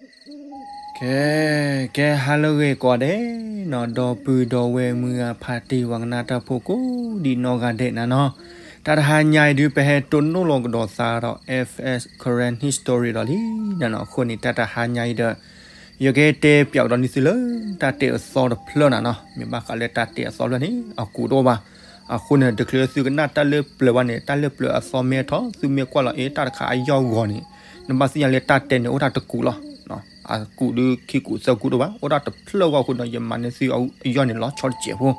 ကဲ, ကဲဟါလၢအဂ့ၤကိးဂၤဒဲးနီၤ, ဒီပုၢ်ဒီဝဲၢ်မုၢ်ဂၤဖါတံၢ် ပှၤကနၣ်တၢ်ဖိကိးဒံးနီၢ်ဂၤဒဲးနၤနီၤ, တၢ်တဟါညါအံၤဒုး ပဟဲတိၢ်နီၣ်လီၤကဒီးသးဒီး F S Karen History ဒီးလံနၤနီၤ, အဃိန့ၣ် တၢ်တဟါညါအံၤဒီး ယကတဲပၠးကဒီးန့ၢ်သုလၢ တၢ်တဲအသီတဖျၢၣ်နၤနီၤ, မ့ၢ်ဘၣ်ဃးလၢတၢ်တဲအသီတဖျၢၣ်န့ၣ် အကူးတအိၣ်ဘၣ်. အဃိန့ၣ် တချုးသုကနၣ်တၢ်လၢပျၢၤဘၣ်န့ၣ် တၢ်လၢပျၢၤအသီမ့ၢ်ထီၣ် သုမ့ၢ်ကွၢ်လီၤအ့ၣ် တၢ်တခါအယီၢ်ဂီၤန့ၣ် နဘၣ်သ့ၣ်ညါလၢတၢ်တဲန့ၣ်အိၣ်တၢ်တကူးလီၤ. အကူးဒုးခံကူးသၢကူးတအိၣ်ဘၣ်, အိၣ်တၢ်တဖျၢၣ်အဂီၢ်အဃိဒီး ယမၤန့ၢ်သုအယီၢ်န့ၣ်လီၤဆီတစဲးဖိ.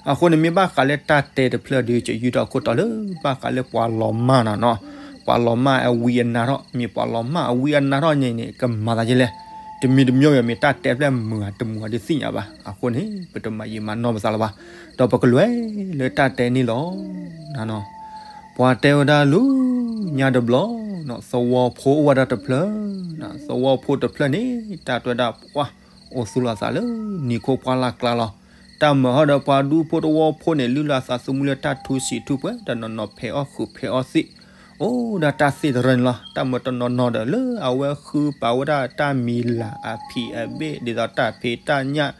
အဃိန့ၣ် မ့ၢ်ဘၣ်ဃးလၢတၢ်တဲတဖျၢၣ်ဒုး ကယူၢ်ထီၣ်ခိၣ်တီလၢ ဘၣ်ဃးလၢပှၤလီၤမၢ်နၤနီၤ, ပှၤလီၤမၢ်အဝံအနါထီၣ်, မ့ၢ်ပှၤလီၤမၢ်အဝံအနါထီၣ်န့ၣ်န့ၣ် ကမၤသးဒ်လဲၣ်. တမံၤတမံၤမ့ၢ်တၢ်တဲဖျၢၣ်မုာ်ဧါတမုာ်ဧါဒုးသ့ၣ်ညါဘၣ်. အဃိန့ၣ် ပတမၤယံာ်မၤနီၢ်ပသးလၢၤဘၣ်, ဒီးပကလဲၤလၢတၢ်တဲန့ၣ်လီၤ. ပှၤတဲဝဲဒၣ်လၢညါတဘျီ, သဝီဖိအိၣ်ဝဲဒၣ်တဖျၢၣ်, သဝီဖိတဖျၢၣ်န့ၣ် တၢ်တဲဝဲဒၣ်ပှၢ် အိၣ်သူၣ်လီၤသးလၢနံၤခိၣ်ပှၢ်လၢ်ကျါလီၤ. တၢ်မၤဟီဒီးပှၤဒူဖိသဝီဖိန့ၣ် လုၢ်လီၤသးသမူလၢတၢ်ထူစံးထူပှဲၤ တနီၤနီၤဖဲးအီၣ်ဃုာ်ဖဲးအီၣ်သ့ၣ်, အိၣ်ဒၣ်တၢ်သ့ၣ်တရၢန့ၣ်လီၤ. တၢ်မၤတနီၤနီၤဒီး လၢအဝဲဃုပာ်ဝဲဒၣ်တၢ်မံၤလၢ်အဖံးအဘ့ၣ် ဒ်သိးတၢ်ဖံးတၢ်ညၣ်,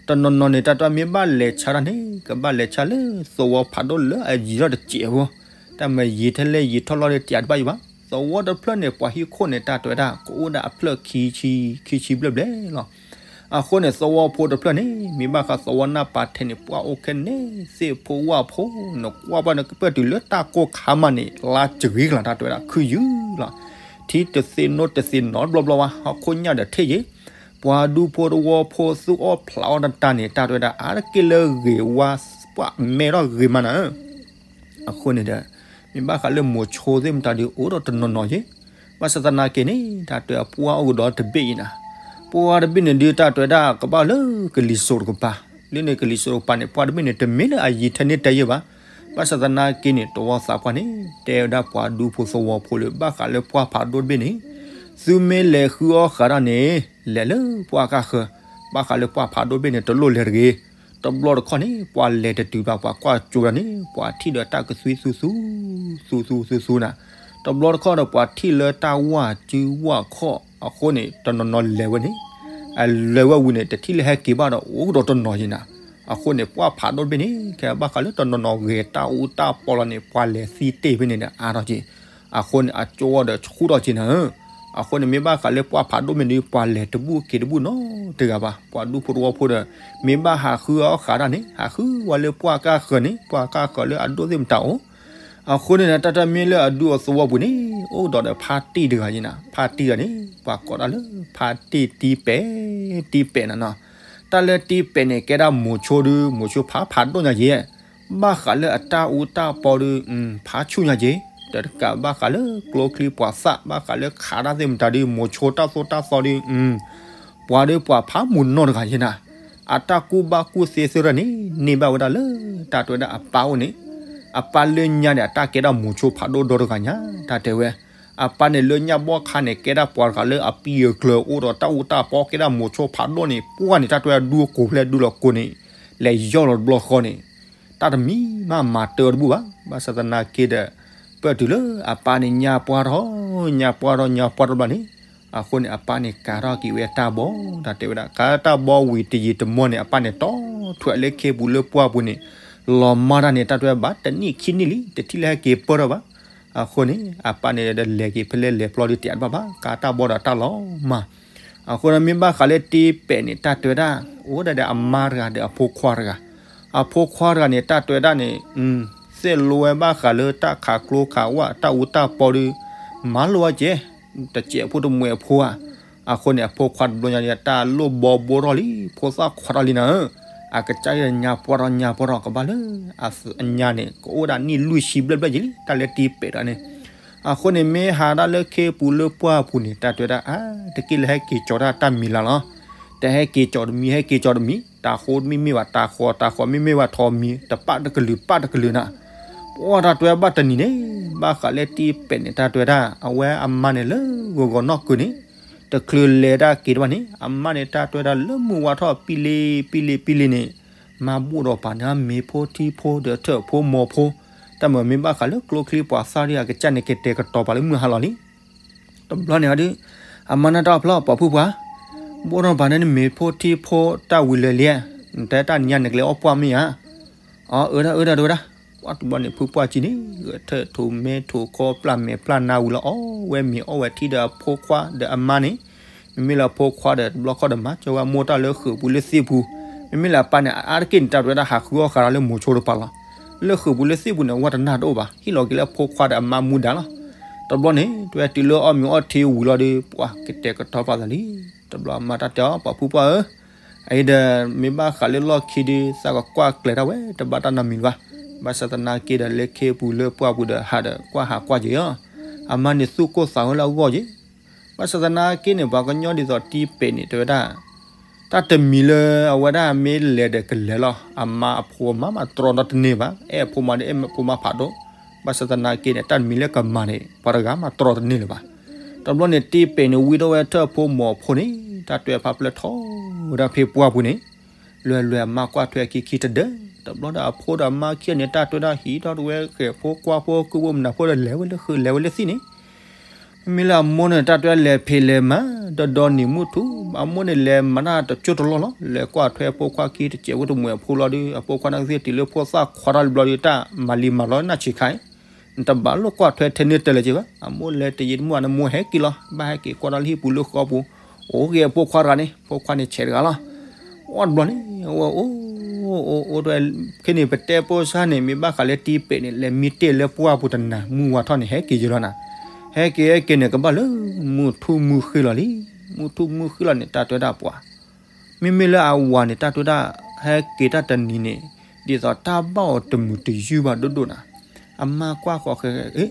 တနီၤနီၤန့ၣ် တၢ်တဲဝဲမ့ၢ်ဘၣ်လဲၤဆါတၢ်န့ၣ် ကဘၣ်လဲၤဆါလၢသဝီဖးဒိၣ်လၢအယံၤထီၣ်တစဲးဖိ, တၢ်မၤယံၤထဲလဲၣ်ယံၤထီၣ်လီၢ်လၢတယံၤတဘၣ်ယံၤဘၣ်. သဝီတဖျၢၣ်န့ၣ် ပှၤဟံၣ်ခိၣ်န့ၣ် တၢ်တဲဝဲဒၣ် ကအိၣ်ဒၣ်အဖျၢၣ်ခံဆံ, ခံဆံဘျဲၣ်ဘျဲၣ်လီၤ. အဃိန့ၣ် သဝီဖိတဖျၢၣ်န့ၣ် မ့ၢ်ဘၣ်ဃးသဝီနၢ်ပၤထဲန့ၣ် ပှၢ်အိၣ်ခဲန့ၣ် သ့ၣ်ဖိဝၣ်ဖိ, နကွၢ်ဘၣ်န့ၣ် ကပၢၢ်တုၤလၢတၢ်ကိၢ်ခါမးန့ၣ် လါစရံကလီၤ တၢ်တဲဝဲဒၣ် ခုယုၢ်လီၤ. ထံတသ့နိတသ့နီတဘျီဘျီဘၣ်, ဟီၣ်ခိၣ်ညၣ်ဒီးထ့ၣ်ယ့ၣ်, ပှၤဒူဖိသဝီဖိသူၣ်အီၣ်ဖျးအီၣ်တၢ်န့ၣ် တၢ်တဲဝဲဒၣ် အါတက့ၢ်လၢဂ့ၤဝါ, ပှၤမဲထီၣ်ဂ့ၤမးနၤ အဃိန့ၣ်ဒီး မ့ၢ်ဘၣ်ဃးလၢမိၤဆိသ့ၣ်မတၤဒုး အိၣ်ဒီးတနီၤနီၤယ့ၣ်, ဘၣ်ဆၣ်သနာ်က့န့ၣ် တၢ်တဲအပှၢ်အိၣ်ကဒီးတဘ့ၣ်အံၤနၤ, ပှၢ်တဘ့ၣ်န့ၣ်ဒုး တၢ်တဲဝဲဒၣ်ကဘၣ်လၢကလံၤစိးတကပၤ, လၢန့ၣ်ကလံၤစိးတကပၤန့ၣ် ပှၢ်တဘ့ၣ်န့ၣ် တမ့ၢ်လၢအယံၤထဲန့ၣ်တဲယ့ၣ်ဘၣ်. ဘၣ်ဆၣ်သနာ်က့န့ၣ် တဝီသးပှၢ်န့ၣ် တဲဝဲဒၣ်ပှၤဒူဖိသဝီဖိလၢ ဘၣ်ဃးလၢပှၢ်ဖးဒိၣ်တဘ့ၣ်န့ၣ် သုမ့ၢ်လဲၤဃုအီၣ်ဃာ်တၢ်န့ၣ် လဲၤလၢပှၢ်ကၢ်ဃၢၤ, ဘၣ်ဃးလၢပှၢ်ဖးဒိၣ်တဘ့ၣ်န့ၣ် တလိၣ်လဲၤတဂ့ၤ. တဘျီတခီၣ်န့ၣ် ပှၤလဲၤတတုၤဘၣ် ပှၤကွၢ်ကၠိတၢ်န့ၣ် ပှၤထံၣ်ဒီးတၢ်ကသွံသူသူ, သူသူသူသူနၤ, တဘျီတခီၣ်ဒီးပှၤထံၣ်လၢတၢ်ဝၣ်စုဝၣ်ခီၣ်အဃိန့ၣ် တနီၤနီၤလဲၤဝဲန့ၣ်, အလဲၤဝဲဝံၤန့ၣ် တထံၣ်လၢဟဲက့ၤဘၣ်ဒီး အိၣ်ကဒီးတနီၤယ့ၣ်နၤ. အဃိန့ၣ် ပှၢ်ဖးဒိၣ်တဘ့ၣ်န့ၣ် ခဲဘၣ်ဃးလၢတနီၤနီၤဂဲၤတၢ်အူတၢ်ပီလီၤန့ၣ် ပှၤလဲၤသံတ့ၢ်ဖဲန့ၣ်ဒီးအါထီၣ်က့ၤ, အဃိန့ၣ် အကၠိဒီးဆူၣ်ထီၣ်က့ၤနၤဧၢ. အဃိန့ၣ် မ့ၢ်ဘၣ်ဃးလၢပှၢ်ဖးဒိၣ်မ့ၢ်ဒုး ပှၤလဲၤတဘူၣ်က့ၤတဘူၣ်နီတဂၤဘၣ်. ပှၤဒူဖိသဝီဖိဒီး မ့ၢ်ဘၣ်ဟးဃုအီၣ်ဃာ်တၢ်န့ၣ် ဟးဃုဝဲလၢပှၢ်ကၢ်ဃၢၤန့ၣ် ပှၢ်ကၢ်ဃၢၤလၢအဒိၣ်သ့ၣ်မတၤအိၣ်. အဃိန့ၣ် တၢ်တမ့ၢ်လၢအဒူအသဝီပူၤန့ၣ် အိၣ်ကဒီးဒီးဖါတံၢ်တဂၤယ့ၣ်နၤ. ဖါတံၢ်တဂၤန့ၣ် ပှၤကိးတၢ်လၢ ဖါတံၢ်တံပဲာ်, တံပဲာ်နၤနီၤ. တၢ်လၢတံပဲာ်န့ၣ် ကဲဒၣ်မိၤဆိဒုး မိၤဆိဖးဖးဒိၣ်ညါယ့ၣ်, ဘၣ်ဃးလၢအတၢ်အူတၢ်ပီဒုး ဖးဆူၣ်ညါယ့ၣ်, ဒီးတကးဘၣ်ဃးလၢကျိချံပှၤသၣ် ဘၣ်ဃးလၢခးတၢ်သ့ၣ်မတၤဒုး မိၤဆိတၢ်သိၣ်တၢ်သီဒုး ပှၤဒုးပှၤဖးမုၢ်နီၢ်တဂၤယ့ၣ်နၤ. အတၢ်ကူၣ်ဘၣ်ကူၣ်သ့သ့ၣ်တဖၣ်န့ၣ် န့ၢ်ဘၣ်ဝဲဒၣ်လၢ တၢ်တဲဝဲဒၣ်အပၢ်အိၣ်န့ၣ်, အပၢ်လၢညါန့ၣ် အတၢ်ကဲဒၣ်မိၤဆိဖးဒိၣ်ဒီတဂၤညါ တၢ်တဲဝဲ. အပၢ်န့ၣ်လၢညၣ်ဘီၣ်ခါန့ၣ် ကဲဒၣ်ပှၤတဂၤလၢအပံၢ်အကျၢၤအိၣ်ဒီးတၢ်အူတၢ်ပီ ကဲဒၣ်မိၤဆိဖးဒိၣ်န့ၣ် ပှၢ်န့ၣ် တၢ်တဲဝဲဒူကိးဖျဲၣ်ဒူလီၤကိးန့ၣ် လဲၤယီၢ်လီၤတဘျီဃီန့ၣ် တၢ်တမံၤမးမၤတၢတဘူၣ်ဘၣ်. ဘၣ်ဆၣ်သနာ်က့ဒီး ပၢၢ်တုၤလၢအပၢ်န့ၣ်ညါပှၢ်ထီၣ်, ညါပှၢ်ထီၣ် ညါပှၢ်ထီၣ်တဘျီန့ၣ်, အဃိန့ၣ် အပၢ်န့ၣ်ကၤထီၣ်က့ၤဝဲတၢ်ဘီ, တၢ်တဲဝဲဒၣ် ကၤတၢ်ဘီဝံၤတယံာ်တမီၢ်န့ၣ် အပၢ်န့ၣ်တီထွဲလၢခ့ပူၤလၢပှၢ်ပူၤန့ၣ်, လီၤမၢ်တၢ်န့ၣ် တၢ်တဲဝဲဘၣ်တနံၣ်ခံနံၣ်လံ တထံၣ်လၢဟဲက့ၤပၢၢ်ထီၣ်ဘၣ်. အဃိန့ၣ် အပၢ်န့ၣ်ဒီးလဲၤက့ၤဖဲလဲၣ်လဲၤပျီဒုးတယံာ်တဘၣ်ဘၣ်, ကၤတၢ်ဘီဒီးတၢ်လီၤမၢ်. အဃိန့ၣ် မ့ၢ်ဘၣ်ဃးလၢတံပဲာ်န့ၣ် တၢ်တဲဝဲဒၣ် အိၣ်ဒၣ်ဒီးအမါတဂၤဒီးအဖိခွါတဂၤ, အဖိခွါတဂၤန့ၣ် တၢ်တဲဝဲဒၣ်န့ၣ် သ့ၣ်လိဝဲဘၣ်ဃးလၢတၢ်ခးကျိခးဝၣ် တၢ်အူတၢ်ပီဒုး မၤလိဝဲကဲ တစဲးဖိတမှဲးဖိဧါ. အဃိန့ၣ် အဖိခွါတဘျီညါဒီး တၢ်လိၣ်ဘီဘိထီၣ်လံ ဖိသၣ်ခွါထီၣ်လံနၤဧၢ, အကစၢ်ယွၤညါပှၢ်ထီၣ်ညါပှၢ်ထီၣ်ကဘၣ်လၢ အညါန့ၣ် ကအိၣ်ဒၣ်နံၣ်လွံၢ်ဆံဘျဲၣ်ဘျဲၣ်ယံၤလံ တၢ်လၢတံပဲာ်တဂၤန့ၣ်. အဃိန့ၣ် မ့ၢ်ဟးဒၣ်လၢခ့ပူၤလၢပှၢ်ပူၤန့ၣ် တၢ်တဲဝဲဒၣ် အါ တက့ၢ်လၢဟဲက့ၤကၠီၤတၢ်တၢ်မံၤလၢ်လီၤ. တဟဲက့ၤကၠီၤတမံၤ ဟဲက့ၤကၠီၤတမံၤ တၤဃိမ့မ့ၢ်ဘၣ် တၤဃီၤ တၤဃီမ့မ့ၢ်ဘၣ်ထီးမံၤ တပၣ်တကလုာ်ပၣ်တကလုာ်နၤ. ပှၢ်တၢ်တဲဝဲဘၣ်တနံၤန့ၣ် ဘၣ်ဃးလၢတံပဲာ်န့ၣ် တၢ်တဲဝဲဒၣ် အဝဲအမါန့ၣ်လၢဂီၤဂီၤနီၢ်ကုၤန့ၣ် တချုးလဲၤတၢ်က့ၤတဘၣ်န့ၣ် အမါန့ၣ် တၢ်တဲဝဲဒၣ်လၢမုၢ်ဝါထီၣ်ပံလ့ပံလ့ပံလ့န့ၣ် မၤဘူၣ်ဒီးပာ်န့ၢ်မ့ၤဖိထံဖိဒီးထၢၣ်ဖိမိၢ်ဖိ, တၢ်မၤမ့ၢ်ဘၣ်ဃးလၢကျိချံပှၤသၣ်ဒုး အကစၢ်န့ၣ် ကတဲာ်ကတီၤပာ်လၢမုၢ်ဟါလီၤလံ. တဘျီန့ၣ်ဟီဒုး အမါနၢ်တၢ်ဖျီ ပိာ်ဖုပှၤ ဘိၣ်ထီၣ်ပၤန့ၣ် နမ့ၢ်ဖိထံဖိတၢ်ဝံၤလၢာ်လံဧါ, နတဲတၢ်နံၤညါနကလဲၤအီၣ်ပှၢ်မ့ၢ်ဧါ. အၢ အၢဒၣ် အၢဒၣ် တဲဝဲဒၣ်. ပှၢ်တဘျီန့ၣ် ဖုပှၢ်ကံန့ၣ် ဂဲၤထၢၣ်ထိးမဲထိးခီပျၢ်မဲာ်ပျၢ်နါဝံၤလီၤ အီၣ်ဝဲမ့ၤအီၣ်ဝဲထံဒီးအဖိခွါဒီးအမါန့ၣ်, မ့မ့ၢ်လၢအဖိခွါဒီး တဘျီခီၣ်ဒီးမၤစၢၤဝဲအမိၢ်တၢ်လၢဃုာ်ပူၤလၢသ့ၣ်ပူၤ, မ့မ့ၢ်လၢအပၢ်န့ၣ် အါတက့ၢ်န့ၣ် တၢ်တဲဝဲဒၣ်ဟးဃုအီၣ်ဃာ်ဒီးလၢမိၤဆိတပၤလီၤ. လၢဃုာ်ပူၤလၢသ့ၣ်ပူၤန့ၣ် အဝဲတနၢ်တအိၣ်ဘၣ်, ဟ့ၣ်လီၤက့ၤလၢအဖိခွါဒီးအမါမူဒါလီၤ. တဘျီန့ၣ် တဲဝဲတုၤလၢအီၣ်မ့ၤအီၣ်ထံဝံၤလီၤဒီး ပှၤကတဲာ်ကတီၤပာ်သးလံ. တဘျီအမါတၢ်တဲအီၤ ပှၤဖုပှၢ်ဧၢ, အအံၤဒီး မ့ၢ်ဘၣ်ဃးလၢလီၢ်ခံဒီး သးကကွၢ်ကျဲၤတၢ်ဝဲ တဘၣ်တၢ်နီတမံၤလၢၤဘၣ်. ဘၣ်ဆၣ်သနာ်က့ဒီး လၢခ့ပူၤလၢပှၢ်ပူၤဒီး ဟးဒီးကွၢ်ဟးကွၢ်က့ၤအီၤ. အမါန့ၣ်သူၣ်ကိၢ်သးဂီၤလၢအဂီၢ်က့ၤ. ဘၣ်ဆၣ်သနာ်က့န့ၣ် ပှၤကညီဒ်သိးတံပ့ၤန့ၣ် တဲဝဲဒၣ် တၢ်တမံၤလၢအဝဲဒၣ်မ့ၢ်လဲၤဒီးကလဲၤလီၤ. အမါအဖိအမါမးတြီဒီးတန့ၢ်ဘၣ်, အဲၣ်အဖိမါဒီးအဲၣ်အဖိမါဖးဒိၣ်. ဘၣ်ဆၣ်သနာ်က့န့ၣ် တၢ်တမံၤလၢကမၤန့ၣ် ပှၤတဂၤမးတြီတန့ၢ်လၢၤဘၣ်. တဘျီန့ၣ် တံပ့ၤန့ၣ် ဝံထီၣ်ဝဲထၢၣ်ဖိမိၢ်ဖိန့ၣ် တၢ်တဲဖးဖျၢၣ်ထီၣ်ဝဲဒၣ်ဖဲပှၢ်ပူၤန့ၣ်, လွဲၢ်လွဲၢ်အမါကွၢ်ထွဲခံခံတဒၢ, တဘျီဒီးအဖိဒီးအမါခံဂၤန့ၣ် တၢ်တဲဝဲဒၣ်ဟံးထီၣ်တဝဲဃဲၤဖိကွၢ်ဖိ ကုၢ်ဖိမနၤဖိဒီးလဲၤဝဲလၢဃုာ်လဲၤဝဲလၢသ့ၣ်န့ၣ် မ့မ့ၢ်လၢအမိၢ်န့ၣ် တၢ်တဲဝဲဒၣ်လဲၤဖံးလဲၤမၤ ဒီးဒီနံၤမုၢ်ထူၣ်, အမိၢ်န့ၣ်လဲၤမၤတၢ်တစိၢ်တလီၢ်လီၤ. လဲၤကွၢ်ထွဲဖိခွါခံတစဲးဖိတမှဲးဖိလီၤဒီး အဖိခွါန့ၣ်ကသ့ၣ်တုၤလၢဖိသၣ်ခွါတၢ်လံဘျီဒီး တၢ်မၤလံမၤလီၤနၢ်ဆံးခါအံၤ, နတဘၣ်လိၣ်ကွၢ်ထွဲထဲန့ၣ်တၢ်လၢၤက့ၤဘၣ်. အမိၢ်လဲၤတယံာ်တမုၢ် နမိၢ်ဟဲက့ၤလီၤ, ဘၣ်ဟဲက့ၤကွၢ်တၢ်လၢဟံၣ်ပူၤလၢဃီပူၤ, အိၣ်ဂ့ၤအဖိခွါတဂၤန့ၣ်, ဖိခွါန့ၣ်ဆဲးတဂၤလီၤ. အီၣ်တဘျီန့ၣ် အဝဲအိၣ် အိၣ် အိၣ် တဲဝဲ ခဲန့ၣ် ပတဲပိစါန့ၣ် မ့ၢ်ဘၣ်ဃးလၢတံပ့ၤန့ၣ် လဲၤမံတ့ၢ်လၢပှၢ်ပူၤတနၤ မုၢ်ဝါထီၣ်န့ၣ် ဟဲက့ၤယလီၤနၤ. ဟဲက့ၤဟဲက့ၤန့ၣ် ကဘၣ်လၢ မုၢ်ထူၣ်မုၢ်ဃ့လီၤလံ. မုၢ်ထူၣ်မုၢ်ဃ့လီၤန့ၣ် တၢ်တဲဝဲဒၣ်ပှၤ မ့မ့ၢ်လၢအဝၤန့ၣ် တၢ်တဲဝဲဒၣ် ဟဲက့ၤတၢ်တနံၤန့ၣ် ဒ်သိးတၢ်ဘၣ်အီၤတမုာ်တယုၢ်ဘၣ်ဒိၣ်ဒိၣ်နၤ. အမါကွၢ်ဃီၤဃဲၤဃဲၤ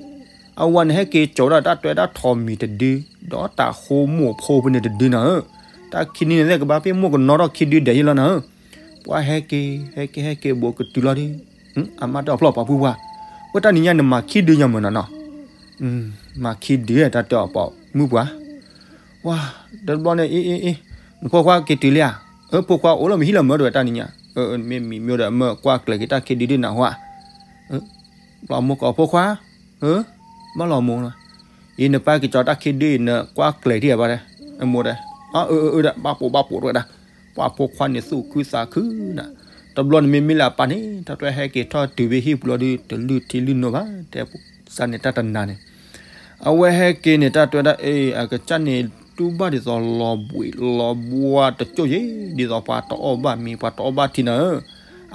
အဝၤန့ၣ်ဟဲက့ၤကၠီၤဝဲဒၣ်တၢ်တဲဝဲဒၣ်ထိးမံၤတဒု ဒီးတၢ်ဃိမိၢ်ဖိဖဲန့ၣ်တဒုနၤဧၢ. တၢ်ခံနံၤန့ၣ်သ့ၣ်ကဘၣ်ဖဲမိၢ်ကနီထီၣ်ခံဒုဒဲးယလီၤနၤဧၢ. ပှၤဟဲက့ၤ ဟဲက့ၤ ဟဲက့ၤဘူးကတုၤလီၤဒီး အမါတဲအီၤဖျီၣ်ပှၤဖုပှၢ်, ဝဲတၢ်နံၤညါန့ၣ်မၤခံဒုညါမၢ်နီၤနီၤ. မၤခံဒု တၢ်တဲအီၤပှၤမုၢ်ပှၢ် ဝါ တဘျီန့ၣ် အ့ အ့ အ့ နဖိခွါက့ၤတုၤလံဧါ. အၢ ဖိခွါအိၣ်လၢမ့ၢ်ဟံၣ်လီၤမၢဒိၣ်ဝဲတၢ်နံၤညါ. မ့ၢ်မံၤမ့ၢ်ဒီးမၢကွၢ်ကျဲၤက့ၤတၢ်ခံဒုဒုနၤဟါ. ဘျီမိၢ်ကိးဖိခွါ, ဘၣ်လီၤမိၢ်, အံၤနပၢ်က့ၤကၠီၤတၢ်ခံဒုအံၤ နကွၢ်ကျဲၤဒံးဘၣ်တဲ. အမိၢ်တဲ, အၢ အၢ အၢ ဒၣ် ဘၣ်ပိာ်ဘၣ်ပိာ်တဝဲဒၣ်. ပှၤဖိခွါန့ၣ်သူၣ်ခုသးခုနၤ. တဘျီန့ၣ်မ့မ့ၢ်လၢအပၢ်န့ၣ် တၢ်တဲဟဲက့ၤထီၣ်တုၤဖဲဟံၣ်ပူၤလီၤဒီး တလုၢ်ထံလုၢ်နိဘၣ် တဲစါန့ၣ်တၢ်တနၤန့ၣ် အဝဲဟဲက့ၤန့ၣ် တၢ်တဲဝဲဒၣ် အ့ အကစၢ်န့ၣ် တူၢ်ဘၣ်ဒ်သိးလီၤဘှံးလီၤဘှါတကၠိၢ်ယဲ ဒ်သိးပှၤတအီၣ်ဘၣ်မ့ၤ ပှၤတအီၣ်ဘၣ်ထံနၤဧၢ.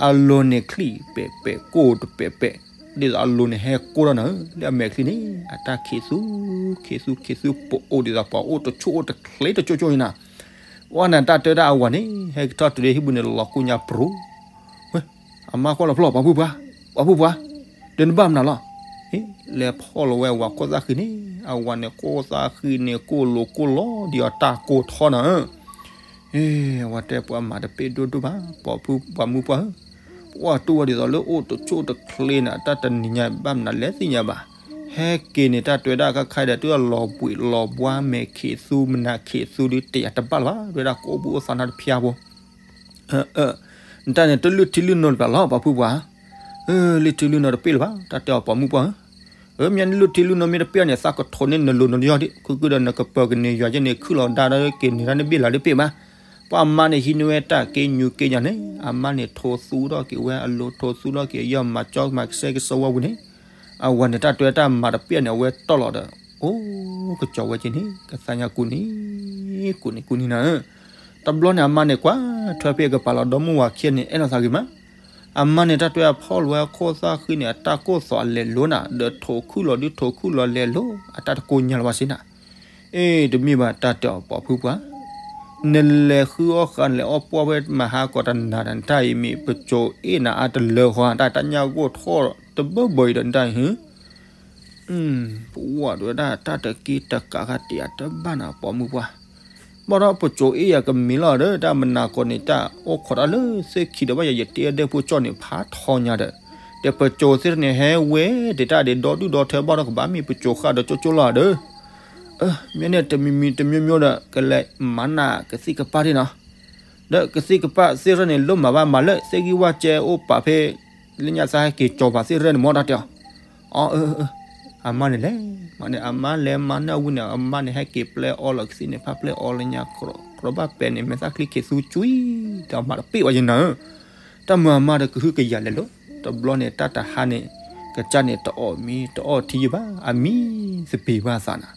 အလိၤန့ၣ်ချံပဲာ်ပဲာ် ကိၢ်တပဲာ်ပဲာ်, ဒ်သိးအလိၤန့ၣ်ဟဲကိၢ်ထီၣ်နၤဧၢ. လၢအမဲာ်ချံန့ၣ် အတၢ်ခံးသူ ခံးသူ ခံးသူ ပအိၣ်ဒ်သိးပှၤအိၣ်တဆူၣ်အိၣ်တချ့တကၠိၢ်ကၠိၢ်န့ၣ်နၤ. ဝဲန့ၣ် တၢ်တဲဝဲဒၣ်အဝၤန့ၣ် ဟဲက့ၤထီၣ်တုၤလၢဟံၣ်ပူၤန့ၣ် လီၤကိၢ်ညါပြူၤ ဝဲ အမါကွၢ်လီၤဖျီၣ် ပှၤဖုပှၢ်, ပှၤဖုပှၢ်, ဒီးနဘၣ်မနုၤလီၤ. ဟ့ၣ် လဲၤဖီၣ်လီၤဝဲအဝၤခိၣ်သၣ်ဃံန့ၣ်, အဝၤန့ၣ်ခိၣ်သၣ်ဃံန့ၣ် ကိၢ်လိၤကိၢ်လီၤဒ်အီၤတၢ်ကိၢ်ထီနၤဧၢ. ဟ့ၣ် အဝၤတဲပှၤမၤတပ့ၢ်ဒိၣ်ဒိၣ်ဘၣ်, ပှၤဖုပှၢ်မုၢ်ပှၢ်ဧၢ, ပှၤတူၢ်ဝဲဒ်သိးလၢအိၣ်တဆူၣ်တချ့နၤ, တၢ်တနံၤညါဘၣ်မနုၤလဲၣ်သ့ၣ်ညါဘၣ်. ဟဲက့ၤန့ၣ် တၢ်တဲဝဲဒၣ်ခါခါဒီး တုၤအလီၤဘှံးလီၤဘှါမဲာ်ခံးသူ မနၤခံးသူဒီး တယာ်တဘၣ်လၢၤဘၣ်, တဲဝဲဒၣ်ကအိၣ်ဘှံးအိၣ်သါနၤတဖျါဖိ နတၢ်န့ၣ် တလုၢ်ထံလုၢ်နိတပျၢ်လီၤ ပှၤဖုပှၢ်. အၢ လုၢ်ထံလုၢ်နိတပ့ၢ်လၢၤဘၣ်, တၢ်တဲအီၤပှၤမုၢ်ပှၢ်ဧၢ. အၢ မ့ၢ်နလုၢ်ထံလုၢ်နိမ့ၢ်တပ့ၢ်န့ၣ် သးကထိးန့ၢ်နလိၤနယီၢ်ဒံး, ခုကုဒီးနကပၢၤကန့ၢ်ယွၤယဲန့ၣ် ခုၣ်လီၤဒါဒီးက့ၤန့ၢ်တၢ်န့ၣ်ဘ့ၣ်လီၤဒံးပ့ၢ်ဘၣ်. ပှၤမါန့ၣ်ဟံးန့ၢ်ဝဲတၢ်က့ညူက့ညါန့ၣ် အမါန့ၣ်ထိးသူထီၣ်က့ၤဝဲ အလိၤထိးသူထီၣ်က့ၤ ယီၢ်မၤကၠီမၤကစဲကစီဝါပူၤန့ၣ် အဝၤန့ၣ် တၢ်တဲဝဲတၢ်မၤတပ့ၢ်န့ၣ် အဝဲတီၢ်လီၤဒီး အိၣ်ကစီၤဝဲက့ၤန့ၣ် ကသါညါကူၣ်န့ၣ် ကူၣ်န့ၣ် ကူၣ်န့ၣ်နၤဧၢ. တဘျီန့ၣ် အမါန့ၣ်ကွၢ်ထွဲဖဲအကပၤလီၤ ဒီမုၢ်ဝၤခံဂၤန့ၣ် အဲၣ်လိာ်သးဂ့ၤမး. အမါန့ၣ် တၢ်တဲအဖီၣ်လီၤဝဲအခိၣ်သၣ်ဃံန့ၣ် အတၢ်ကိၢ်သီးအလဲၤလိၤနၤ ဒီးထိးခုၣ်လီၤဒုးထိးခုၣ်လီၤလဲၤလိၤ အတၢ်တကိညါလၢၤဘၣ်စ့ၢ်နၤ. အ့ တမ့ၢ်ဘၣ် တၢ်တဲအီၤပှၤဖုပှၢ်, နလဲၤဃုအီၣ်ဃာ် နလဲၤအီၣ်ပှၢ်ဝဲမဟါကီးတနၤဒီး နတၢ်အံၤမ့ၢ်ပစိၤအ့ၣ်နၤအါတလၢဃီ တၢ်တညၣ်ဂိၢ်ထီၣ်တဘၢဘၢအံၤဒီး နတၢ်အံၤ ပဝဲဒၣ်တၢ်တက့တကးဃာ်တယၤတဘၣ်နၤ ပှၤမုၢ်ပှၢ်. ဘၣ်ဒီးပစိၤအ့ၣ်ယၤကမ့ၢ်လီၤဒီး တၢ်မနၤကီးန့ၣ် တၢ်အိၣ်ခိးတၢ်လၢသ့ၣ်ခံဒီး ဘၣ်ယၤယတဲဒဲဖိကၠီၣ်န့ၣ် ဖးထီညါဒီး ဒီးပစိၤသ့ၣ်တဖၣ်န့ၣ် ဟဲဝဲဒၣ်တၢ်ဒ်ဒီဒုၣ်ဒီထၢဘၣ်ဒီး ကဘၣ်မ့ၢ်ပစိၤဃာ်ဒီးကၠိကၠိလီၤဒီး မ့ၢ်န့ၣ်တမံၤမံၤတမျိုးမျိုးဒီး ကလဲၤမၤနၤကသံၣ်ကပၢ်ဒ်နီၤ, ဒီးကသံၣ်ကပၢ်သ့ၣ်တဖၣ်န့ၣ် လိၣ်မၤဘၣ်မၤလၢ သ့ၣ်ဂံၢ်ဝၣ်ကဲအိၣ်ပာ်ဖဲ လၢညါသးဟဲက့ၤကၠီၤပာ်သ့ၣ်တဖၣ်န့ၣ် မ့ၢ်တၢ်တဲအီၤ. အၢ အၢ အၢ အမါန့ၣ်လဲၤမၤန့ၣ် အမါလဲၤမၤန့ၢ်အဝံၤန့ၣ် အမါန့ၣ် ဟဲက့ၤပျဲအီၤလီၤကသံၣ်န့ၣ် ဖးပျဲအီၤလၢညါခီ တြီဘၣ်ပဲာ်န့ၣ် မဲာ်သၣ်ချံခံသူကွံာ် ဒီးမၤတပ့ၢ်ဝဲယနၤဧၢ. တၢ်မုၢ်အမါဒီးကဟုကယာ်လဲၤလိၤ, တဘျီန့ၣ် တၢ်တဟါန့ၣ် ကစၢ်န့ၣ်တအီၣ်မ့ၤတအီၣ်ထံယဲၢ်ဘၣ်, အမံသပ့ၤဘၣ်သးနၤ.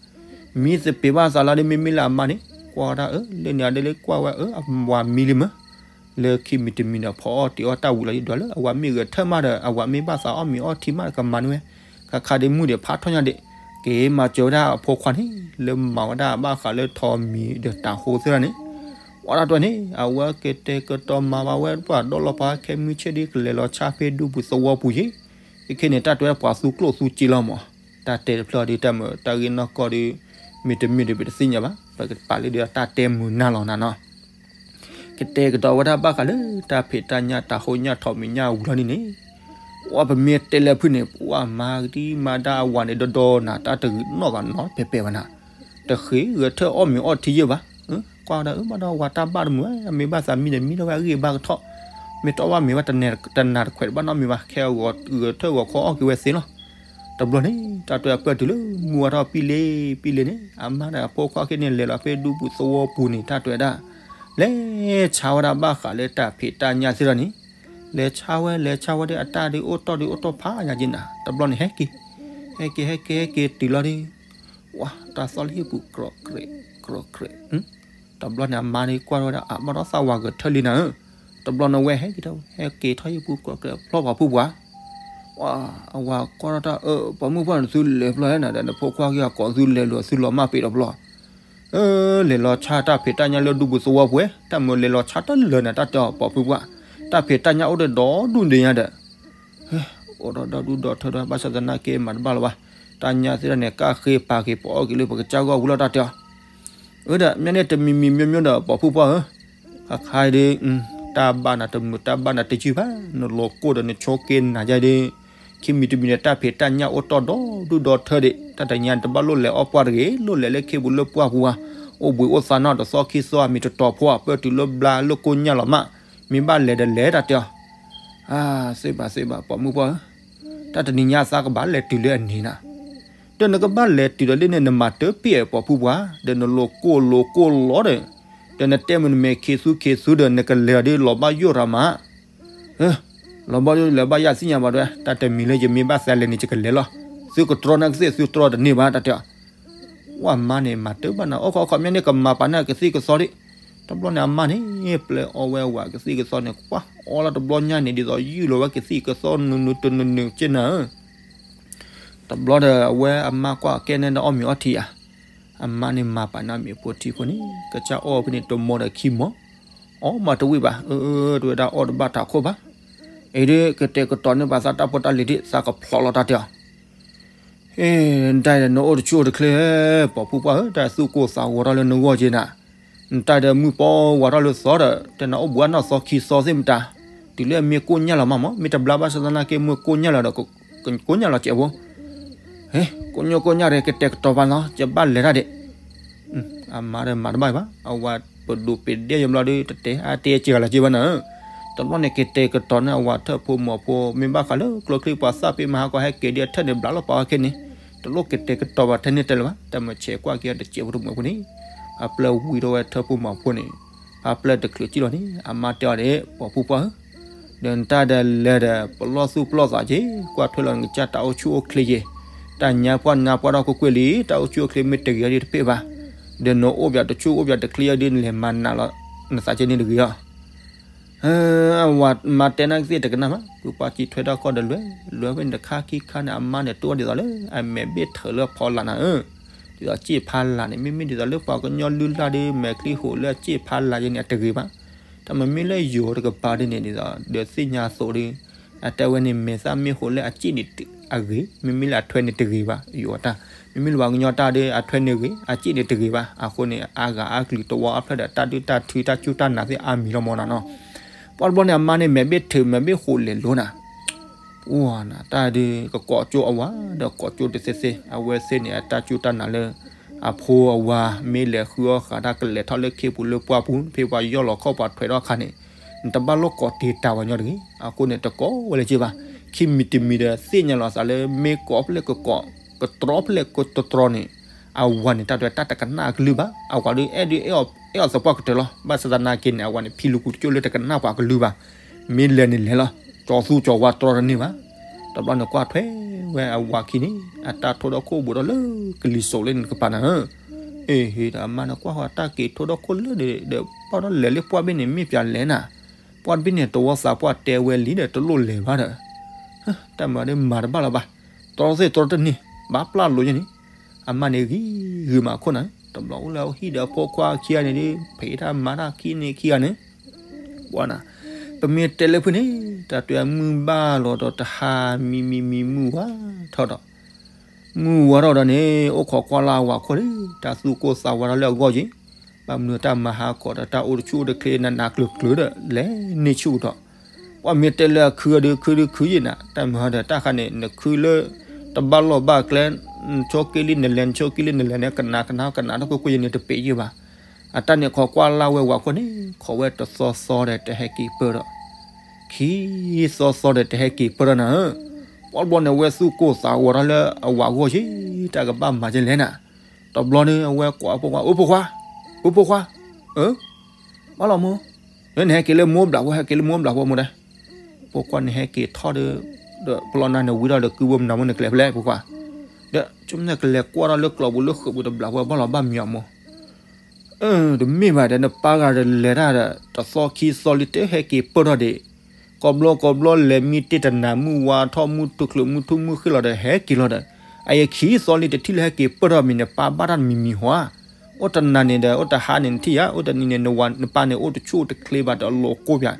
မံသပ့ၤဘၣ်သးလီၤဒီး မ့မ့ၢ်လၢအမါန့ၣ် ကွၢ်ဝဲဒၣ်အၢ လၢန့ၣ်အဒဲလၢကွၢ်ဝဲအၢ အဝၤမံလံမၢ လၢခံမံၤတမံၤဒီး ဖီအီၣ်တ့ၤအီၣ်တၢ်ဝံၤလီၤယဒွးလၢ အဝၤမ့ၢ်ဂဲၤထၢၣ်မးဒီး အဝၤမ့ၢ်ဘၣ်သးအီၣ်မ့ၤအီၣ်ထံမးဒီး ကမၤန့ၢ်ဝဲ, ခါခါဒ်မုၢ်ဒံးဖးထီၣ်ညါဒံး, က့ၤမၤစၢၤဝဲဒၣ်အဖိခွါန့ၣ် လၢမၤဝဲဒၣ်ဘၣ်ဃးလၢထိးမံၤဒီးတၤဟိသ့ၣ်တဖၣ်န့ၣ်, ဝဲဒၣ်တၢ်န့ၣ် အဝဲကတဲာ်ကတီၤမၤဘၣ်ဝဲပှၤဒီလီၤပှၤခဲမုၢ်ဆ့ၣ်ဒ်ကလဲၤလီၤဆါဖဲဒူပူၤသဝီပူၤယဲၢ်, ခဲခဲန့ၣ် တၢ်တဲပှၤသူကျိၣ်သူစ့လီၤမး, တၢ်တဲတဖျၢၣ်ဒီးတၢ်မုာ်တၢ်ဂ့ၢ်နီၢ်ကီၢ်ဒီး မ့တမ့ၢ်ဒီးပတသ့ၣ်ညါဘၣ်, ပကပာ်လၢဒ်တၢ်တဲမုာ်နၢ်လီၤနၤနီၤ ကတဲာ်ကတီၤဝဲဒၣ်ဘၣ်ဃးလၢတၢ်ဖံးတၢ်ညၣ်တၤဟိညၣ်ထိးမံၤညၣ်ဝံၤလီၤန့ၣ်န့ၣ်, ပှၤပမ့ၢ်တဲလၢဖုၣ်န့ၣ် ပှၤမၤကဒံမၤဒါအဝၤန့ၣ်ဒီဒီနၤ တၢ်တဂ့ၤနီၣ်ဘၣ်နီတဖဲဖဲဘၣ်နၤ, တဃ့ဂဲၤထၢၣ်အီၣ်မ့ၤအီၣ်ထံယဲၢ်ဘၣ်, ကွၢ်ဝဲဒၣ်အၢဘၣ်ဒီးဝၤတၢ်ဘၣ်တမုာ်ဝဲ အမ့ၢ်ဘၣ်သးမံဒီးမံဒီးဝဲအဂံၢ်ဘၣ်ကထီၣ်, မ့ၢ်တအီၣ်ဘၣ်မ့ၤဘၣ်တနၤတခွဲးတဘၣ်နီတမံၤဘၣ် ခဲဂဲၤထၢၣ်ဂီၤခီအီၣ်က့ၤဝဲသ့လီၤ. တဘျီန့ၣ် တၢ်တဲအပၢၢ်တုၤလၢမုၢ်ဝါထီၣ်ပံလ့ပံလ့န့ၣ် အမါဒီးအဖိခွါခဲန့ၣ် လဲၤလီၤဖဲဒူပူၤသဝီပူၤန့ၣ် တၢ်တဲဝဲဒၣ် လဲၤဆါဝဲဒၣ်ဘၣ်ဃးလၢတၢ်ဖံးတၢ်ညၣ်သ့ၣ်ဒီးန့ၣ်, လဲၤဆါဝဲလဲၤဆါဝဲဒီးအတၢ်ဒုးအိၣ်တီၢ်ဒုးအိၣ်တီၢ်ဖးယၤက့ၤနၤ တဘျီန့ၣ် ဟဲက့ၤ ဟဲက့ၤဟဲက့ၤဟဲက့ၤတုၤလီၤဒီး ဝၤတၢ်သီၣ်လၢဟံၣ်ပူၤကြီးကြဲး ကြီးကြဲး တဘျီန့ၣ် အမါန့ၣ်ကွၢ်ထီၣ်ဝဲဒၣ် အါ ဘၣ်ဒီးသးဝၤဂဲၤထၢၣ်လံနၤဧၢ, တဘျီန့ၣ်ဝဲဟဲက့ၤထီၣ် ဟဲက့ၤထီၣ်ဟံၣ်ပူၤကြီးကြဲးဖျီၣ်ပှၤဖုပှၢ်, ဝၤ အဝၤကွၢ်ထီၣ်တၢ်အၢ ပှၤမုၣ်ပှၢ်န့ၣ် သုလဲၤဖျီၣ်ဟဲနၤဒီး နဖိခွါက့ၤအကိးသုလဲၤလိာ်သုလီၤမၢ်ပ့ၤဒီးဖျီၣ်, လဲၤလီၤဆါတၢ်ဖံးတၢ်ညၣ်လၢဒူပူၤသဝီပူၤ, တၢ်မုာ်လဲၤလီၤဆါတလၢာ်နၤ တၢ်တဲအီၤ ပှၤဖုပှၢ်, တၢ်ဖံးတၢ်ညၣ်အိၣ်ဒီးဒီဒူၣ်ဒံးညါဒီး အိၣ်ဒီးဒီဒူၣ်ဒီထၢဒီး ဘၣ်ဆၣ်သနာ်က့မၤတဘၣ်လၢၤဘၣ်, တၢ်ညၣ်သ့ၣ်တဖၣ်န့ၣ် ကၣ်ဃ့ပာ်က့ၤပအီၣ်က့ၤလၢပကစၢ်ဂီၢ်ဝံၤလီၤ တၢ်တဲအီၤ, အၢဒီး မ့ၢ်န့ၣ်တမံၤမံၤမ့ၢ်မ့ၢ်ဒီး ပှၤဖုပှၢ်ဧၢ, ခါခါဒီး တၢ်ဘၣ်နၤတမုာ်တၢ်ဘၣ်နၤတယုၢ်ဘၣ်, နလိၤကိၢ်ဒီးနဆိးက့နၤယါဒီး ခံမံၤတမံၤဒီးတၢ်ဖံးတၢ်ညၣ်အိၣ်တီၢ်ဒီဒူၣ်ဒီထၢဒံး, တၢ်တနံၤညါတဘၣ်လိၣ်လဲၤအီၣ်ပှၢ်တဂ့ၤ, လိၣ်လဲၤလၢခ့ပူၤလၢပှၢ်ပူၤဧါ, အိၣ်ဘှံးအိၣ်သါနီၢ်တသီခံသီ မံၤတတီၤဖိ အပၢၢ်တုၤလၢဘျါလၢကိၢ်ညၣ်လီၤမး, မ့ၢ်ဘၣ်လဲၤဒီးလဲၤ တၢ်တဲအီၤ, သ့ၣ်ဘၣ်သ့ၣ်ဘၣ် ပှၤမုၣ်ပှၢ်ဧၢ, တၢ်တနံၤညါသးကဘၣ်လဲၤတုၤလၢအနံၤနၤ, ဒီးနကဘၣ်လဲၤတုၤဒီးလၢန့ၣ် နမၤတပ့ၢ်ပှၤဖုပှၢ်, ဒီးနလိၤကိၢ်လိၤကိၢ်လီၤဒီး, ဒီးနတဲမုၢ်နမဲာ်ခံသူခံသူဒီး နကလဲၤဒီးလီၤဘၣ်ယိၣ်ရၤမး လီၤဘၣ်ယိၣ်လဲၤဘၣ်ယၣ်သ့ၣ်ညါဘၣ်ဒီး တၢ်တမံၤလၢယမ့ၢ်ဘၣ်သးလဲၤန့ၣ် ယကလဲၤလီၤ, သုကတြီနကသ့ၣ်သုတြီတန့ၢ်ဘၣ် တၢ်တဲအီၤ, ဝဲအမါန့ၣ် မၤတၢ်ဘၣ်နၤ အိၣ်ခိးခိး မ့ၢ်န့ၣ်ကမၤပာ်နၤကသံၣ်ကသီဒံး, တဘျီန့ၣ်အမါန့ၣ် ပျဲအီဝဲအဝၤကသံၣ်ကသီန့ၣ် ကွၢ်အီလီၤတဘျီညါန့ၣ် ဒ်သိးယုၢ်လီၤဝဲကသံၣ်ကသီနုာ်နုာ်တနုာ်နုာ်က့နၤဧၢ တဘျီဒီး အဝဲအမါကွၢ်ကဲနဲဒီးအီၣ်မ့ၤအီထံယါ, အမါန့ၣ်မၤပာ်န့ၢ်မ့ၤဖိထံဖိန့ၣ် ကစၢ်အီၣ်ဖဲန့ၣ်တမီဒီးခံမီ, အီၣ်မးတဝံၣ်ဘၣ်, အၢ တဝဲဒၣ်အီၣ်တဘၣ်ထးခိၣ်ဘၣ်, အံၤဒ်ကတဲာ်ကတီၤန့ၢ်ဘၣ်သးတၢ်ဖိတၢ်လံၤဒ်သးကဖျိးလီၤတၢ်တဲအီၤ, နတၢ်ဒီးနအိၣ်တဆူၣ်အိၣ်တချ့, ပှၤဖုပှၢ်ဧၢ တၢ်သူၣ်ကိၢ်သးဂီၤထီၣ်လၢနဂီၢ်က့နၤ, နတၢ်ဒီးမုၢ်ပီဝါထီၣ်လၢသီဒီး တဲနၤအိၣ်ဘှံးအနီၢ်သီခံသီသ့ၣ်မတၤ, တုၤလၢအမ့ၢ်ကိၢ်ညၣ်လီၤမးမး မ့ၢ်တဘျါဘၣ်ဆၣ်သနာ်က့မ့ၢ်ကိၢ်ညၣ်လီၤဒီး ကိၢ်ညၣ်လီၤစဲးဖိ, ကိၢ်ညိၣ်ကိၢ်ညၣ်ဒီး ကတဲာ်ကတီၤပာ်လီၤ ယဘၣ်လဲၤတၢ်ဒံး, အမါဒီးမၤတဘၣ်ဘၣ် အဝၤပဒိးပဒဲယဘျီဒီး တတဲအါတဲစှၤလီၤက့ဘၣ်နၤဧၢ, တဘျီန့ၣ်ကတဲာ်ကတီၤန့ၢ်အဝၤထၢၣ်ဖိမီၤဖိ မ့ၢ်ဘၣ်ဃးလၢကျိချံပှၤသၣ်ပ့ၤမဟါကီဟဲက့ၤဒီးအထၢၣ်န့ၣ်ဘျးလီၤပာ်အီၤခဲန့ၣ်, တလိၣ်ကတဲာ်ကတီၤဘၣ်ထဲန့ၣ်တဲလၢၤဘၣ် တၢ်မၤဆဲးကွၢ်က့ၤအီၤတစဲးဖိတမုာ်ဖိန့ၣ်, ဖးပျၢ်ဝံၤထီၣ်ဝဲထၢၣ်ဖိမီၤဖိန့ၣ်, ဖးပျၢ်တချုးကံၣ်လီၤန့ၣ် အမါတဲအီၤဒ် ပှၤဖုပှၢ်ဧၢ ဒီးနတၢ်ဒီးလဲၤဒီး ပလီၢ်သူၣ်ပလီၢ်သးက့ၤ ကွၢ်ထွဲလီၤနကစၢ်တၢ်အိၣ်ဆူၣ်အိၣ်ချ့က့ၤ, တၢ်ညါပှၢ်နါပှၢ်ထီၣ်ကွ့ၢ်ကွ့ၢ်လံ တၢ်အိၣ်ဆူၣ်အိၣ်ချ့မ့ၢ်တဂ့ၤအီၤဒ်တဖ့ၣ်ဘၣ်, ဒီးနအိၣ်ဘၣ်တဆူၣ်အိၣ်ဘၣ်တချ့အီၤဒ်နလဲၤမၤနးလီၤ နသးက့န့ၣ်တဂ့ၤအီၤ အဝၤမါတဲနၤကသ့ၣ်တကနၣ်မး ဖုပှၢ်ကံထွဲထီၣ်ကီၢ်ဒီးလွဲၢ်, လွဲၢ်ဖဲန့ၣ်တခါခံခါန့ၣ် အမါန့ၣ်တိၢ်ဒ်သိးလၢ အမဲာ်ဘ့ၣ်ထၢၣ်လၢအဖီလာ်နၤဧၢ, ဒ်သိးစ့ၣ်ဖးလာ်န့ၣ် မ့မ့ၢ်ဒ်သိးလၢပှၤကညီလုၢ်လၢ်ဒီး မဲာ်ချံဟိးလၢအစ့ၣ်ဖးလာ်ယဲန့ၣ် အတဂ့ၤဘၣ်, တၢ်မ့မ့ၢ်လၢယိၤတကပၤဒ်န့ၣ်ဒ်သိး ဒီးသ့ၣ်ညါအသိးဒီး အတဲဝဲန့ၣ် မဲာ်သၣ်မ့ၢ်ဟိးလၢအစ့ၣ်န့ၣ်အဂ့ၤ, မ့မ့ၢ်လၢအထွဲန့ၣ်တဂ့ၤဘၣ် ယိၤအတၢ်, မ့မ့ၢ်လၢပှၤကညီတၢ်ဒီး အထွဲန့ၣ်ဂ့ၤ အစ့ၣ်န့ၣ်တဂ့ၤဘၣ်, အဃိန့ၣ် အါဂၤအါကလုာ်တဝီအဖျၢၣ်ဒီး တၢ်ဒုၣ်တၢ်ထုတၢ်စူၢ်တၢ်နာ်သ့ၣ်အါမံၤလီၤမးနၤနီၤ, ပှၤတဘျီန့ၣ် အမါန့ၣ် မဲာ်ဘ့ၣ်ထၢၣ်မဲာ်ဘ့ၣ်ဟိးလဲၤလိၤနၤ ပှၤနၤ တၢ်ဒုးကကိးကၠိအဝၤ ဒီးကိးကၠိတသ့သ့ အဝဲသ့ၣ်န့ၣ် အတၢ်စူၢ်တၢ်နာ်လၢ အဖိအဝၤ မ့ၢ်လဲၤဃုအီၣ်ဃာ်တၢ်ကလဲၤထီၣ်လၢခ့ပူၤလၢပှၢ်ပူၤ ဖဲပှၤယီၢ်လီၤခီၣ်ပှၤထွဲးထီၣ်အခါန့ၣ် နတဘၣ်လိၣ်ကိးတ့ၢ်တၢ်ဝဲညီတဂ့ၤ, အဃိန့ၣ် တကိးဝဲလၢၤက့ဘၣ်, ခံမံၤတမံၤဒီး သ့ၣ်ညါလီၤသးလၢ မ့ၢ်ကိးဖဲလဲၣ်ကကိး ကတြီဖဲလဲၣ်ကတတြီန့ၣ် အဝၤန့ၣ် တၢ်တဲတၢ်တကနၣ်အကလုၢ်ဘၣ်, အဝၤဒုးအဲၣ်ဒုးအဲၣ်အီၤ အဲၣ်အီၤသပှၢ်ကတၢၢ်လီၤ. ဘၣ်ဆၣ်သနာ်က့န့ၣ် အဝၤန့ၣ် ဖံးလူၤကူၤတကၠိၣ်လၢတကနၣ်ပှၤကလုၢ်ဘၣ်. မ့ၢ်လဲၤန့ၣ်လဲၤလီၤ, ကၠီသူကၠီဝါတြီတန့ၢ်ဘၣ်. တဘျီန့ၣ်ကွၢ်ထွဲဝဲအဝၤခံန့ၣ် အတၢ်ထိၣ်ဒီခိၣ်ဘူးထီၣ်လၢကလံၤစိးလၢန့ၣ်တကပၤနၤဧၢ. အ့ဟ့ဒီးအမါန့ၣ်ကွၢ်ဃီအတၢ်က့ၤထိၣ်ဒီခိၣ်လၢဒီး ဘၣ်ဒီးလဲၤလၢပှၢ်ဘ့ၣ်န့ၣ် မ့ၢ်ပၠးလဲၤနၤ, ပှၢ်တဘ့ၣ်န့ၣ် တဝီသးပှၢ်တဲဝဲလံဒီး တလိၣ်လဲၤဘၣ်ဒီး တၢ်မၤဒီးမၤတဘၣ်လၢၤဘၣ်, တြီသ့ၣ်တြီတန့ၢ်, ဘၣ်ပျၢ်လိာ်ယဲန့ၣ်. အမါန့ၣ်ဂံၤဂုာ်မးခိၣ်နၤ, တဘျီအိၣ်လၢအဟံၣ်ဒီးအဖိခွါခံဂၤန့ၣ်ဒီး ဖံးတၢ်မၤတၢ်ခံန့ၣ်ခံဂၤန့ၣ်, ပှၤနၤ, ပမ့ၢ်တဲလၢဖုန့ၣ် တၢ်တဲမုၢ်ဘၣ်လီၤဒီးတဟါမံမံမံမုၢ်ဝါထီၣ်ဒီး မုၢ်ဝါထီၣ်ဒီးန့ၣ် အိၣ်ခိးကွၢ်လၢအဝၤခိၣ်န့ၣ် တၢ်သူၣ်ကိၢ်သးဝါထီၣ်လၢအဂီၢ်ယံၤ, ဘၣ်မနုၤတၢ်မၤဟးဂီၤဒီးတၢ်အိၣ်တဆူၣ်အိၣ်တချ့နးနးကျၢၤကျၢၤဒီး လဲၤန့ၢ်ဆူၣ်ကဒီး, ပှၤမ့ၢ်တဲလၢအခုအီၤဒီး ခုဒုးခုယံၤနၤ, တၢ်မၤဒီးတၢ်ဃါန့ၣ် နခုလၢ တဘၣ်လီၢ်ဘၣ်ကျဲ, နဆိက့လံနလဲၤ နဆိက့လံနလဲၤန့ၣ် ကနးကနးကနးတၢ်ကွ့ၢ်ကွ့ၢ်ယဲန့ၣ် တပ့ၤယံၤဘၣ်. အတၢ်န့ၣ်ခိးကွၢ်လၢ်ဝဲဝၤခိၣ်န့ၣ် ခိးဝဲတသီသီဒီးတဟဲက့ၤပၢၢ်ဒီး ခံသီသီဒီးတဟဲက့ၤပၢၢ်ထီၣ်နၤဧၢ. ပှၤဘျီန့ၣ် အဝဲသူၣ်ကိၢ်သးဂီၤထီၣ်လၢအဝၤဂီၢ်ယံၤ တၢ်ကဘၣ်မၤဒ်လဲၣ်နၤ. တဘျီန့ၣ် အဝဲကိးအဖိခွါ, အိၣ်ဖိခွါ, အိၣ်ဖိခွါ, အၢ, ဘၣ်လီၤမိၢ်, လၢနဟဲက့ၤလၢမိၢ်ဘျးဖိ ဟဲက့ၤလၢမိၢ်ဘျးဖိမိၢ်ဒဲး. ဖိခွါန့ၣ်ဟဲက့ၤထီၣ်ဒီး ဒီးပလီၢ်နၤန့ၣ်ဝံထီၣ်ဒီးကုဘိမနၤမိၢ်န့ၣ်ကလဲၤဖဲလဲၣ်ဖိခွါ, ဒီးဆိကမိၣ်ကလဲၤကွၢ်ထီၣ်လၢကျီပူၤလၢဃုာ်ပူၤတဘျးဖိဘၣ်လီၤဘၣ်မံၤအီၤမိၢ် တမ့ၢ်ဘၣ်ဒီး နပၢ်ဂၤဒီးလဲၤတၢ်ဒီး တသီခံသီလံတဟဲက့ၤပၢၢ်ထီၣ်ဒံး, ကိးဘျီကိးဘျီလဲၤမံတ့ၢ်တနၤမုၢ်ဝါထီၣ်မုၢ်ထူၣ်ချုးမုၢ်ထူၣ်မုၢ်ဃ့ၢ်လီၤဒီး ဟဲက့ၤလီၤဒီး, အယခံသီလံတထံၣ်လၢဟဲက့ၤပၢၢ်ထီၣ်မံၤန့ၣ် ပၢ်ဘၣ်တၢ်တမံၤမံၤဟီဧါ, အိၣ်တနၤန့ၣ်ဒီး အိၣ်တဟါန့ၣ်နထံၣ်ဧါ, အိၣ်တနံၤန့ၣ် နဝၤနပၢ်န့ၣ် အိၣ်တဆူၣ်အိၣ်တချ့ဘၣ်ဒီးအလိၤကိၢ်ပၠး,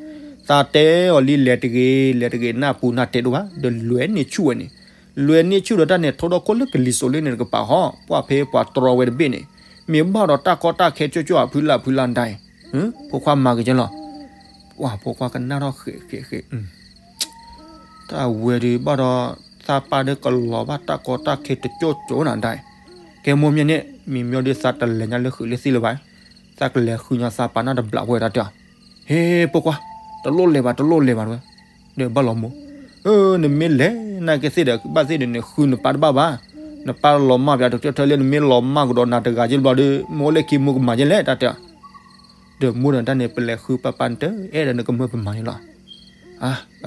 သးတဲအီၤလံလဲၤတဂ့ၤ လဲၤတဂ့ၤ နၢ်ပူၤနၢ်တဲာ်ဒိၣ်ဘၣ်, ဒီးလွဲန့ၢ်ဆူၣ်ဝဲန့ၣ် လွဲန့ၢ်ဆူၣ်ဒီးတၢ်န့ၣ် ထိၣ်ဒီခိၣ်လၢကလံၤစိးလၢန့ၣ်တကပၤဟီ, ပှၢ်ဖဲပှၤတြီဝဲတဘ့ၣ်န့ၣ်, မ့ၢ်ဘၣ်ဒီးတၢ်ကီတၢ်ခဲကၠိကၠိအဖုလၢအဖုလၢဒၣ်အံၤ, ဖိခွါမၤက့ၤကလီၤ, ပှၢ်ဖိခွါကနၣ်ထီၣ်ဃဲးဃဲးဃဲး, တၢ်ဝဲဒုးဘၣ်ဒီး သးပၢ်ဒီးကလီၤဘၣ်တၢ်ကီတၢ်ခဲတကၠိကၠိနၤဒၣ်အံၤ, ကဲမိၢ်မ့ၢ်န့ၣ် မ့ၢ်မ့ၢ်ဒီးသးတလဲၤညါလၢဃုာ်လၢသ့ၣ်လၢၤဘၣ်, သးကလဲၤဃုညါသးပၢ်နၢ်တဘျးဝဲဒၣ်တဲအီၤ, ဟ့ ဖိခွါ, တလိၣ်လဲၤဘၣ် တလိၣ်လဲၤဘၣ်တဲဝဲ, ဒီးဘၣ်လီၤမိၢ်, အၢ နမ့ၢ်လဲၤနာ်က့သ့ၣ်ဒီး ဘၣ်သ့ၣ်ဒီးနဃုနပၢ်တဘၣ်ဘၣ်, နပၢ်လီၤမၢ်ပၠးတကၠိထၢလၢနမ့ၢ်လီၤမၢ်ကဒီးနၤတဂၤက့ဘျီဒီး မ့ၢ်အိၣ်လၢခံမိၢ်ကမၤက့လဲၣ်တၢ်တဲအီၤ, ဒီးမိၢ်ဒီးတၢ်န့ၣ် ပလဲၤဃုပၢ်ပၢ်နတအဲၣ်ဒီးနကမၢပမၤန့ၣ်လီၤ,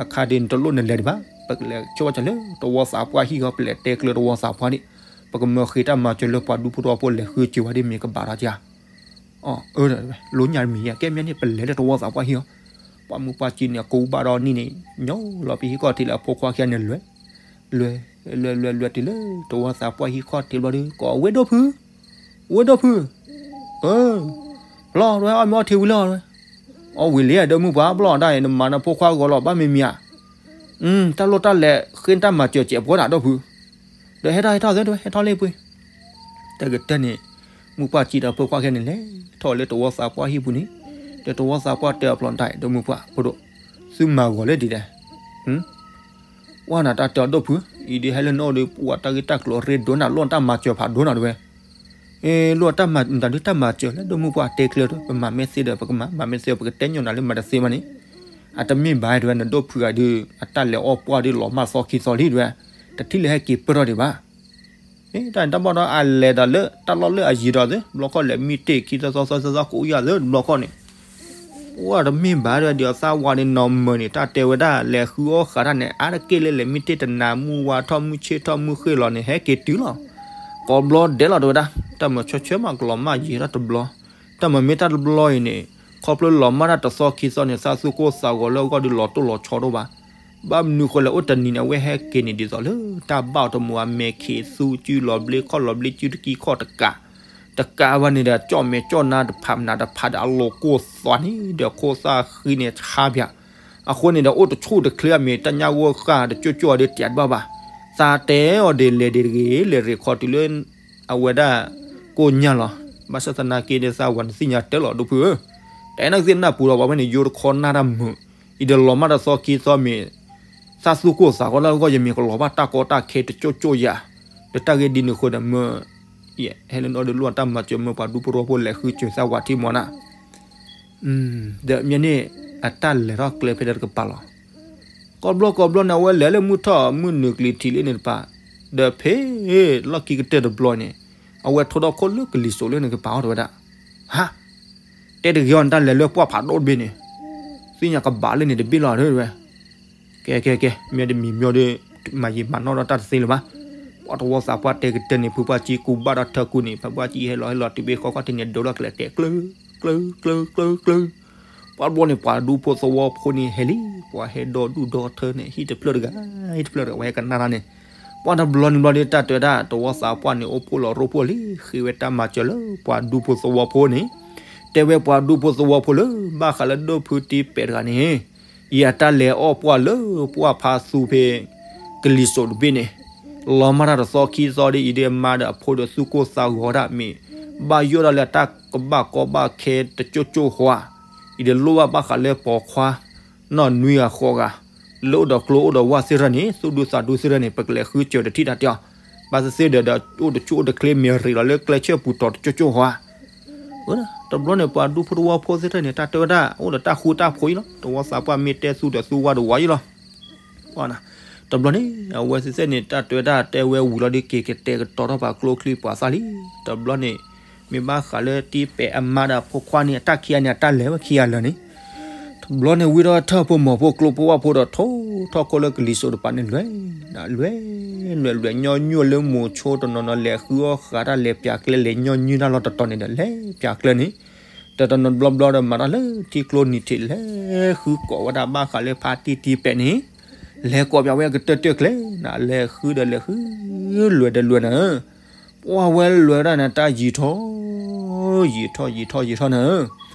အခါဒ်နတလိၣ်နလဲၤဒံးဘၣ်, ပကလဲၤဆိဘၣ်စၢၤလၢတဝီသးပှၢ်ဟံၣ်ဃီ ပလဲၤတဲကျၢၤတဝီသးပှၢ်ဒံး, ပကမၢဃ့တၢ်မၤစၢၤလၢပှၤဒူဖိတဝီဖိလဲၤဃုစၢၤဝဲဒ်မ့ၢ်ကဘၣ်ဒီးဧါ အၢ လိညါတမံၤယါ ကဲမ့ၢ်န့ၣ် ပလဲၤလၢတဝီသးပှၢ်ဟံၣ်အီၤ, ပှၢ်မုၢ်ပှၢ်ကံန့ၣ် အကိးဘၣ်ဒီးနံၣ်န့ၣ် ညီလီၤဖဲဟံၣ်ခီၣ်ထံးလၢအဖိခွါခံဂၤန့ၣ်လဲၤ, လဲၤ, လဲၤလဲၤလဲၤတုၤလၢတဝီသးပှၢ်ဟံၣ်ခီၣ်ထံးဘျီဒီး ကိးဝဲဒိၣ်ဖု, ဝဲဒိၣ်ဖု, အၢ, လီၤဝဲအီၣ်မ့ၤအီထံဝံၤလီၤဝဲ, အီၣ်ဝံၤလံဧါ ဒီးမုၢ်ပှၢ်ဘျီၣ်ဒၣ်အံၤ နမၤနဖိခွါဂီၤလီၤဘၣ်မံၤမံၤဧါ, တၢ်လိၣ်တၢ်လဲၤဃ့တၢ်မၤစၢၤစဲးပှဲၤဒၣ်ဒီးဖု, ဒီးဟဲထီၣ်ဟဲထီၣ်သ့ ဟဲထီၣ်လၢပှ့ၤ တၢ်ကတၢၢ်န့ၣ် မုၢ်ပှၢ်စံးဒီးဖိခွါခဲန့ၣ် လဲၤထီၣ်လၢတဝီသးပှၢ်ဟံၣ်ပူၤန့ၣ်, ဒီးတဝီသးပှၢ်တဲအဖျီတၢ်ဒီးမုၢ်ပှၢ်ဖိဒိၣ်, သုမၤဂီၤလၢဒ်လဲၣ်, ဝဲနၤတၢ်တဲအီၤဒိၣ်ဖု, အံၤဒ်ဟဲလၢနအိၣ်ဒီး ပှၤတၢ်ဂ့ၢ်တၢ်ကျိၤအရ့ဒိၣ်နၤ လိၣ်တၢ်မၤစၢၤဖးဒိၣ်နၤတဝဲ, လိၣ်တၢ်မၤတၢ်မၤစၢၤလၢဒိၣ်မုၢ်ပှၢ်တဲကျၢၤဒီး ပမၤမ့ၢ်သ့ဒီး ပကမၤ မၤမ့ၢ်သ့ ပကတဲညိၣ်နၤလၢမၤတသ့ဘၣ်န့ၣ်, အတမ့ၢ်ဘၣ်တဝဲ နဒိၣ်ဖုဂၤဒုး အတၢ်လဲၤအီၣ်ပှၢ်ဒုးလီၤမၢ်သီခံသီလံတဝဲ, တထံၣ်လၢဟဲက့ၤပၢၢ်ထီၣ်ဒံးဘၣ် တၢ်န့ၣ်တၢ်ဘၣ်ဒီး အလဲၤဒီးလၢတၢ်လီၢ်လၢအယံၤဒီးသ့ ဘျီခီၣ်လဲၤမံတ့ၢ်ခံသီသီသီသီသီကအိၣ်ယၢ်သ့ ဘျီခီၣ်န့ၣ်, အိၣ်တမ့ၢ်ဘၣ်ဒီး ဒ်အသးဝါန့ၣ်နီၢ်မၢၤန့ၣ် တၢ်တဲဝဲဒၣ် လဲၤဃုအီၣ်ဃာ်တၢ်န့ၣ် အါတက့ၢ်လၢလဲၤမံတ့ၢ်တနၤ မုၢ်ဝါထီၣ်မုၢ်ဆ့ၣ်ထီၣ်မုၢ်ဃ့ၢ်လီၤန့ၣ် ဟဲက့ၤတုၤလီၤ, ကိးဘျီဒဲးလီၤတဝဲဒၣ်, တၢ်မၤဆၢဆၢမးကလီၤမၢ်ယံၤထီၣ်တဘျီ, တၢ်မၤမ့ၢ်တၢ်တဘျီအံၤန့ၣ်, ခီဖျိလီၤမၢ်တၢ်တသီခံသီန့ၣ် သးသူၣ်ကိၢ်သးဂီၤလၢအဂီၢ်ဒုးလီၤတိၢ်လီၤဆီဒိၣ်ဘၣ် ဘၣ်မနုၤဃိလဲၣ် အိၣ်တနံၤန့ၣ် အဝဲဟဲက့ၤန့ၣ်ဒ်သိးလၢတၢ်ဘၣ်အီၤတမူၤ အမဲာ်ခံးသူကၠုလီၤဘျ့ခီၣ်လီၤဘျ့ကၠုတကံခီၣ်တကး, တကးဘၣ်န့ၣ်ဒီး ကၠီၣ်မဲာ်ကၠီၣ်နါတဖးမနၤတဖးဒီးအလိၤကိၢ်သွးန့ၣ်ဒီး ခိၣ်သၣ်ဃံန့ၣ်ဆါပၠး, အဃိန့ၣ်ဒီး အိၣ်တဆူၣ်တချ့အမ့ၢ် တၢ်ညၣ်ဂိၢ်ဃၢ်တကၠိၣ်ကၠိၣ်အီၤဒုးတၢ်တဘၣ်ဘၣ်, သးတဲအီၤဒ်လဲၣ်ဒ်တဂ့ၤ လဲၤရ့ၣ်ခီတုၤလၢ အဝဲဒၣ် ကိၢ်ညၣ်လီၤ, ဘၣ်ဆၣ်သနာ်က့ဒီး သးဝၤနသ့ၣ်ညါတၢ်လီၤ ဒိၣ်ဖုဧၢ, တၢ်အဲၣ်နၢ်ကသ့ၣ်နၢ်ပူၤဒီး ပှၤဝဲန့ၣ် ယိတခီနၢ်တၢ်မုာ်, အံၤဒီးလီၤမၢ်တၢ်သီခံသီမ့ၢ် သးသူၣ်ကိၢ်သးဂီၤလၢအဂီၢ် ယမ့ၢ်ကလီၤဘၣ်တၢ်ကီတၢ်ခဲတကၠိၣ်ကၠိၣ်ယၤ, ဒီးတၢ်ဂ့ၢ်ဒ်န့ၣ်အဃိဒီး မၢ ယဟဲလၢနအိၣ်ဒီးလိၣ်တၢ်မၤစၢၤ မၢပှၤဒူဖိထီဖိလဲၤဃုစၢၤသးဝၤထံမီၤနၤ, ဒီးမ့ၢ်န့ၣ် အတၢ်လဲၤထီၣ်ကျဲဖဲလဲၣ်တကပၤလီၤ. ကိးဘျီကိးဘျီန့ၣ် အဝဲလဲၤလၢမုၢ်ထီၣ်မုၢ်နုာ်ကလံၤထံးလၢန့ၣ်တပၤ, ဒီးဖဲလီၢ်ခံကတၢၢ်တဘျီန့ၣ် အဝဲထိၣ်ထီၣ်ခိၣ်လၢကလံၤစိးလၢန့ၣ်တကပၤအီၤတဝဲဒၣ်, ဟါ, တဲတဂ့ၤအီၤ နတၢ်လဲၤလၢပှၢ်ဖးဒိၣ်တဘ့ၣ်န့ၣ်, သ့ၣ်ညါကဘၣ်လၢန့ၣ်တဘ့ၣ်လီၤတဲဝဲ. ကဲကဲကဲ မ့ၢ်တမံၤမ့ၢ်ဒီး မၤယံာ်မၤနီၢ်ဒီးတၢ်တသ့လၢၤဘၣ်. ပှၤတဝီသးပှၢ်တဲကတၢၢ်န့ၣ် ဖုပှၢ်ကၠံကူးဘၣ်ဒီးထၢကူးန့ၣ် ဖုပှၢ်ကၠံဟဲလီၤဟဲလီၤတုၤဘ့ၣ်ဃီခီၣ်ထံးန့ၣ် ဒိးလီၤကလဲာ်တဲာ်ကျၢၤ ကျၢၤ ကျၢၤ ကျၢၤ ကျၢၤ. ပှၢ်ဘျီန့ၣ် ပှၤဒူဖိသဝီဖိန့ၣ်ဟဲလံ, ပှၤဟဲဒီဒူၣ်ဒီထၢန့ၣ် ဟံၣ်တဖျၢၣ်တဂၤ ဟံၣ်တဖျၢၣ်တဂၤ ပှၤဟဲကနၣ်တၢ်န့ၣ်, ပှၢ်တဘျီန့ၣ်ဘျီဒီး တၢ်တဲဝဲဒၣ် တဝီသးပှၢ်န့ၣ် အိၣ်ဖှိၣ်လီၤရိဖှိၣ်လံ ဃ့ဝဲတၢ်မၤစၢၤလၢပှၤဒူဖိသဝီဖိန့ၣ်, တဲဝဲပှၤဒူဖိသဝီဖိလၢ ဘၣ်ဃးလၢဒိၣ်ဖုတံပဲာ်တဂၤန့ၣ် ယတၢ်လဲၤအီၣ်ပှၢ်လၢပှၢ်ဖးသူဖဲ ကလံၤစိးတဘ့ၣ်န့ၣ်, လီၤမၢ်တၢ်တသီခံသီဒီး အံၤဒီးမါဒီးအဖိဒီးသူၣ်ကိၢ်သးဂီၤဒၣ်မ့ၢ်, ဘၣ်ယိၣ်ဒၣ်လၢတၢ်ကဘၣ်ကီဘၣ်ခဲတကၠိၢ်ကၠိၢ်ဃီ, အံၤဒီးလိၣ်ဘၣ်ဘၣ်ဃးလၢပိာ်ခွါ နီၢ်နွံဂၤဃိးဂၤ, လၢအိၣ်ဒီးကျိအိၣ်ဒီးဝၢ်သ့ၣ်တဖၣ်န့ၣ် သူၣ်ဒူသးဒူသ့ၣ်တဖၣ်န့ၣ် ပကလဲၤဃုစၢၤတထံၣ်တၢ်တဲအီၤ, ဘၣ်သ့ၣ်သ့ၣ်ဒီး ဒီးအိၣ်တဆူၣ်အိၣ်တချ့မ့ၢ်ရ့းလီၤလၢကျဲဆၢပူၤတီၤတကၠိၢ်ကၠိၢ်ဃီ တဘျီန့ၣ် ပှၤဒူဖိတဝီဖိသ့ၣ်တဖၣ်န့ၣ် တၢ်တဲဝဲဒၣ် အိၣ်ဒီးတၢ်ဃူတၢ်ဖိးအံၤလီၤ. တဝီသးပှၢ်မ့ၢ်တဲသူဒီးသူဝါဒီးဝါအံၤလီၤ. တဘျီန့ၣ် အဝဲသ့ၣ်သ့ၣ်န့ၣ် တၢ်တဲဝဲဒၣ် တဲဝဲဝံၤလီၤဒီး က့ၤကတဲာ်ကတီၤထီၣ်ပှၤကျိချံပှၤသၣ်လံ. တဘျီန့ၣ် မ့ၢ်ဘၣ်ဃးလၢတံပဲာ်အမါဒီးအဖိခွါန့ၣ် အတၢ်ခံဂၤန့ၣ် အတၢ်လဲၤဝဲခံဂၤလၢာ်န့ၣ် တဘျီန့ၣ် ဝံၤဒီးထၢၣ်ဖိမီၤဖိကျိဖိဝၣ်ဖိဒီး ထိၣ်ထီၣ်ခိၣ်လၢကလံၤစိးတပၤန့ၣ် လဲၤ လဲၤ လဲၤ လဲၤညီနုၢ်လၢမိၤဆိတနီၤနီၤ လဲၤဃုအီၣ်ဃာ်တၢ် လဲၤပၠးကျဲ လဲၤညီနုၢ်တၢ်လီၤတတီၤန့ၣ်ဒီး လဲၤပၠးကျဲန့ၣ်, တနီၤတဘျီဘျီဒီး မၤတၢ်လၢထံကျိနံၤထံး လဲၤဃုကိးဝဲဒၣ်ဘၣ်ဃးလၢဖါတံၢ်တံပဲာ်န့ၣ်, လဲၤကိးပၠးဝဲကတၢၢ်တၢၢ်ကျဲနၤ လဲၤဃုဒီးလဲၤဃု လဲၤဒီးလဲၤနၤ ပှၢ်ဝဲလဲၤဒၣ်န့ၣ် တၢ်ယံာ်ထီၣ် ယံာ်ထီၣ် ယံာ်ထီၣ် ယံာ်ထီၣ်န့ၣ်,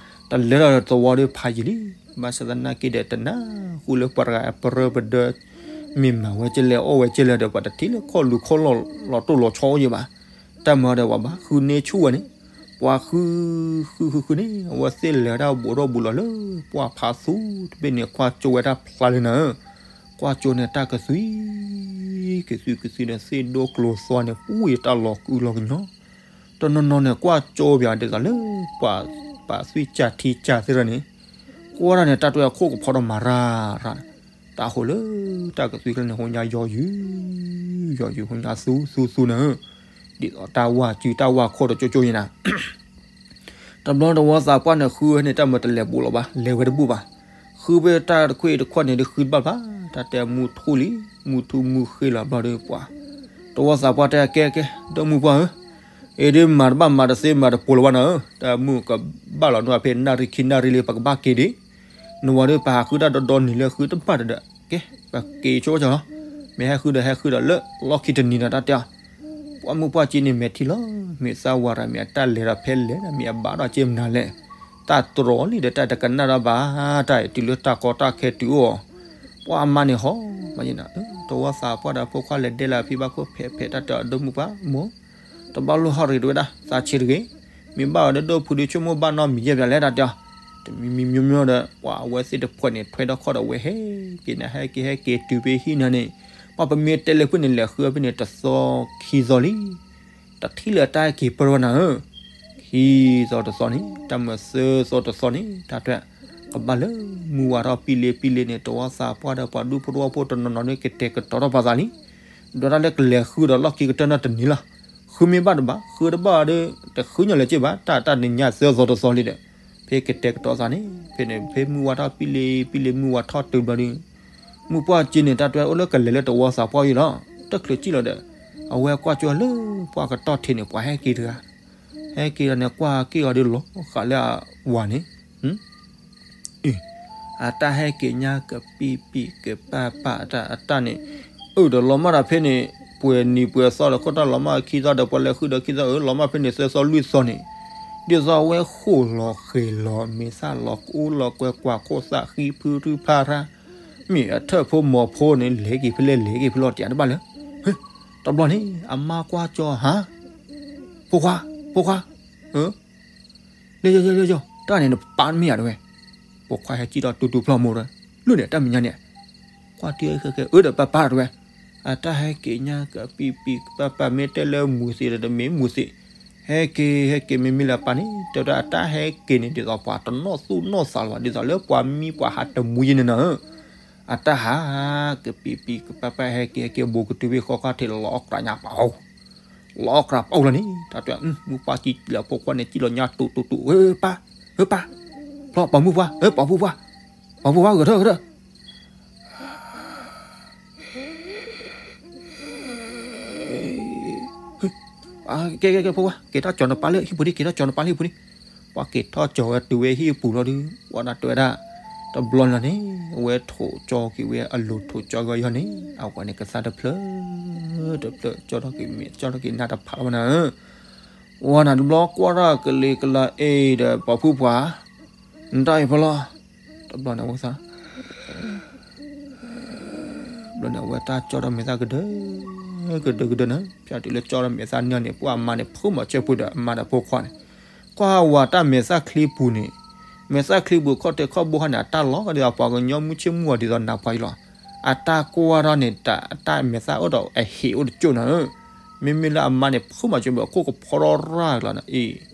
တလဲၤဒီးသဝီဒီးဖးယံာ်လံ. ဘၣ်ဆၣ်သနာ်က့ဒီး တနၢ်ဟူလၢပှၤတဂၤအပရၢပဒၢ မ့ၢ်မၤဝဲကလဲၣ် အီၣ်ဝဲကလဲၣ်ဒီး ပှၤတထံၣ်လၢခီၣ်လူၤခီၣ်လီၤ လီၤတိၢ်လီၤဆီအိၣ်ယံၤဘၣ်. တၢ်မၤဒီးပှၤဘၣ်ဃုန့ၢ်ဆူၣ်ဝဲန့ၣ်, ပှၤဃု ဃုဃုဃုန့ၣ် အဝဲသ့ၣ်လဲၤဝဲဒၣ်ဘူးထီၣ်ဘူးလီၤလၢ ပှၢ်ဖးသူတဘ့ၣ်န့ၣ် ကွၢ်ကၠိဝဲတၢ်ဖျါလၢနၤ ကွၢ်ကၠိန့ၣ် တၢ်ကသွံ ကသွံကသွံဒီး သ့ၣ်ဒိၣ်ကျိၤသွါန့ၣ် ပူၤယတၢ်လီၤကုလီၤကညီ, တနီၤနီၤန့ၣ် ကွၢ်ကၠိပၠးဒ်သိးလၢ ပှၤပာ်သွံၣ်ကၢ်ထံကၢ်သ့ၣ်တဖၣ်န့ၣ်, ကွၢ်ဒၣ်န့ၣ် တၢ်တဝဲအခိၣ်ကဖီဒီးမၤရၤရၤ, တၢ်ဟိးလၢ တၢ်ကသွံကျဲန့ၣ် ဟိညါယီၤယုၢ် ယီၤယုၢ် ဟိညါသူသူသူန့ၣ်, ဒ်သိးတၢ်ဝၢ်စုတၢ်ဝၢ်ခိၣ်ဒီးကၠိကၠိယံၤနၤ တဘျီတဝီသးပှၢ်န့ၣ် ဃုဝဲန့ၣ် တၢ်မၤတလဲၤဘူးလီၤဘၣ် လဲၤဝဲတဘူးဘၣ်, ဃုဖဲတၢ်တခွ့ၣ်တခွ့ၣ်န့ၣ် ဒုးဃုတဘၣ်ဘၣ်, တၢ်တဲမုၢ်ထူၣ်လံ မုၢ်ထူၣ်မုၢ်ဃ့လီၤဘျီဒီးပှၤ, တဝီသးပှၢ်တဲကဲကဲ ဒီမုၢ်ပှၢ်ဧၢ, အ့ဒုးမၤတဘၣ်မၤတသ့မၤတပိၤလၢၤဘၣ်နၤဧၢ, တၢ်မုၢ်ကဘၣ်လီၤနုၢ်ဖဲနၣ်ရံၣ်ခံနၣ်ရံၣ်လံ ပကဘၣ်က့ၤဒံး, နဝၤဒီးပဟးဃုတၢ်ဒီဒီနံၤလၢဃုတဘၣ်တဒီး, ကဲ ပက့ၤဆိကီၢ်လီၤ, မ့ၢ်ဟဲဃုဒီးဟဲဃုဒီးလၢလီၢ်ခံတနံၤဒီးတၢ်တဲအီၤ ပှၢ်မုၢ်ပှၢ်က့န့ၣ် မဲာ်ထံလီၤ, မ့ၢ်သၣ်ဝါရၤ မ့ၢ်အတၢ်လဲၤဒီးဖဲလဲၣ်ဒီး မ့ၢ်အဘၣ်ဒီးက့မနုၤလဲၣ်, တၢ်တြီလံဒီးတၢ်တကနၣ်ဒီးဘၣ်, တၢ်အံၤတုၤလၢတၢ်ကီတၢ်ခဲတုၤအိၣ်, ပှၢ်အမါန့ၣ်ဟီ, မ့ၢ်ယနၤ, တဝီသးပှၢ်ဒီးဖိခွါလဲၤဒဲလၢအဖံဘၣ်ခိၣ်ဖဲးဖဲးတၢ်တဲအီၤ ဒီမုၢ်ပှၢ်မိၢ်, တဘၣ်လိၣ်ဟီၣ်ရ့ၤတဝဲဒၣ် သးဆံးတဂ့ၤ, မ့ၢ်ဘၣ်အီၤဒီးဒိၣ်ဖုဒုးဆိကမိၣ်ဘၣ်နီတမံၤယဲၢ်ပၠးလဲၣ်တၢ်တဲအီၤ, တမံၤမံၤမိမိဒီး ပှၤအဝဲသ့ၣ်တဖှဲးန့ၣ် ထွဲထီၣ်ခီၣ်ဒီးဝဲဟဲက့ၤန့ၣ် ဟဲက့ၤဟဲက့ၤတုၤဖဲဟံၣ်နၤန့ၣ်, ပှၢ်ပမ့ၢ်တဲလၢဖုန့ၣ် လဲၤဃုအဖုန့ၣ် တသီခံသီလံ, တထံၣ်လၢတၢ်ဟဲက့ၤပၢၢ်ဝဲနၤဧၢ, ခံသီတသီန့ၣ် တၢ်မၤသၢသီတသီန့ၣ် တၢ်ထွဲ ကဘၣ်လၢမုၢ်ဝါထီၣ်ပံလ့ပံလ့န့ၣ် တဝီသးပှၢ်ဒီးပှၤဒူဖိတဝီဖိတနီၤနီၤန့ၣ် ကတဲာ်ကတီၤထီၣ်ပာ်သးလံ, ဒွးတၢ်လၢကလဲၤဃုဒီးလီၢ်ခံကတၢၢ်နီတနံၤလီၤ, ဃုမ့ၢ်ဘၣ်တဘၣ် ဃုတဘၣ်ဒီး တဃုညီလဲၤက့ဘၣ် တၢ်တၢ်နံၤညါသၢသီတသီလံဒီး, ဖဲကတဲာ်ကတီၤသးန့ၣ် ဖဲန့ၣ် ဖဲမုၢ်ဝါထီၣ်ပံလ့ပံလ့မုၢ်ဝါထီၣ်တုၤဘျီဒီး မုၢ်ပှၢ်က့န့ၣ် တၢ်တွဲအိၣ်လၢကလဲၤလၢတဝီသးပှၢ်အံၤလီၤ, တချုးကံၣ်လီၤဒီး အဝဲကွၢ်ကၠိလၢပှၢ်ကတီၢ်ထံးန့ၣ် ပှၤဟဲက့ၤတဂၤ, ဟဲက့ၤဒီးန့ၣ် ကွၢ်က့ၣ်အီၤဒီးလီၤဃာ်လၢအဝၤန့ၣ် အတၢ်ဟဲက့ၤညါကပံၣ်ပံၣ်ကပၢ်ပၢ် အတၢ်အတၢ်န့ၣ်, အၢၣ်ဒီးလီၤမၢ်ဒီးဖဲန့ၣ် ပှဲၤနံၤပှဲၤသီဒီး ခိၣ်တၢ်လီၤမၢ်ခံသီဒီး ပှၤလဲၤဃုဒီးခံသီ အၢၣ်လီၤမၢ်ဖဲန့ၣ်သၢသီလွံၢ်သီန့ၣ်, ဒ်သိးအဝဲဃိၣ်လီၤဃဲၤလီၤ မ့ၢ်သၣ်လီၤကအိၣ်လီၤကွဲကွၢ်ခိၣ်သၣ်ဃံဖုရူၢ်ဖၣ်ရၣ်, မ့ၢ်အထၢၣ်ဖိမီၤဖိန့ၣ် လဲၤက့ၤဖဲလဲၣ်လဲၤက့ၤဖဲလဲၣ်တၢ်တဘၣ်လၢ, တဘျီန့ၣ် အမါကွၢ်ကၠိဟါ, ဖိခွါ, ဖိခွါ, လၢယီၤယီၤယီၤယီၤ တၢ်န့ၣ်နပၢ်တမ့ၢ်ဧါတဝဲ, ပိာ်ခွါဟဲကံၣ်ထီၣ်တူတူဖျီၣ်မိၢ်တဝဲ, လၢန့ၣ်တၢ်မဲာ်ညါန့ၣ်, ကွၢ်တံၢ်ဃဲဃဲ အၢၣ်ဒီးပၢ်ပၢ်တဝဲ, အတၢ်ဟဲက့ၤညါကပံၣ်ပံၣ်ကပၢ်ပၢ် မ့ၢ်တဲလၢမူၤသ့းဒီးတမ့ၢ်မူၤသ့း, ဟဲက့ၤဟဲက့ၤ မ့မ့ၢ်လၢပၢ်န့ၣ် တဲဝဲဒၣ်အတၢ်ဟဲက့ၤန့ၣ် ဒ်သိးပှၤတနီၣ်သူၣ်နီၣ်သးလၢၤဘၣ် ဒ်သိးလၢပှၤမံပှၤဟးတမူယဲန့ၣ်နၤဧၢ အတၢ်ဟး ကပံၣ်ပံၣ်ကပၢ်ပၢ် ဟဲက့ၤဟဲက့ၤ ဘူးကတုၤဖဲဃီခါထံး လီၤအီၣ်ကြးညါပှၤအိၣ်, လီၤအီၣ်ကြးပှၤအိၣ်လီၤန့ၣ် တၢ်တဲ မုၢ်ပှၢ်ကံၣ်လၢဖိခွါန့ၣ် ကံၣ်လီၤညါတူတူတူ ဧၢပၢ်, ဧၢပၢ်, ဖျီ ပိာ်မုၣ်ပှၢ်, ပိာ်မုၣ်ပှၢ်, ပိာ်မုၣ်ပှၢ် ဂဲၤထၢၣ် ဂဲၤထၢၣ်, ကဲ ကဲ ကဲ ဖိခွါ က့ၤထီၣ်ကၠီၤနပၢ်လၢဟံၣ်ပူၤဒံး, က့ၤထီၣ်ကၠီၤနပၢ်လၢဟံၣ်ပူၤဒံး. ပှၤက့ၤထီၣ်ကၠီၤဝဲတုၤဝဲဟံၣ်ပူၤလီၤဒုး ပှၤတၢ်တဲဝဲဒၣ်, တဘျီလီၤန့ၣ် အဝဲထိးကၠီက့ၤဝဲ အလိၤထိးကၠီက့ၤအီၤန့ၣ် အဝၤန့ၣ်ကသါတဖျၢၣ် တဖျၢၣ် ကၠီထီၣ်က့ၤမဲာ် ကၠီထီၣ်က့ၤနါတဖးလီၤဝဲနၤဧၢ. ဝၤနၤတဘျီကွၢ်ထီၣ်ကလံၤကလၤအ့ၣ်ဒီး ပိာ်မုၣ်ပှၢ်, နတၢ်အံၤဖဲလီၤ. တဘျီန့ၣ်အဝဲသး ဘျီန့ၣ် အဝဲတၢ်ကၠီထီၣ်မဲာ်သၣ်ကဒၢ ကဒၢကဒၢန့ၣ် ဖျါတုၤလၢကၠီထီၣ်မဲာ်သၣ်န့ၢ်န့ၣ် ပှၤအမါန့ၣ် ဖိမၤစၢၤပှၤဒီး အမါဒီးဖိခွါန့ၣ် ကွၢ်ဝၤတၢ်မဲာ်သၣ်ချံပူၤန့ၣ်, မဲာ်သၣ်ချံပူၤခီၣ်တဲာ်ခီၣ်ဘိခါန့ၣ် အတၢ်လီၤကဒီး အပှၤကညီမုၢ်ဆ့ၣ်မုၢ်ဂီၤဒ်သိးနၢ်ပှၤအံၤလီၤ. အတၢ်ကွၢ်ထီၣ်န့ၣ် တၢ်မဲာ်သၣ်အိၣ်ဒီးအဟံးအိၣ်တကၠိၢ်နၤဧၢ. မ့မ့ၢ်လၢအမါန့ၣ် ဖိမၤစၢၤပှၤ ခိၣ်ကဖီထီၣ်ရၢ်လီၤနၤအံၤ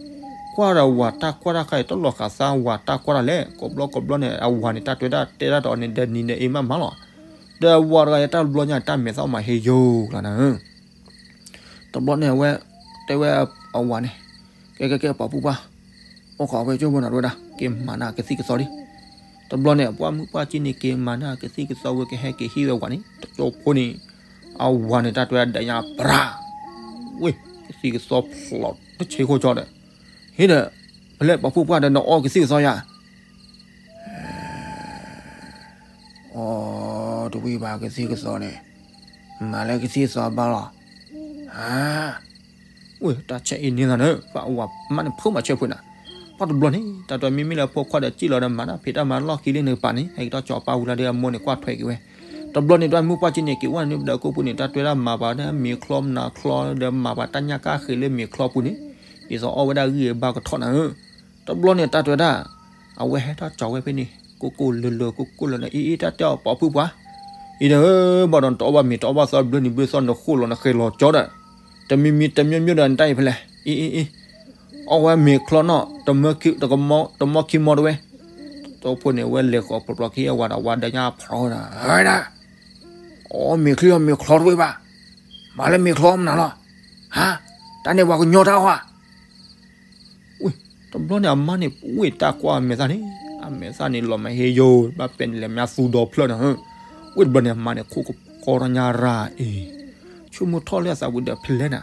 ကွၢ်ဒီးဝၤတၢ်ကွၢ်တၢ်ခါအံၤ တလီၤဃာ်သးဝၤတၢ်ကွၢ်တၢ်လဲၣ်. ကိးဘျီကိးဘျီန့ၣ် အဝၤန့ၣ် တၢ်တဲဒၣ်တဲဒၣ်ဒီးန့ၣ် ဒီးနံၤဒီးအ့မးမးလီၤ. ဒီးဝၤတဂၤအံၤတၢ်တဘျီညါ တၢ်မဲာ်သၣ်မၤဟ့ယိၤလီၤနၤဧၢ. တဘျီန့ၣ်အဝဲ တဲဝဲအဝၤန့ၣ်, ကဲ ကဲ ကဲ ပိာ်မုၣ်ပှၢ်, အိၣ်ခိးဝဲကၠိဖိနၤတဝဲဒၣ် က့ၤမၤနၤကသံၣ်ကသီဒံး. တဘျီန့ၣ် ပှၤမုၣ်ပှၢ်ကၠံန့ၣ် က့ၤမၤနၤကသံၣ်ကသီဝဲ ကဟဲက့ၤဟံၣ်ဝဲဝၤန့ၣ် တကၠိဖိန့ၣ် အဝၤန့ၣ် တၢ်တဲဝဲဒၣ်ညါပြၤ ဝ့ၢ် ကသံၣ်ကသီဖျိးတဆ့ခိၣ်ကၠီဒီး ဟ့ၣ်ဒီး ဖဲလဲၣ်ပိာ်မုၣ်ပှၢ်ဒီး နအီၣ်ကသံၣ်ကသီယၤ အီ တဝံၣ်ဘၣ်ကသံၣ်ကသီန့ၣ် မၤလၢကသံၣ်ကသီဘၣ်လီၤ. ဟါ ဝ့ၢ် တၢ်ဆဲးအံၤန့ၣ်သးန့ၣ် ပှၤအဝၤမါန့ၣ် ဖိမၤစၢၤပှၤနၤ. ပှၤတဘျီန့ၣ် တၢ်တမံၤမံၤလၢဖိခွါဒီး စံၣ်လီၤဒီးမၤတၢ်ဖံးတၢ်မၤလီၢ်ခံလံန့ၣ်ကပၤန့ၣ် ဟဲက့ၤထီၣ်ကၠီၤပၢ်ဝံၤလီၤဒီး အမိၢ်န့ၣ်ကွၢ်ထွဲက့ၤဝဲ. တဘျီန့ၣ် ပှၤမုၣ်ပှၢ်ကၠံန့ၣ် က့ၤဝဲန့ၣ်ဒီးကိၢ်ပူၤန့ၣ် တၢ်တဲဝဲဒၣ်မၤပှၤဒီးမ့ၤချီမနၤချီ ဒီးမၤပှၤတၢ်ညၣ်ကၣ်ဃ့လၢမ့ၤချီပူၤန့ၣ် ဒ်သိးအီၣ်ဝဲဒၣ်ဂံၢ်ဘါကထီၣ်နၤဧၢ. တဘျီန့ၣ် တၢ်တဲဝဲဒၣ် အဝဲဟဲထီၣ်ကၠီၤဝဲဖဲန့ၣ် ကိၢ်ကိၢ်လၢလၢကိၢ်ကိၢ်လၢလၢ အံၤအံၤ တၢ်တဲအီၤပိာ်မုၣ်ပှၢ်, အံၤဒီး ဘၣ်ဒီးနတအီၣ်ဘၣ်မ့ၤ တအီၣ်ဘၣ်သီ ဘျၢနံၤဘျၢသီ နဃိၣ်လီၤနဃဲၤလီၤကၠီဒီး တမံၤမံၤတမံၤမံၤဒီး နတၢ်အံၤဖဲလဲၣ် အံၤအံၤအံၤ အီၣ်ဝဲမ့ၤချီနီၣ် တမီခံမီတဝဲ. တဖိန့ၣ် အဝဲလဲၤဃီၤပျီပျီခံအဝၤဒီး ဝၤဒီးညါဖျီဝဲဒၣ် ဝဲဒၣ် အီၣ်မ့ၤချံအီၣ်မ့ၤချီတဝဲဘၣ်, မၤလၢမ့ၤချီမနုၤလီၤ. ဟါ, တၢ်န့ၣ်ပှၤကညီတၢ်အီၣ်ဧါ. ဝ့ၢ် တဘျီန့ၣ်အမါန့ၣ် ဝ့ၢ်တၢ်ကွၢ်အမဲာ်သၣ်န့ၣ် အမဲာ်သၣ်န့ၣ်လီၤမၤဟ့ယိာ် ဘၣ်ပဲာ်န့ၣ်လဲၤမၤသူဒီဖျၢၣ်နၤဧၢ. ဝ့ၢ်တဘျီန့ၣ်အမါန့ၣ် ခိၣ်ကဖီထီၣ်ညါရၤအံၤ ဆိကမိၣ်ထီၣ်လၢအသးပူၤဒီးဖဲလဲၣ်နၤ,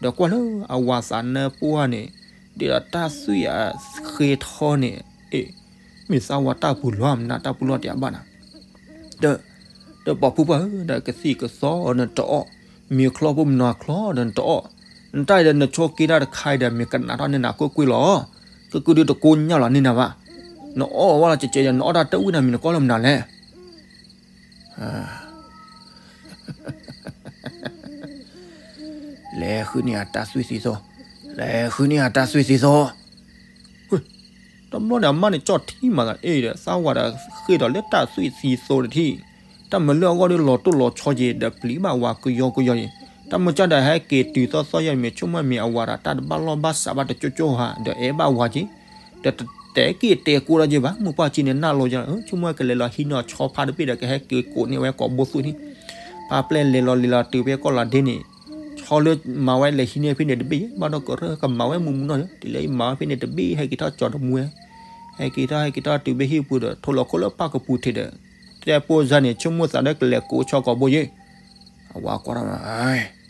ဒီးကွၢ်လၢအဝၤသးနၢပှၢ်န့ၣ် ဒ်ဒီးတၢ်သွံၣ်အဃ့ထီန့ၣ် အ့ၣ် မ့ၢ်သးဝၤတၢ်ပူၤလီၤ မနုၤတၢ်ပူၤလီၤတယၤဘၣ်နၤ ဒီး ဒီးပိာ်မုၣ်ပှၢ်ဧၢ ဒီးကသံၣ်ကသီနတအီၣ်, မ့ၤချီဖိမနုၤချီဒီးနတအီၣ်, နတၢ်အံၤဒီးနဆိးက့တၢ်တခါအံၤဒီး မ့ၢ်ကနးထီၣ်န့ၢ်နၤကွ့ၢ်ကွ့ၢ်လီၤ. ကကုဒုတကိညၢ်လီၤန့ၢ်နၤဘၣ်. နအီၣ်ဝဲလီၤကဲးကဲးဒီး နအီၣ်တၢ်တဝံၣ်နၤ မ့ၢ်နကွၢ်လၢမနုၤလဲၣ်. လဲၤဃုန့ၢ်အတၢ်သွံၣ်သံသိ, လဲၤဃုန့ၢ်အတၢ်သွံၣ်သံသိ. တဘျီန့ၣ် အမါန့ၣ်ကၠီၣ်ထံမၤသးအ့ၣ်ဒီး သးဝၤဒီးဃ့ၢ်ဒီးလၢတၢ်သွံၣ်သံသိတထံၣ်, တၢ်မၤလၢအဂီၢ်ဒီးလီၤတိၢ်လီၤဆီက့ၤ ဒီးပျံၤဘၣ်ဝၤကယီကယီက့ၤ, တၢ်မၤကၢ်ဒီးဟဲက့ၤတုၤသီသီယဲၢ်မ့ၢ် ဆိကမိၣ်မ့ၢ်အဝၤဒီးတၢ်တဘၣ်လီၢ်ဘၣ်စးဘၣ်တကၠိကၠိဧါ ဒီးအဲၣ်ဘၣ်ဝၤက့ၤ, ဒီးတတဲက့ၤတဲကိးဒီးက့ၤဘၣ် မုၢ်ပှၢ်ကၠံန့ၣ် နၢ်လီၤယၤ ဆိကမိၣ်ကလဲၤလီၤဟံးန့ၢ်ဆီဖါတဘ့ၣ်ဒီး ကဟဲက့ၤကိးန့ၢ်ဝဲကိာ်ဘိသူၣ်န့ၣ်, ဖါပျဲၢ်လဲၤလီၤလဲၤလီၤတုၤဖဲကီၢ်လီၤဒ့န့ၣ် ဆီလၢမၤဝဲလဲၤဟံးန့ၢ်ဖဲန့ၣ်တဘ့ၣ်ယဲၢ် ဘၣ်ဒီးကရၢကမၤဝဲမုာ်မုာ်နီၢ်ယဲၢ် တုၤလၢအံၤမၤဝဲဖဲန့ၣ်တဘ့ၣ် ဟဲက့ၤထီၣ်ကၠီၤတမူဝဲ, ဟဲက့ၤထီၣ်ဟဲက့ၤထီၣ်တုၤဖဲဟံၣ်ပူၤဒီး ထိၣ်လီၤခိၣ်လၢပၢ်ကပူၤထံးဒီး တဲပိၢ်စါန့ၣ် ဆိကမိၣ်သးဒီးကလဲၤကိးဆီကိာ်ဘိယဲၢ်, အဝၤကွၢ်ထီၣ်မး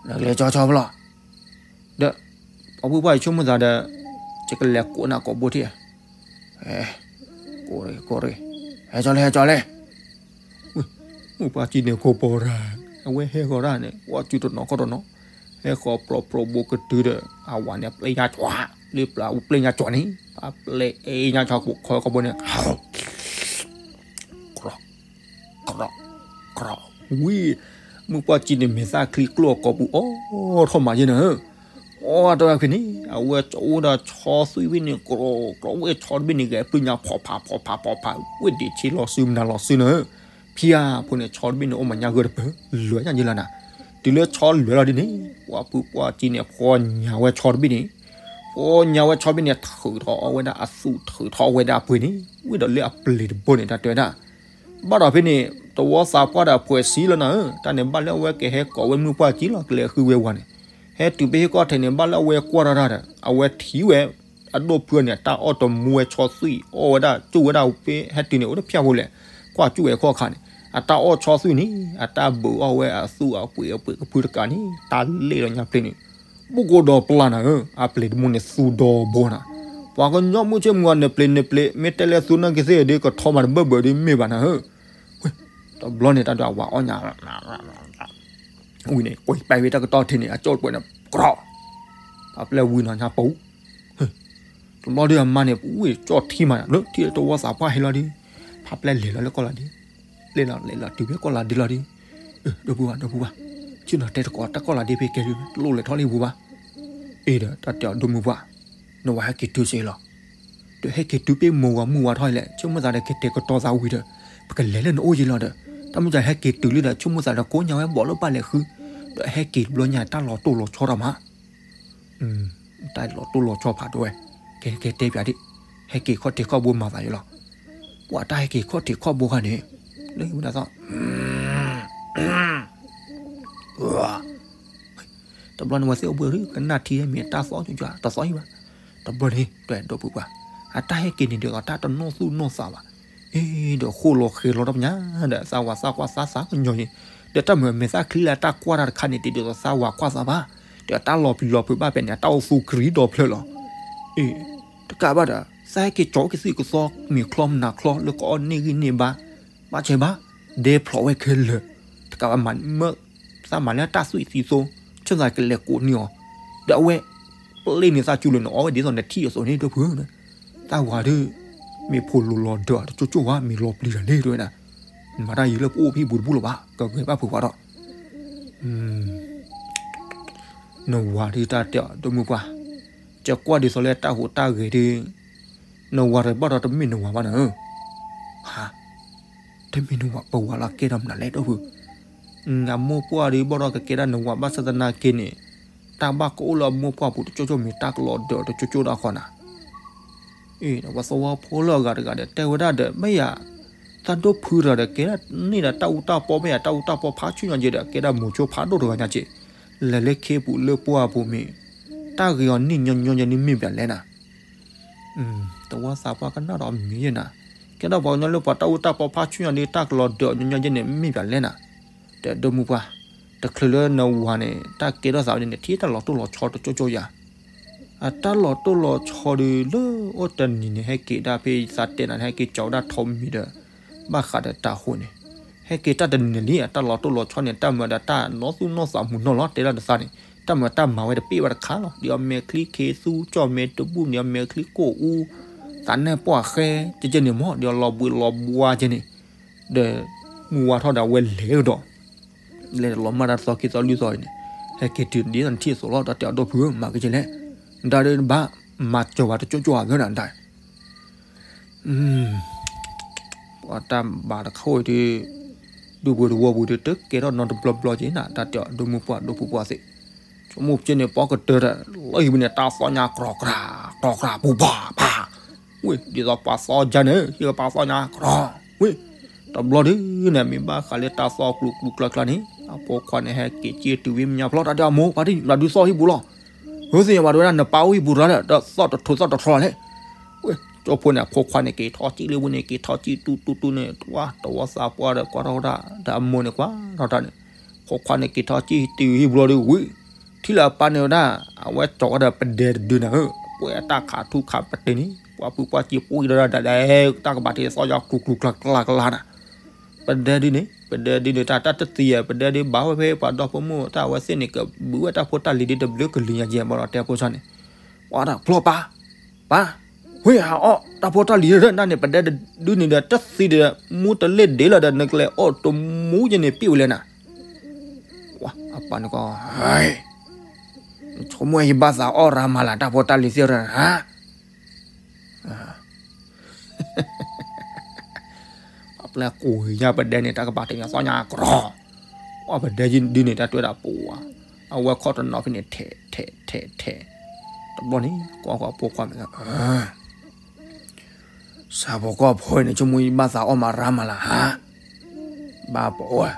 နကလဲၤကၠီဆီဖဲလဲၣ်, ဒီး ပှၤပုၢ်ပှၢ်အံၤဆိကမိၣ်သးဒီး ယကလဲၤကိးနၤကိာ်ဘိထံၣ်, ကိးရ့ၣ်ကိးရ့ၣ်, ဟဲကၠီလဲၣ် ဟဲကၠီလဲၣ်. မုၢ်ပှၢ်ကၠံန့ၣ် ကိးပီၤရၤ, အဝဲဟဲဃီၤတၢ်န့ၣ် ဝဲစုတနီၤခီၣ်တနီၤ, ဟဲဃီၤပြီပြီဘိကတုၤဒီး အဝၤန့ၣ် ပျဲညါကွၢ်, လၢပျဲညါကွၢ်န့ၣ် ပျဲညါကွၢ်ကိးခီကိာ်ဘိန့ၣ် ဝံၤ မုၢ်ပှၢ်ကၠံန့ၣ် မဲာ်သၣ်ချံကျိအကိာ်ပူၤ အိၣ်ထီၣ်မးယဲၢ်နၤဧၢ, အိၣ်တၢ်ဖဲန့ၣ် အဝဲအိၣ်ဒီးဆီသွံၣ်ဘ့ၣ်န့ၣ် ကြီကြီဝ့ၢ်ဆီတဘ့ၣ်န့ၣ် ဂဲၤပၢၢ်ညါဖီၣ်ဖးဖီၣ်ဖးဖီၣ်ဖး ဝ့ၢ်ဒံးဆ့လီၤစုမနၤလီၤစုနၤဧၢ, ဖံဧါ ဖိန့ၣ် ဆီတဘ့ၣ်န့ၣ် အိၣ်မးညါဂၢၢ်တပၢၢ် လဲၤညါယဲၢ်လီၤနၤ, တုၤလၢဆီလဲၤလီၤဒ်န့ၣ် ပှၤပုၢ်ပှၢ်ကၠံန့ၣ် ဖီညါဝဲဆီတဘ့ၣ်န့ၣ် ဖီညါဝဲဆီတဘ့ၣ်န့ၣ် ထုးထီၣ်အီၣ်ဝဲဒၣ်အသူၣ် ထုးထီၣ်အီၣ်ဝဲဒၣ်အပှ့ၤန့ၣ် ဝံၤဒီးလၢအပျ့ၤတဘိန့ၣ် တၢ်တဲဝဲဒၣ် ဘၣ်ဒီးဖဲန့ၣ် သဝီသးပှၢ်ဒီးအပှဲၤစံလီၤနၤဧၢ, တၢ်န့ၣ်ဘၣ်လၢအဝဲကဟဲကိးဝဲမုၢ်ပှၢ်ကၠံလီၤ ကလဲၤဃုဝဲဝၤန့ၣ်, ဟဲတုၤဖဲဟံၣ်ကီၢ်ထံးန့ၣ် ဘၣ်လၢအဝဲကွၢ်ထီၣ်တၢ်ဒီး အဝဲထံၣ်ဝဲ အဒိၣ်ဖုန့ၣ် အတၢ်အီၣ်တမူဝဲဆီသွံၣ် အီၣ်ဝဲဒၣ် ကၠူၣ်ဝဲဒၣ်ဖဲဟဲတုၤန့ၣ် အိၣ်တဖၠၣ်ဖိလဲၣ်, ကွၢ်ကၠူၣ်ဝဲခီၣ်ခါန့ၣ် အတၢ်အီၣ်ဆီသွံၣ်န့ၣ် အတၢ်ဘုးအီၣ်ဝဲအသူၣ်အပှ့ၤအပှ့ၤကဖုတကးန့ၣ် တၢ်လဲၣ်ဒီးညါပျ့ၤန့ၣ် ဘူးကဒီးပျၢ်နၤဧၢ, အပျ့ၤတမူန့ၣ်သူဒီဘီနၤ, ပှၤကညီမုၢ်ဆ့ၣ်မုၢ်ဂီၤနပျ့ၤနပျ့ၤ မ့ၢ်တဲလဲၤသူနီၢ်ကသ့ၣ်ဒီး ကထီမၤတဘၢၣ်ဘၢၣ်ဒီးမ့ၢ်ဘၣ်နၤဧၢ, တဘျီန့ၣ်တၢ်ဒွးဝၤအီၣ်ညါ ဝံၤန့ၣ် ကွဲးပဲဝဲတၢ်ကတီၢ်ထံန့ၣ် အကၠီၣ်ပှဲၤန့ၣ် ကြီၣ်, ပှၤပျဲၢ်ဝံၤနီၤညါပူၤ, တဘျီဒီးအမါန့ၣ် ပူၤဝံၤကၠီၣ်ထံမးလၢထံတဝီသးပှၢ်ဟဲလီၤဒီး ဖးပျဲၢ်လဲၤလီၤလၢကီၢ်လီၤဒ့, လဲၤလီၤလဲၤလီၤတုၤဖဲကီၢ်လီၤဒ့လီၤဒီး, ဒီပုၢ်ဝဲၢ် ဒီပုၢ်ဝဲၢ်, ဆ့ၣ်နီၤတဲတကိးတၢ်ကီၢ်လီၤဒ့ဖဲကဲလံ တလိၣ်လဲၤထီၣ်လၢဟံၣ်ပူၤဘၣ်, အ့ဒီးတၢ်တဲအီၤ ဒီပုၢ်ဝဲၢ်, နဝၤဟဲက့ၤတုၤစ့ၢ်လီၤ ဒီးဟဲက့ၤတုၤပ့ၢ်မိၢ်ဝၤမုၢ်ဝၤထီၣ်အံၤလဲၣ် ဆိကမိၣ်သးဒီးကတဲာ်ကတီၤသးဝံၤဒီး ပကလဲၤလၢနအိၣ်ယံၤလီၤဒီး တၢ်မုၢ်တၤဟဲက့ၤတုၤလံဒီး ဆိကမိၣ်သးဒီးကိးညါဝဲဘီၣ်လၢပၢ်လဲၤဃု, ဒီးဟဲက့ၤတဘျီညါတၢ်လီၤတိၢ်လီၤဆီထီၣ်မး, တၢ်လီၤတိၢ်လီၤဆီဖးဒိၣ်ဝဲ, ကဲကဲတဲပၠးဒံး, ဟဲက့ၤခီၣ်ထံးခီၣ်ဘိမၤသးယံၤလီၤ, ပှၤတၢ်ဟဲက့ၤခီၣ်ထံးခီၣ်ဘိခါန့ၣ်, လၢဝဲဒၣ်သီ တဘျီန့ၣ် ဝဲသ့ၣ်အိၣ်ဘှံးဒုး ကနၣ်ထံဟဲမ့ၢ်တၢ်သီကၠီ တသီဟံၣ်ဘၣ်, တဘျီန့ၣ် တွဲၣ်ဒီပုၢ်ပှၢ်, အတၢ်ဟဲက့ၤန့ၣ်ဒ်သိးတၢ်တနီၢ်သူၣ်နီၢ်သးဘၣ်, အ့ဒီးဃိၣ်လီၤဃဲၤလီၤဒီးပညါ, ဒီးသးဝးသးကွၢ်သးသးကညီၤယံၤ, ဒီးတၢ်မုာ်မဲာ်သၣ်ချံလၢအတၢ်ကွၢ်တၢ်တခါန့ၣ် တဒ်သိးသးဝးကွၢ်သးဘၣ်, ဒီးတၢ်လီၤပျံၤလီၤဖုးဘၣ်ဖဲန့ၣ် အတၢ်အိၣ်သူကရံဒီဖျၢၣ်လီၤ, အ့ တကးဘၣ်ဒီး သးဟဲက့ၤကၠီကသံၣ်ကသီမ့ၤချီမနၤချီလၢကအီၣ်န့ၢ်ဂံၢ်န့ၢ်ဘါ, ဘၣ်ဆဲးဘၣ်, ဒဲဖျိးဝဲခဲလၢာ်, တကးဘၣ်မၤ သးမၤလၢတၢ်သွံၣ်သံသိ, ဆိသးကလဲၤကိးန့ၢ်အီၤ, ဒီးအဝဲ ပျ့န့ၢ်သးကၠူလၢနအီၣ်ဝဲဒ်သိးနထံၣ်အသိးန့ၣ် ဒီပုၢ်, သးဝၤဒုး, မ့ၢ်ဖိးလိၤလီၤဒၢးတကၠိကၠိဝဲ မ့ၢ်လီၤပျံၤတၢ်လံတဝဲဒၣ်, မၤတၢ်ယံၤလၢပအိၣ်ဖဲဟံၣ်ပူၤတဘူၣ်လၢၤဘၣ် ကဂဲၤဘၣ်ဖုးပှၤဒီး နဝၤဒုးတၢ်တဲအီၤ ဒီပုၢ်ပှၢ်, ကကွၢ်ဒ်သိးလၢတၢ်ဟူးတၢ်ဂဲၤဒုး, နဝၤတဘၣ်ဒီးတမ့ၢ်နဝၤဘၣ်နၤဧၢ, ဟါ, တမ့ၢ်နဝၤပဝၤလၢကဲထီၣ်မနုၤလဲၣ် ဒီပုၢ်, အမိၢ်ပှၢ်ဒုးဘၣ်ဒီးကကဲဒၣ်နဝၤဘၣ်ဆၣ်သနာ်က့န့ၣ်, တၢ်ဘၣ်ကအိၣ်လၢအမိၢ်ပှၢ်ပူၤတကၠိကၠိမ့ၢ်တၢ်ကလီၤဒၢးတကၠိကၠိဒၣ်ဃီနၤ အ့ ဒီးပှၤသဝီဖိလၢအဂၤတဂၤဒီး တဲဝဲဒၣ်ဒီး မ့ၢ်ယၤ, သးဒိၣ်ဖုတဂၤဒီး ကဲဒၣ်န့ၢ်ဒီးတၢ်အူတၢ်ပီ မ့ၢ်ယၤ တၢ်အူတၢ်ပီဖးဆူၣ်ညီက့ဒီး ကဲဒၣ်မိၤဆိဖးဒိၣ်တဂၤညါက့, လဲၤလၢခ့ပူၤလၢပှၢ်ပူၤမ့ၢ်, တၢ်ဂ့ၤအီၤန့ၢ်ညီညီယဲန့ၣ်မ့ၢ်ပၠးလဲၣ်နၤ သဝီသးပှၢ်ကနၣ်ဒီးမ့ၢ်ယဲနၤ, ကဲဒၣ်ပှၤကညီလၢပှၤတၢ်အူတၢ်ပီဖးဆူၣ်ညီဒီး တၢ်ကလီၤဒၢးညီညီယဲန့ၣ် မ့ၢ်ပၠးလဲၣ်နၤ, ဒီးဒီပုၢ်ပှၢ်, တချုးလၢနဝၤန့ၣ် တၢ်ကဲထီၣ်သးဝဲန့ၣ် နထံၣ်တၢ်လီၤတိၢ်လီၤဆီတကၠိကၠိယၤ အတၢ်လီၤတိၢ်လီၤဆီဒီး လၢအိၣ်တနံၤန့ၣ် ဟဲက့ၤဒၣ်ဖဲသးတဲနၤန့ၣ် ဟဲက့ၤကၠီဝဲဒၣ်ထိးမံၤဒီး ဘၣ်ဃးဒီးတၤဟူးန့ၣ်, ဟဲက့ၤတၢ်တနံၤန့ၣ်လံ အတၢ်လီၤတိၢ်လီၤဆီန့ၣ် တၢ်မၤဒီးတၢ်နီၢ်သူၣ်နီၢ်သးမုာ်နီၢ်လီၤ တဲဒၣ်ဒီးသးန့ၣ် တၢ်မၤတၢ်မၤဝဲတပ့ၢ်ဘၣ်တခါလီၤ. ဒ်အီၤမဲာ်ချံခ့သူ ကၠီၣ်မဲာ်တဘူၣ်န့ၣ် အမဲာ်ချံကိၣ်အူ သးနဲၣ်ပှၢ်ဃဲ ကဲကဲန့ၣ်မ့ၢ် ဒ်အီၤလီၤဘှံးလီၤဘှါကဲန့ၣ် ဒီး မုၢ်ဝါထီၣ်ဒီးအဝဲလဲၤဒီး လဲၤတလီၤမၢ်တၢ်တသီခံသီလွံၢ်သီအံၤန့ၣ် ဟဲက့ၤတုၤဒ်သိးနထံၣ်အသိးလီၤ. ဒီးတဲအီၤဒီပုၢ်ဧၢ မၤကဲကဲလဲၣ်, နဒၣ်ဒီးနဘၣ်မၤစၢၤဝဲတကၠိကၠိဧါ သၢနၤဒၣ် ပှၤတၢ်ဘၣ်တခါဝဲဒီး ဒူပူၤတဝီပူၤဒီး တကဲထီၣ်နီတဘျီဘျီက့ၤနၤ တၢ်တဲအီၤ ဒီမုၢ်ပှၢ် ဒီပုၢ်ပှၢ်သ့ၣ်, ဆိကမိၣ်က့ၤန့ၣ် ပီကတၢၢ်ဒီး လၢဟံၣ်ပူၤန့ၣ် တၢ်သီညါကြီၤကြၤ ကြီၤကြၤ ပူၤပှၤဖး ဝဲ ဒ်သိးပှၤသီယါန့ၣ် ဟံၣ်ပှၤသီညါကြီၤ ဝဲ တဘျီဒုးန့ၣ် မ့ၢ်ဘၣ်ဃးလၢတၢ်သီကျူကျူကျါကျါန့ၣ် အဖိခွါန့ၣ် ဟဲက့ၤက့ၤတုၤဝံၤမ့ၢ်ညါဖျီတၢ်ဒီးအမိၢ် ပှၤဒ်မၤဒုးသီဟံၣ်ပူၤလီၤ. ဟဲသ့ၣ်ညါဘၣ်ဒဝဲဒၣ် နပၢ်အိၣ်ဟံၣ်ပူၤတဂၤလၢ ဒီးသီတထိးသီတတြီၤလဲၣ်. ဝဲ ကၠိဖိန့ၣ် အဖိခွါန့ၣ် က့ၤထီၣ်ကံၣ်လၢဝဲန့ၣ် က့ၤထီၣ်ကံၣ်တူတူတူန့ၣ် တဝီသးပှၢ်ဒီးကွၢ်ထီၣ်ဝဲဒၣ် ဒီးအမိၢ်န့ၣ်ကွၢ်ထီၣ်တၢ်န့ၣ် ဖိခွါန့ၣ် က့ၤထီၣ်ကံၣ်တုၤဟံၣ်ပူၤလီၤဒီးဝံၤ ထံၣ်လၢအပၢ်န့ၣ်ဝဲဒၣ် အဝဲကၠီၤဝဲဒီးပဒဲတဒုနၤဧၢ, ပှဲၤအတၢ်ခးထူခးပတ့ၤန့ၣ် ပှၤဖုပှၢ်ကံပှံၢ်ဒီးဒၣ်ဒဲး တၢ်ကဘၣ်တ့ၤသီယါကျူကျူကျါကျါကျါနၤ, ပဒဲဒုန့ၣ် ပဒဲဒုန့ၣ် တၢ်တၢ်တသံယဲ ပဒဲဒုဘၣ်ဝဲဖဲပှၤဒီဖိမိၢ် တၢ်အဝဲသ့ၣ်န့ၣ် ကဘုးဝဲတၢ်ဖိတၢ်လံၤဒုတဘျုးကလံၤညါယဲ ဘၣ်ဒီးတဲဖိဆါန့ၣ် ပှၤတၢ်ကျီပၢ် ပၢ် ဝဲဟးအီၣ်တၢ်ဖိတၢ်လံၤဒၣ်န့ၣ် ပဒဲဒုန့ၣ်ဒီး တသံဒီး မူတလ့ၣ်ဒ့လီၤဒီး နကလဲၤအီၣ်တမူယဲန့ၣ် ပ့ၣ်ဝဲလဲၣ်နၤ အပၢ်န့ၣ်ကီး ဆိကမိၣ်ယဘၣ်သးအီၣ်ရၤမၤလၤ တၢ်ဖိတၢ်လံၤသ့ၣ်ရၣ်ဧါ, ပျဲၢ်ကိးညါပဒဲန့ၣ် တၢ်ကဘၣ်တ့ၢ်ညါသီညါကြီၤ, အီၣ်ပဒဲဒုန့ၣ် တၢ်တွဲဒၣ်ပဝါ, အဝဲခီၣ်တနီၤဖဲန့ၣ် ထဲးထဲးထဲးထဲး, တဘျီန့ၣ် ကွၢ်ကွၢ်ဖိခွါမဲာ် ဆၣ်ဖိကီၢ်ဖိန့ၣ် ဆိကမိၣ်ယဘၣ်သးအီၣ်မၤရၤမၤလၤဧါ, ဘၣ်ပအိၣ်,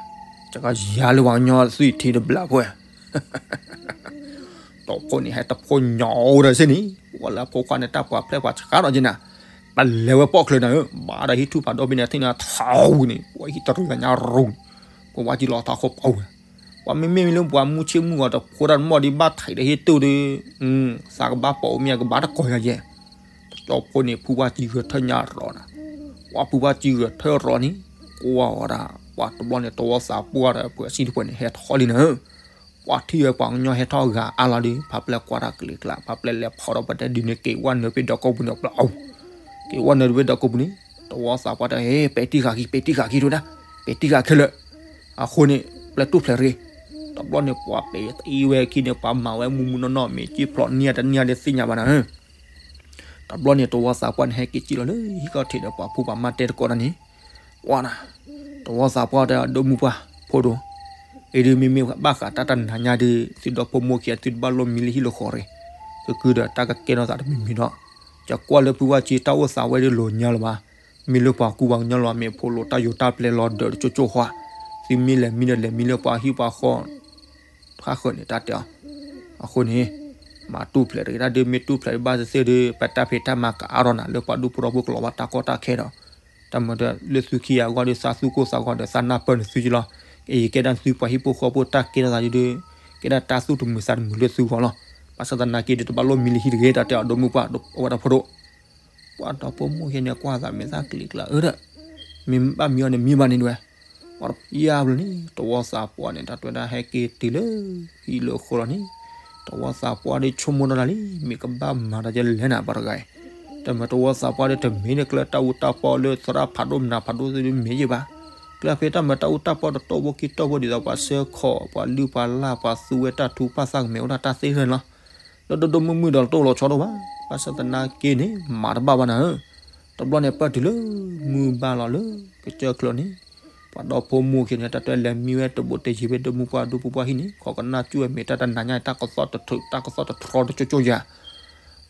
ကကယၤလၢပှၤကညီသွံၣ်ထံတဘျီဖိ တီၢ်ဖိန့ၣ် ဟဲတဖိညီအိၣ်ဒီးစ့ၢ်န့ၣ် ပှၤလၢအဖိခွါန့ၣ် တၢ်ပှၤဖျဲၣ်ပှၤဆှးဒီးက့နၤ, ပလဲၤဝဲပိာ်ချၢနၤဧၢ, ဘၣ်ဒီးဟံၣ်ထူၣ်ဖးဒိၣ်ဖဲန့ၣ် ထံၣ်န့ၣ်ထီဝံၤန့ၣ် ပှၤဟံၣ်တရံးသးညါရိၤန့ၣ်, ပှၤဝါကံလီၤထီၣ်ခိၣ်ပီဝဲ, ပှၤမ့မ့ၢ်လၢပှၤမူဆ့ၣ်မုၢ်ဂီၤတဖိတၢ်တမီၢ်ဒီး ဘၣ်ထံးဒီးဟ့ၣ်တူၢ်ဒီး သးကဘၣ်ပိာ်မ့ၢ်ကဘၣ်တကိးယၤယဲၢ်, တီၢ်ဖိန့ၣ် ဖုဝါကံဂဲၤထၢၣ်ညါရိၤနၤ, ပှၤဖုဝါကံဂဲၤထၢၣ်ရိၤန့ၣ် ကွၢ်ဝဲဒၣ် ပှၤတဘျီန့ၣ် တဝီသးပှၢ်ဒီး ပှၤစံၣ်တပှဲၤန့ၣ် ဟဲထီၣ်လံနၤဧၢ ပှၤထံၣ်ဝဲပှၤကညီဟဲထီၣ်ဂၤအါလီၤဒီး ဖးပျဲၢ်ကွၢ်တၢ်ကလံၤကျါ ဖးပျဲၢ်လဲၤဖီဒီးပတဲဒုးန့ၣ် က့ၤဝဲနုာ်ဖဲဒီကိးပူၤန့ၣ် ပျၢ်အီၤ, က့ၤဝဲနုာ်ဖဲဒီကိးပူၤန့ၣ် တဝီသးပှၢ်တဲ ဟဲ ပဲာ်တံၢ်ဃာ်ခံ ပဲာ်တံၢ်ဃာ်ခံဒိၣ်ဒၣ်, ပဲာ်တံၢ်ဃာ်ခဲလၢာ်, အဃိန့ၣ် ပျဲၢ်တူၢ်ဖျဲးတဂ့ၤ, တဘျီန့ၣ် ပှၤပဲာ်တံၢ်ဝဲခံန့ၣ် ပှၤမၤဝဲမူမူနီၢ်နီၢ် မ့ၢ်ကံၣ်ဖျိးနံၣ်တနံၣ်ဒီးသ့ၣ်ညါဘၣ်နၤဧၢ တဘျီန့ၣ် တဝီသးပှၢ်န့ၣ် ဟဲက့ၤစံၣ်လီၤလၢဟံၣ်ခီၣ်ထံးဒီး ပှၤဖိပှၤမါတဲတကိးတၢ်န့ၣ်, ဝဲနၤ, တဝီသးပှၢ်တဲ ဒီမုၢ်ပှၢ် ဖိဒိၣ်, အံၤဒုးမ့မ့ၢ်ဘၣ်ဃးတၢ်တနၤညါဒီး သုဒီဖိမိၢ်ခံဂၤ သုတဘၣ်လိၣ်မံလၢဟံၣ်လၢဃီရ့ၣ်, သုကုဒီးတၢ်ကကဲထီၣ်သးတမံၤမံၤဒီး, ယကွၢ်လၢဖုဝါကံတၢ်အိၣ်သးဝဲဒၣ်လိၤညါလၢၤဘၣ်, မ့ၢ်လၢပှၤကူပှၤကညီလၢၤဘၣ် မ့ၢ်ဖိးလိာ်တၢ်ယိၤတၢ်ပျဲလီၤဒၢးတကၠိကၠိဃီ, သုမ့ၢ်လဲၤမံဒီးလဲၤမံလၢပှၤဟံၣ်ပှၤဃီ ဃၣ်ဃၢၤန့ၣ် တၢ်တဲအီၤ, အဃိန့ၣ် မၤတူၢ်ဖျဲးတဂ့ၤ တၢ်ဒုးမ့ၢ်တူၢ်ဖျဲးဘၣ်သ့ၣ်သ့ၣ်ဒီး ပတၢ်ဖံးတၢ်မၤကအါထီၣ်နၤ လၢပှၤဒူၣ်ဖိထီဖိကလီၤဘၣ်တၢ်ကီတၢ်ခဲဒီး, တၢ်မၤဒီးလၢသုခံဂၤအဂီၢ်ဒီး သးသူၣ်ကိၢ်သးဂီၤဒီး သးနၢ်ပၢၢ်န့ၢ်သုကလီၤ, အံၤကဲဒၣ်သုပှၤဟံၣ်ဖိဃီဖိတၢ်ကဲထီၣ်သးဒုးဒီး ကဲဒၣ်တၢ်သူၣ်တမုာ်သးတမုာ်လၢသုဂီၢ်လီၤ, ဘၣ်ဆၣ်သနာ်က့ဒီး တဘၣ်လိၣ်မံလၢဟံၣ်တဂ့ၤ တၢ်တဲအီၤ ဒီမုၢ်ပှၢ် အဝဲဒၣ်ဖိဒိၣ် ပှၤဒီဖိမိၢ်ခံဂၤန့ၣ် ကွၢ်သးမဲာ်သၣ်ကလံၤကျါအၢဒီး, မ့ၢ်ဘၣ်မံအီၤန့ၣ် မံဘၣ်န့ၣ်ဒဝဲ, ပှၤတဖျါဘျီန့ၣ် တဝီသးပှၢ်န့ၣ် တၢ်တဲဝဲဒၣ်ဟဲက့ၤတုၤလၢဟံၣ်လၢဃီလီၤန့ၣ်, တဝီသးပှၢ်ဒီးဆိကမိၣ်ထီၣ်တၢ်လံ မ့ၢ်ကဘၣ်မၤတၢ်ကလဲၣ်နၤ ပှၤတဂၤအံၤ, တမ့ၢ်တဝီသးပှၢ်ဒီးတမ့ၢ်န့ၣ် ကျဲတၢ်အူတၢ်ပီလၢသရၣ်ဖးဒိၣ်မနုၤဖးဒိၣ်သ့ၣ်ဒုးမ့ၢ်ယဲၢ်ဘၣ်, ကျဲဖဲတၢ်မၤတၢ်အူတၢ်ပီတတီၢ်ဖိခံတီၢ်ဖိဒ်သိးပှၤဆှၢခီၣ် ပှၤလုၢ်ပှၤလၢ် ပှၤသူဝဲတၢ်ထူပၢ်သၣ်ကမဲာ် အိၣ်ဒၣ်တၢ်သ့ၣ်တဖၣ်န့ၣ်လီၤ. ဒီးဒိၣ်ဒိၣ်မုၢ်မုၢ်ဒီးတအိၣ်လီၤဆီဒိၣ်ဘၣ်, ဘၣ်ဆၣ်သနာ်က့န့ၣ် မၤတဘၣ်ဘၣ်နၤဧၢ, တဘျီန့ၣ် ပၢၢ်တုၤလၢမုၢ်ဘၣ်လီၤလၢကစၢၢ်ချၢန့ၣ်, ပှၤဒီဖိမိၢ်ခံဂၤန့ၣ် တၢ်တဲလဲၤမံဝဲတဘိးတယံၤဖဲဒီမုၢ်ပှၢ်ဒူဖိပှၢ်ဟံၣ်န့ၣ် ခီကနၣ်ကၠူၣ်ဝဲမ့ၢ်တၢ်တနၤညါ တၢ်ကသီၣ်တထြီတကၠိကၠိယၤ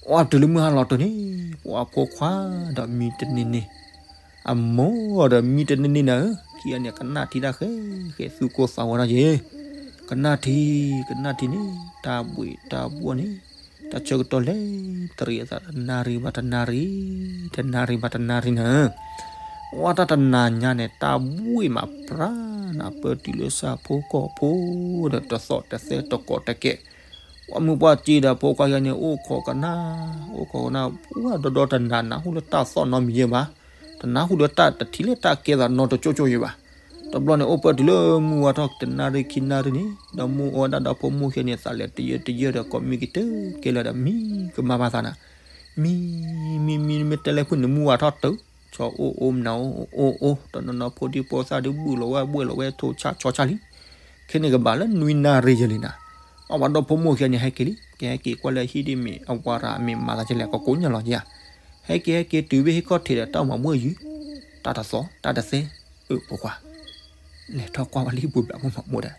အီၤတုၤလၢမုၢ်ဟါလီၤတၢ်န့ၣ်, ပှၤဖိခွါဒီးမံတန့ၢ်န့ၢ်, အမိၢ်ဒီးမံတန့ၢ်န့ၢ်နၤဧၢ, ခံဂၤန့ၣ် ကနၣ်ထံတၢ်ဃဲဃဲ သူၣ်ကိၢ်သးဂီၤတၢ်ယဲၢ်, ကနၣ်ထံ, ကနၣ်ထံန့ၣ် တၢ်ဘှ့ၣ်တၢ်ဘှီၣ်န့ၣ်, တၢ်ဆၢကတီၢ်လဲၤတရံးအသး တနၣ်ရံၣ်ဘၣ်တနၣ်ရံၣ်, တနၣ်ရံၣ်ဘၣ်တနၣ်ရံၣ်နၤဧၢ, ဝဲတၢ်တနၤညါန့ၣ် တၢ်ဘှ့ၣ်မးပြးနၤ ပၢၢ်တုၤလၢဆၣ်ဖိကီၢ်ဖိဒီး တသီၣ်တသဲတကိးတကဲး ပှၤမုၢ်ပှၢ်စ့ဒီးဖိခွါယၤန့ၣ် အိၣ်ခိးကနၣ်, အိၣ်ခိးကနၣ် ပှၤဒီဒီတနၤ နၢ်ဟူလၢတၢ်သီၣ်နီတမံၤယဲၢ်ဘၣ်, တနၢ်ဟူလၢတၢ်တထံၣ်လၢတၢ်ကဲသးနီတကၠိကၠိယဲၢ်ဘၣ်. တဘျီန့ၣ် အိၣ်ပၢၢ်တုၤလၢမုၢ်ဝါထီၣ်တနၣ်ရံၣ်ခံနၣ်ရံၣ်န့ၣ် ဒီးမုၢ်အိၣ်ဝဲဒၣ်ဒီဖိမိၢ်ယၤန့ၣ် သးလဲၤတယၢတယၢဒီးကိးမံက့ၤတကဲလၢာ်ဒီး မံကမၤဘၣ်သးနၤ, မံ, မံ, မံ, မ့ၢ်တဲလဲၣ်ဖုန့ၣ် မုၢ်ဝါထီၣ်တုၤ ဆီအိၣ်အိၣ်မနုၤအိၣ်အိၣ် တနီၤနီၤဖိဒံဖိသၣ်ဒုးဘုၣ်လီၤဝဲ ဘှဲၣ်လီၤဝဲ ထိၣ်ဆၣ်ဆီဆၣ်လံ. ခဲန့ၣ်ကဘၣ်လၢနွံနၣ်ရံၣ်ယဲၢ်လံနၤ, အဝဲဒီဖိမိၢ်ယၤန့ၣ် ဟဲက့ၤလံ, ကဟဲက့ၤကွၢ်လၢဟံၣ်ဒ်မ့ၢ်အဝၤရၤ မ့ၢ်မၤသးကလဲၣ် ကကိးညါလီၤယဲၢ်, ဟဲက့ၤဟဲက့ၤတုၤဖဲဟံၣ်ခီၣ်ထံးဒီး တၢ်မၤဘှဲၣ်ယုာ်, တၢ်တသီၣ် တၢ်တသဲ, အၢ ဖိခွါ, လဲၤထီၣ်ကွၢ်ဝဲလံ ပူၤဘျးမိၢ်မၤမိၢ်ဒီး,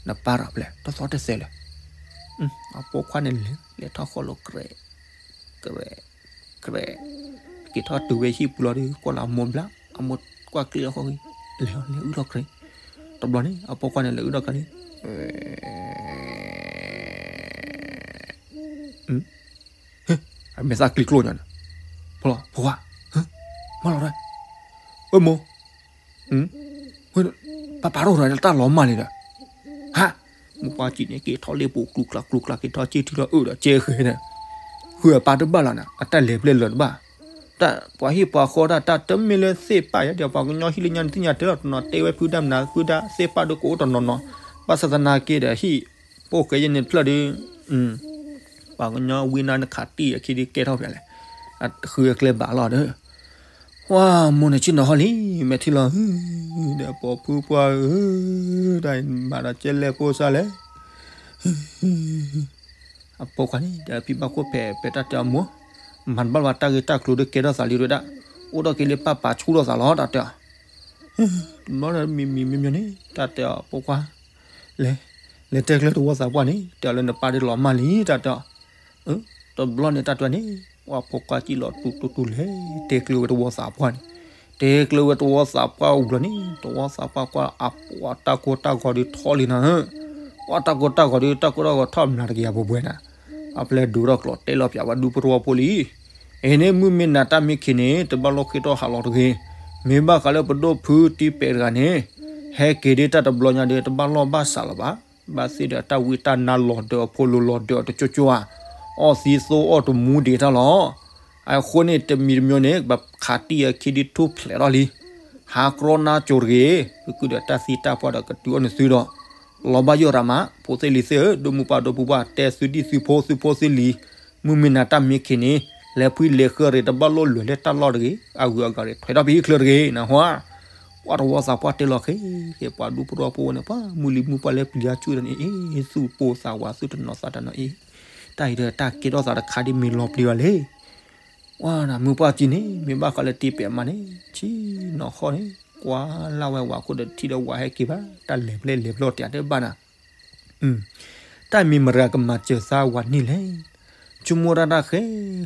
နပၢ်ရၤဖျဲး တသီၣ်တသဲလၢၤ, အဖိခွါန့ၣ်လဲၤ လဲၤထီၣ်ဃီလိာ်ကြဲး ကြဲး ကြဲး, က့ၤထီၣ်တုၤဝဲဟံၣ်ပူၤလီၤဒီး ကွၢ်လၢအမိၢ်ဘျါ, အမိၢ်ကွၢ်ကျ့အဃီ, လဲၤ လဲၤအုၣ်ထီၣ်ကြဲး, တဘျီန့ၣ် အဖိခွါန့ၣ် လဲၤအုၣ်ထီၣ်ကြဲးလံ, အမဲာ်သၣ်ကျံကျိညါန့ၣ်, ဖိခွါ, မၤလီၤဒၣ်, အမိၢ် ပၢ်ပၢ်ထီၣ်ဒီးတၢ်လီၤမၢ်လံဒီး, ဟါ, မိၢ်ပှၢ်စံးန့ၣ် က့ၤထီၣ်လ့ပူၤကျူကျါကျူကျါ က့ၤထီၣ်စ့ၢ်ထံလီၤအုၣ်ဒီးကဲဃဲဒီး, ဃုအပၢ်တဘၣ်လီၤနၤ အတၢ်လဲၤပျဲလၢၤတဘၣ်, တၢ်ပှၤဟ့ၣ်ပှၤဃီတၢ် တၢ်တမ့ၢ်လၢသ့ၣ်ပၢ်ယါဒီး ပှၤကညီဟံၣ်လၢညါန့ၣ် သ့ၣ်ညါတဲလီၤ တနီၤတဲဝဲဖုဒၣ်မနုၤ ဖုဒၣ်သ့ၣ်ပၢ်ဒီးကအိၣ်တနီၤနီၤ, ဘၣ်ဆၣ်သနာ်က့ဒီးဟံၣ် ပိၢ်ဃဲယဲၢ်န့ၣ်တဖျၢၣ်ဒီး ပှၤကညီဝံနါနခးတံၢ်အခံဒီးကဲထီၣ်ဖဲလဲၣ်, အဃုအကျဲဘၣ်လီၤဒီး, ဝါ မိၢ်န့ၣ်ဆ့ၣ်နီၤဟီၣ်လံ မဲာ်ထံလီၤ, ဒီးပိာ်ဖုပှၢ်ဧၢ, တၢ်မၤဒီးကဲလဲၣ်ဖိစၢ်လဲၣ်, အဖိခွါန့ၣ် ဒီးဖံဘၣ်ခိၣ်ဖဲးဖဲတၢ်တဲအမိၢ်, မၤတဘၣ်ဘၣ်တၢ်ဂ့ၢ်တၢ်ကျိၤဒီးကဲထီၣ်သးလံဝဲဒၣ်, အိၣ်ဒီးက့ၤလၢပၢ်ပာ်ဆူၣ်ထီၣ်သးလီၤ တၢ်တဲအီၤ, တဘျီဒီးမံမံမံမံန့ၣ် တၢ်တဲအီၤ ဖိခွါ လဲၤ လဲၤတဲကျဲတဝီသးပှၢ်န့ၣ် တဲအီၤလၢနပၢ်ဒီးလီၤမၢ်လံ တၢ်တဲအီၤ, တဘျီန့ၣ်တၢ်တဲန့ၣ် ပှၤဖိခွါစံၣ်လီၤတူတူတူလဲၤ တဲကျဲဝဲတဝီသးပှၢ်န့ၣ်, တဲကျဲဝဲတဝီသးပှၢ်အိၣ်ဘျီန့ၣ် တဝီသးပှၢ်ကွၢ်အပှၤတၢ်ကိၢ်တၢ်ဂီၤဒီးထီၣ်လံနၤဧၢ, ပ ပှၤတၢ်ကိၢ်တၢ်ဂီၤဒုး တၢ်ကိၢ်တၢ်ဂီၤထီၣ်မျးတကယၤပှဲၤပှဲၤနၤ, အပျဲၢ်ဒိးထီၣ်ကျိးတဲလီၤပၠးဝဲဒူပတဝီဖိလံ. အန့ၣ်မုၢ်မ့ၢ်နၤတၢ်မ့ၢ်ခံးန့ၣ် တဘၣ်လိၣ်ဃ့ထီၣ်ဟးလီၤတဂ့ၤ. မ့ၢ်ဘၣ်ဃးလၢပဒိၣ်ဖုတံၢ်ပဲာ်တဂၤန့ၣ် ဟဲက့ၤဒ်တၢ်တဘျီညါဒီး တဘၣ်လီၢ်ဘၣ်စးလၢၤဘၣ်. ဘၣ်သ့ၣ်ဒီးတၢ်ဝံတၢ်နါလီၤဒၢးအဖိလိၤလီၤဒၢးအတကၠိကၠိဧါ, အီၣ်သံသိအီၣ်တမူဒံးတၢ်လီၤ. အဃိန့ၣ်တမံၤတမံၤန့ၣ် ပခးတံၢ်အခံဒ်ထူၣ်ဖျဲးထီၣ်လံ. ဟးကြီနါကၠိၤတဂ့ၤ, ပကုၢ်ဒီးတၢ်သံတၢ်ပှၢ်ဒီးကတုၤအီၣ်နသုဒီး လီၤဘၣ်ယိၣ်ရၤမး, ဖိသ့ၣ်လံၤသ့ၣ်ဧၢ, ဒိၣ်မုၢ်ပှၢ်ဒိၣ်ပူၤပှၢ်, တဲသုဒံၣ်သုဖိသုဖိသုလံၤ, မုၢ်မ့ၢ်နၤတၢ်မ့ၢ်ခံးန့ၣ် လဲၤဖှံလဲၤဃၢၤရ့ၣ် တဘၣ်လိၣ်လဲၤလၢတၢ်လီၢ်တဂ့ၤ, အဂုၤအဂၤရ့ၣ် ထွဲထီၣ်ဖဲအံၤချၢတဂ့ၤနဟါ. ပှၤတဝီသးပှၢ်တဲလီၤဃ့, ဃ့ပှၤဒူပတဝီဖိန့ၣ် ပှၤမုၢ်လံၤမုၢ်ပှၢ်လၢပျံၤအါကၠူၣ်န့ၣ်အံၤ, သူၣ်ပိၢ်သးဝး သူၣ်တနီၤသးတနီၤအံၤ, တၢ်အံၤဒီးတၢ်ကဲထီၣ်သးတခါဒ်မ့ၢ်လီၤပျံၤဘၣ်လံ. ပှၤနၤမုၢ်ပှၢ်ကံန့ၣ် မ့ၢ်ဘၣ်ဃးလၢတံၢ်ပဲာ်မးန့ၣ် ဆံနီၤခီန့ၣ် ကွၢ်လၢ်ဝဲဝၤခိၣ်ဒီးထံၣ်ဒီးဝၤဟဲက့ၤဘၣ်, တၢ်လဲၤဖျဲၣ်လဲၤဖျီၣ်တၢ်တဘၣ်နၤ တၢ်မ့ၢ်မတၤကမၤစၢၤသးဝၤန့ၣ်လဲၣ်. ဆိကမိၣ်တၢ်တၢ်ဃဲ,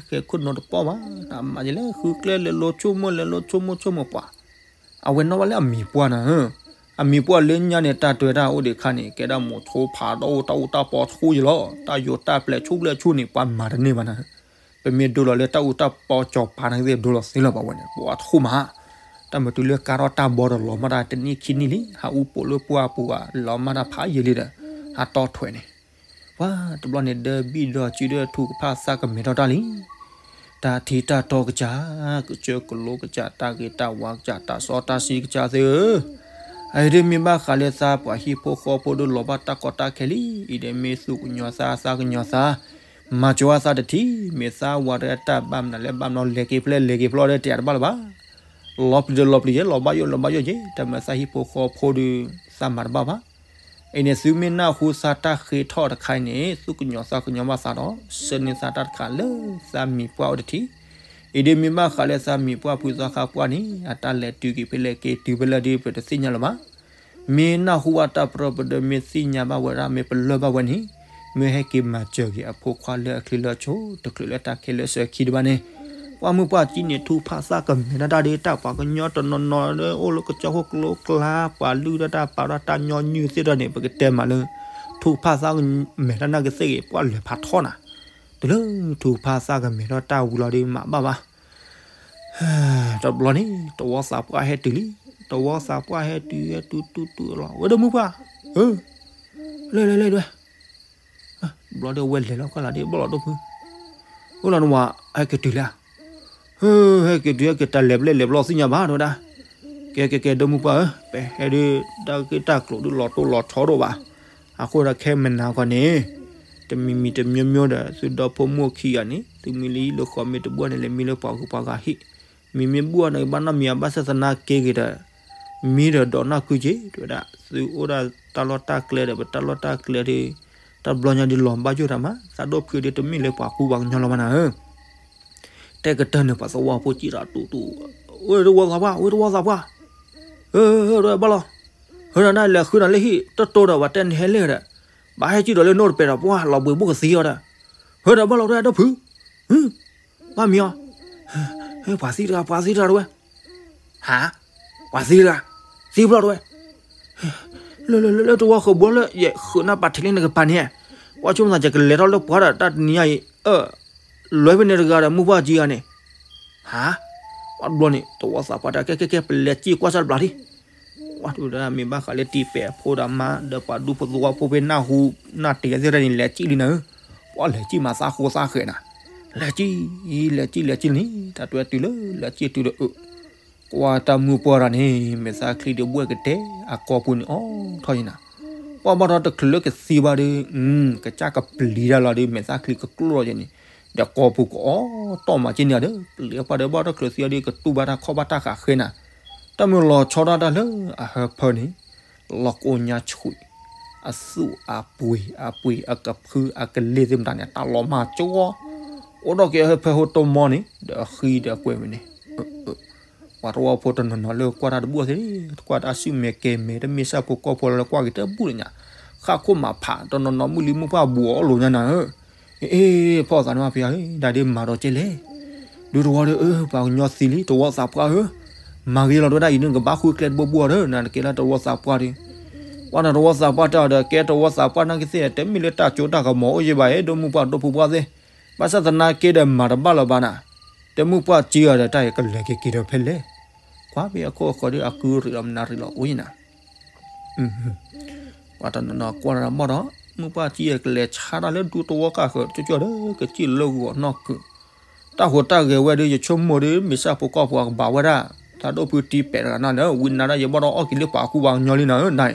ဃဲခိၣ်နီတပီၢ်ဘၣ်, တၢ်မၤယလဲၤဃုကျဲလဲၤလိဆိကမိၣ်လဲၤလိဆိကမိၣ်ဆိကမိၣ်ပှၤ, အဝဲနီၣ်ဘၣ်လၢအမံၤပှၢ်နၤဧၢ, အမံၤပှၢ်လၢညါန့ၣ် တၢ်တွဲတၢ်အိၣ်ဒံးခါန့ၣ် ကဲဒၣ်မိၤဆိဖးဒီးအိၣ်တၢ်အူတၢ်ပီဆိယလီၤ, တၢ်ယိၤတၢ်ပျဲဆိပျဲဆိန့ၣ် ပှၤမၤတန့ၢ်ဘၣ်နၤ ပမ့ၢ်ဒိလီၤလၢတၢ်အူတၢ်ပီစီၤပၤန့ၣ်သ့ၣ်ဒိလီၤသ့လီၤဘၣ်ဝဲန့ၣ် ပှၤထူၣ်မး, တၢ်မၤတုၤလၢကါထီၣ်တၢ်ဘီဒီးလီၤမၢ်တၢ်တနံၣ်ခံနံၣ်လံ, ဟးအူပိာ်လၢပှၢ်ပူၤဧါ, လီၤမၢ်တၢ်ဖးယံာ်လံဒီး ဟးတီထွဲးန့ၣ်, ပှၤတဘျီန့ၣ် ဒၢဘံၣ်ဒီးစုဒီးထူကဖၣ်သၣ်ကမဲာ်ထီၣ်တၢ်လံ တၢ်ထံတၢ်တီကစၢ်, ကစၢၢ်ကလိကစၢ်, တၢ်ဂ့ၤတၢ်ဝါကစၢ်, တၢ်စီတၢ်ဆှံကစၢ်သ့ၣ်ဧၢ, အအံၤဒ်မ့ၢ်ဘၣ်ဃးလၢသးပှၤဟံၣ်ဖိဃီဖိဒီးလီၤဘၣ်တၢ်ကီတၢ်ခဲလံ, အံၤဒ်မ့ၢ်သူၣ်ကညီၤသးသးကညီၤသး, မၤစၢၤဝဲသးတထံၣ်, မ့ၢ်သးဝၤဒီးတၢ်ဘၣ်မနုၤလဲၣ်ဘၣ်မနုၤလဲၣ်က့ၤဖျဲၣ်လဲၤက့ၤဖျီဒီးတဲတဘၣ်လၢၤဘၣ် လီၤပျံၤဒီးလီၤပျံၤယဲ လီၤဘၣ်ယိၣ်လီၤဘၣ်ယိၣ်ယဲ တၢ်မၤသးဟံၣ်ဖိဃီဖိဒီး သးမၤတဘၣ်ဘၣ်. အံၤန့ၣ်သုမ့ၢ်နၢ်ဟူသးတၢ်ဃ့ထီၣ်တခါအံၤန့ၣ် သူၣ်ကညီၤသးကညီၤဘၣ်သးဒီး ဆှၢန့ၢ်သးတၢ်တခါလၢသးမံၤပှၢ်အိၣ်တထံၣ်, အံၤဒ်မ့ၢ်ဘၣ်ဃးလၢသးမံၤပှၢ်ဖုသီခါပှၢ်န့ၣ် အတၢ်လဲၤတုၤက့ၤဖဲလဲၣ်က့ၤတုၤဖဲလဲၣ်ဒီး ပတသ့ၣ်ညါလၢၤဘၣ် မ့ၢ်နၢ်ဟူဘၣ်တၢ်ပြၢပဒီး မ့ၢ်သ့ၣ်ညါဘၣ်ဝဲဒၣ် မ့ၢ်ပလၢၢ်ဘၣ်ဝဲန့ၣ် မ့ၢ်ဟဲက့ၤမၤစၢၤက့ၤအဖိခွါလၢအချံလၢအဆိ တချုးလၢတၢ်ခဲလၢာ်စၢၤခံတဘၣ်န့ၣ်, ပှၤမုၢ်ပှၢ်ကံန့ၣ် ထူဖးသၣ်ကမဲာ်တၢ်တၢ်ဒီး တၢ်ပှၤကညီတနီၤနီၤလၢအိၣ်လၢကစၢၢ်ခိၣ်ကျိကျါ ပှၤလုၢ်တၢ်တၢ်ပာ်ဒီးတၢ်ညီနုၢ်သ့ၣ်တဖၣ်န့ၣ် ပကတဲမးလၢ ထူဖးသၣ်ကမဲာ်တၢ်နာ်က့သ့ၣ်ဂ့ၤ ပှၤလဲၤဖးထီနၤ, တုၤလၢထူဖးသၣ်ကမဲာ်ထီၣ်တၢ်ဝံၤလီၤဒီးမၤဘၣ်ဘၣ် တဘျီန့ၣ် တဝီသးပှၢ်ဟဲတုၤလံ, တဝီသးပှၢ်ဟဲတုၤ ဟဲတုၤတုၤတုၤလီၤ ဝဲဒၣ်မုၢ်ပှၢ်, လဲၤလဲၤလဲၤလဲၤ, ဘျီဒီးဝဲလဲၤလီၤကွၢ်လီၤဒီး ဘီၣ်လီၤဒိၣ်ဖု, အိၣ်လီၤနဝၤ ဟဲက့ၤတုၤလံ, ဟဲက့ၤတုၤ ဟဲက့ၤတၢ်လဲၤဘျဲၣ်လဲၤဘျီသ့ၣ်ညါဘၣ် တဲဝဲဒၣ်, ကဲကဲကဲ ဒိၣ်မုၢ်ပှၢ်ဧၢ, ပဟဲဒုး တၢ်ဂ့ၢ်တၢ်ကျိၤဒုးလီၤတိၢ်လီၤဆီဒိၣ်ဘၣ်, အဃိဒီးခဲမနၤခီန့ၣ် တမံၤမံၤတမျိုးမျိုးဒီး သုဒီဖိမိၢ်ခံဂၤန့ၣ် သုမံလၢဟံၣ်လၢဃီမ့ၢ်တဘၣ်န့ၣ် လဲၤမံလၢပှၤဂုၤပှၤဂၤဟံၣ်, မံမ့ၢ်ဘၣ်န့ၣ် ဘၣ်နီၢ်မံၤအဘၣ်ဆၣ်သနာ်က့ဂ့ၤဒီး မံဒီးဒိးနီၢ်ခုက့ၤ တဲဝဲဒၣ် သုအိၣ်ဒၣ်တၢ်လီၢ်တၢ်ကျဲဒီး ပတၢ်လီၢ်တၢ်ကျဲဒီး တၢ်ဘျီညါဒ်လီၤဘၣ်ယိၣ်တၢ်မး သးဒိၣ်ဖုးဒီးတမ့ၢ်လၢပှၤကူပှၤကညီလီၤမးနၤဧၢ တဲကတၢၢ်န့ၣ် ပှၤသဝီဖိစံးဒီးတူၢ်တူၢ်, ဝဲတဝီသးပှၢ် ဝဲတဝီသးပှၢ်, ဟၢ ဟၢ ဘၣ်လီၤ, ဟၢဒီးနလဲၤဃုနၤလၢဟံၣ်တတိၤဒီး ပှၤတဲနဟဲလဲၣ်ဒီး ဘၣ်ဟဲကံၣ်ဒီးလၢနိၣ်တပဲာ်ဒီး ပှၤလီၤဘှံးဘိၣ်ကသံအီၤဒီး, ဟၢဒီးဘၣ်လီၤ တဝဲဒိၣ်ဖုး, ဘၣ်မံၤအီၤ, ပှၤသံတဂၤ ပှၤသံတဂၤတဝဲ, ဟါ, ပှၤသံတဂၤ, သံဘျီတဝဲ လၢ လၢ လၢ လၢတဝီဃၢၤဘိလၢ ယဃုနၢ်ပာ်ထံးလံနကပၤန့ၣ်, ပှၤဆိကမိၣ်သးယကလဲၤထီၣ်လၢပှၤဒီးတၢ်တနံၤညါအံၤ, လွဲဖဲန့ၣ်တဂၤဒီး မုၢ်ပှၢ်ကံဂၤန့ၣ်, ဟါ, ပှၤတဘျီန့ၣ် တဝီသးပှၢ်တၢ်ကဲကဲကဲ ပလဲၤစံၣ်ကွၢ်စၢ်တဘျီဒံး, ပှၤတဝီဒၣ်မ့ၢ်ဘၣ်ဃးလၢတံၢ်ပဲာ်အဖိဒီးမါ ဒီးပှၤဒူဖိသဝီဖိဖဲနၢ်ဟူ နၢ်တဲသ့ၣ်တဖၣ်န့ၣ် လဲၤစံၣ်လံနၤဧၢ, ပှၤလဲၤစံၣ်မၤသးဃိသးဃဲးနၤ, လဲၤစံၣ်, လဲၤစံၣ် လဲၤစံၣ်လံ, တၢ်တွဲတုၤလၢ လဲၤစံၣ်တုၤဒီးအၢ ကွၢ်တၢ်မုၢ်ပှၢ်တၢ်န့ၣ် မဲာ်သၣ်ချံဒီးဘှဲၣ်ကတဲ အကိာ်ပူၤန့ၣ် အိၣ်ထီၣ်ယံၤနၤ, ကွၢ်ဘၣ်ထီၣ်တချုးလၢကသံဘၣ်ဒီး ကစၢ်ကပျံၤတၢ်လီၤဒီး မဲာ်သၣ်ချံကကျိၣ်လီၤယံၤန့ၣ်, ဒီးကိာ်ပူၤကအိၣ်ထီၣ်မးက့န့ၣ်ဒီး ပျံၤပှၢ်ဒီးဘၣ်ထီၣ်တချုးသံအီၤဒီး ကတူၢ်ဘၣ်တၢ်ခီၣ်ဘၣ်တၢ်ဃးဃဲနၤ, တၢ်မုၢ်လီၤဆီဒၣ်တၢ်လၢအဟၢဖၢန့ၣ် လီၤကိညါဆူၣ် အသူၣ်အပှ့ၤ အပှ့ၤအကဖုအကလ့ၢ်သ့ၣ်မတၤန့ၣ် တၢ်လီၤမၢ်ကၠီ, အိၣ်ဒီးက့ၤအဟၢဖၢဟိတမီန့ၣ် ဒီးအဃံဒီးအကွဲးဝဲန့ၣ်, ပှၤတဝီဖိတနီၤနီၤလၢကွၢ်တၢ်တဘူၣ်သ့ၣ် ကွၢ်တၢ်ဆူၣ်မဲာ်ကဲၤမဲာ် တမ့ၢ်ဆၣ်ဖိကီၢ်ဖိလၢကွၢ်က့ၤတဘူၣ်လၢညါ, ဃၣ်ခိၣ်မၤဖး တနီၤနီၤမုၢ်လံမုၢ်ပှၢ်ဘူးအီၤလိာ်ညါနၤဧၢ, အ့ ဖီၣ်သးန့ၣ်မးဖံဧၢ, ဒၣ်ဒ်မၤဒီးကဲလဲၣ် ဒုးတဝီဒီး အၢ ပှၤကညီသံလံ တဝီသးပှၢ်ဧၢ, မၤဂ့ၤလီၤတဝဲဒၣ်အံၤန့ၣ် ကဘၣ်ဃုကျဲတဘိဘိဒီး နၤတကဲလၢတဝီသးပှၢ်ဒီး, ပှၤ ပှၤန့ၣ်တဝီသးပှၢ်တဲအီၤဒီး ကဲတဝီသးပှၢ်နာ်က့သ့ၣ် တမ့ၢ်လၢတၢ်ကၠိတၢ်ကမီၤအိၣ်ယဲဘၣ် အဲၣ်ဒိးမုၢ်ပှၢ်ဒိၣ်ဖိပှၢ်သ့ၣ်, ဘၣ်ဆၣ်သနာ်က့ဒီးမၤတဘၣ်လၢၤဘၣ်နၤ, တမုၢ်ပှၢ်စံအီၤဒီး တၢ်အံၤကလဲၤက့ၤက့ၤဒီးဖဲလဲၣ်, ကွၢ်ဖဲအခိၣ်ဃီဒီး အကုရံးလီၤမနုၤရံးလီၤအိၣ်ယဲနၤ ပှၤတနီၤနီၤကွၢ်တၢ်မီၢ်ဒီး မုၢ်ပှၢ်စံယဲၢ်ကလဲၤဆါတၢ်လၢဒူသဝီကၢ်ဃၢၤ ကၠီကၠီဒီး ကစံၣ်လၢဂီၤနီၣ်ကုာ်, တၢ်ဟူးတၢ်ဂဲၤဝဲဒီး ယဆိကမိၣ်ဒီး မ့ၢ်ဆၣ်ဖိကီၢ်ဖိအကဘၣ်ဝဲဒၣ်, သးဒိၣ်ဖုတံၢ်ပဲာ်တဂၤနၤလၢ ဝံနၤဒၣ်ယဘီၣ်ဒီးအီၣ်က့ၤလၢပှၤကူပှၤကညီလံနၤဧၢနၤ,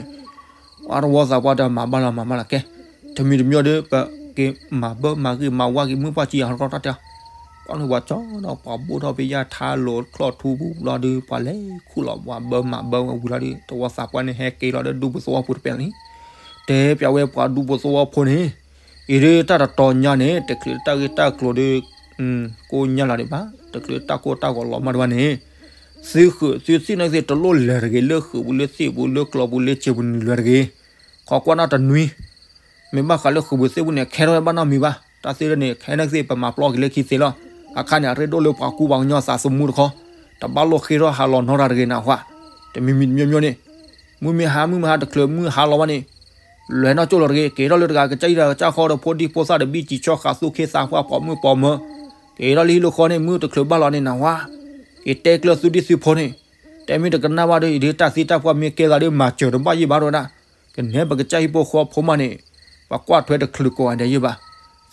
ပှၤတဝီသးပှၢ်ဒီးမၤဘၣ်လီၤမၤဘၣ်လီၤကဲ, တမံၤတမံၤဒီး ပက့ၤမၤဘၢမၤဂ့ၤမၤဝါက့ၤ မုၢ်ပှၢ်စံအီၤတရီတၢ်တဲအီၤ, ပှၤန့ၣ်ပှၤကၠီဒီးပှၤဘိၣ်ထီၣ်ဖဲယၢ်ထါလိၤ ချီၣ်ထူပူၤဘျီဒီး ပှၤလဲၤခူၣ်လီၤပှၤဘၢမၤဘၢဝဲဝံၤလီၤဒီး တဝီသးပှၢ်န့ၣ်ဟဲက့ၤလီၤဒီးဒူဖိသဝီဖိတပဲာ်လံ, တဲပျးဝဲပှၤဒူဖိသဝီဖိန့ၣ်, အံၤဒ်တၢ်တတီၤညါန့ၣ် တချုးတၢ်ဂ့ၢ်တၢ်ကျိၤဒီး ကိးညါလီၤဒံးဘၣ်, တချုးတၢ်ကိၢ်တၢ်ဂီၤလီၤမၢ်ဒံးဘၣ်န့ၣ်, သုဃုာ်သုသ့ၣ်နီၣ်က့ၤသ့ၣ် တလိၣ်လဲၤတဂ့ၤ လၢဃုာ်ပူၤလၢသ့ၣ်ပူၤ လၢကျီပူၤလၢစဲပူၤန့ၣ်လဲၤတဂ့ၤ, ခိးကွၢ်နီၣ်တနွံ မ့ၢ်ဘၣ်ဃးလၢဃုာ်ပူၤသ့ၣ်ပူၤန့ၣ် ခဲထီၣ်ဝဲဘၣ်နီတမံၤဘၣ်, တၢ်သ့ၣ်တဖၣ်န့ၣ် ခဲနီၣ်က့ၤသ့ၣ် ပမၤပျီက့ၤလၢခံသ့လီၤ, အခါန့ၣ် အရ့ဒိၣ်လၢပှၤကူပှၤကညီသးသမူတခီ, တဘၣ်လိၣ်ဃ့ထီၣ်ဟးလီၤနီတဂၤတဂ့ၤနၣ်ဟါ, တမံၤမံၤတမံၤမံၤန့ၣ်, မုၢ်မ့ၢ်ဟါ မုၢ်မ့ၢ်ဟါ တချုးမုၢ်ဟါလီၤဘၣ်န့ၣ်, လဲၤနီၣ်ကၠိၣ်လီၤတဂ့ၤ, က့ၤထီၣ်လၢတဂၤကစၢ်ဟံၣ်တဂၤကစၢ်ဃီဒီး ဖိဒံဖိသၣ်ဒီးဘံၣ်စံးဆီဃာ်သူၣ်ခ့သးပှၢ်ပိာ်မုၣ်ပိာ်မၢၤ, က့ၤထီၣ်လၢဟံၣ်လၢဃီန့ၣ် မုၢ်တချုးဘၣ်လီၤန့ၣ်နၣ်ဟါ, က့ၤတဲကျၢၤသုဒံသုဖိန့ၣ်, တဲမ့ၢ်တကနၣ်ဘၣ်ဒီး အံၤဒ်တၢ်သံတၢ်ပှၢ်မ့ၢ်ကဲသးဒီး မၤစၢၤတဘၣ်ယံာ်ဘၣ်ဒိၣ်ဒၣ်, ကနဲပကစၢ်ဟံၣ်ဖိဃီဖိမးန့ၣ်, ပှၤကွၢ်ထွဲတချုးကိးဂၤဒဲးယံာ်ဘၣ်,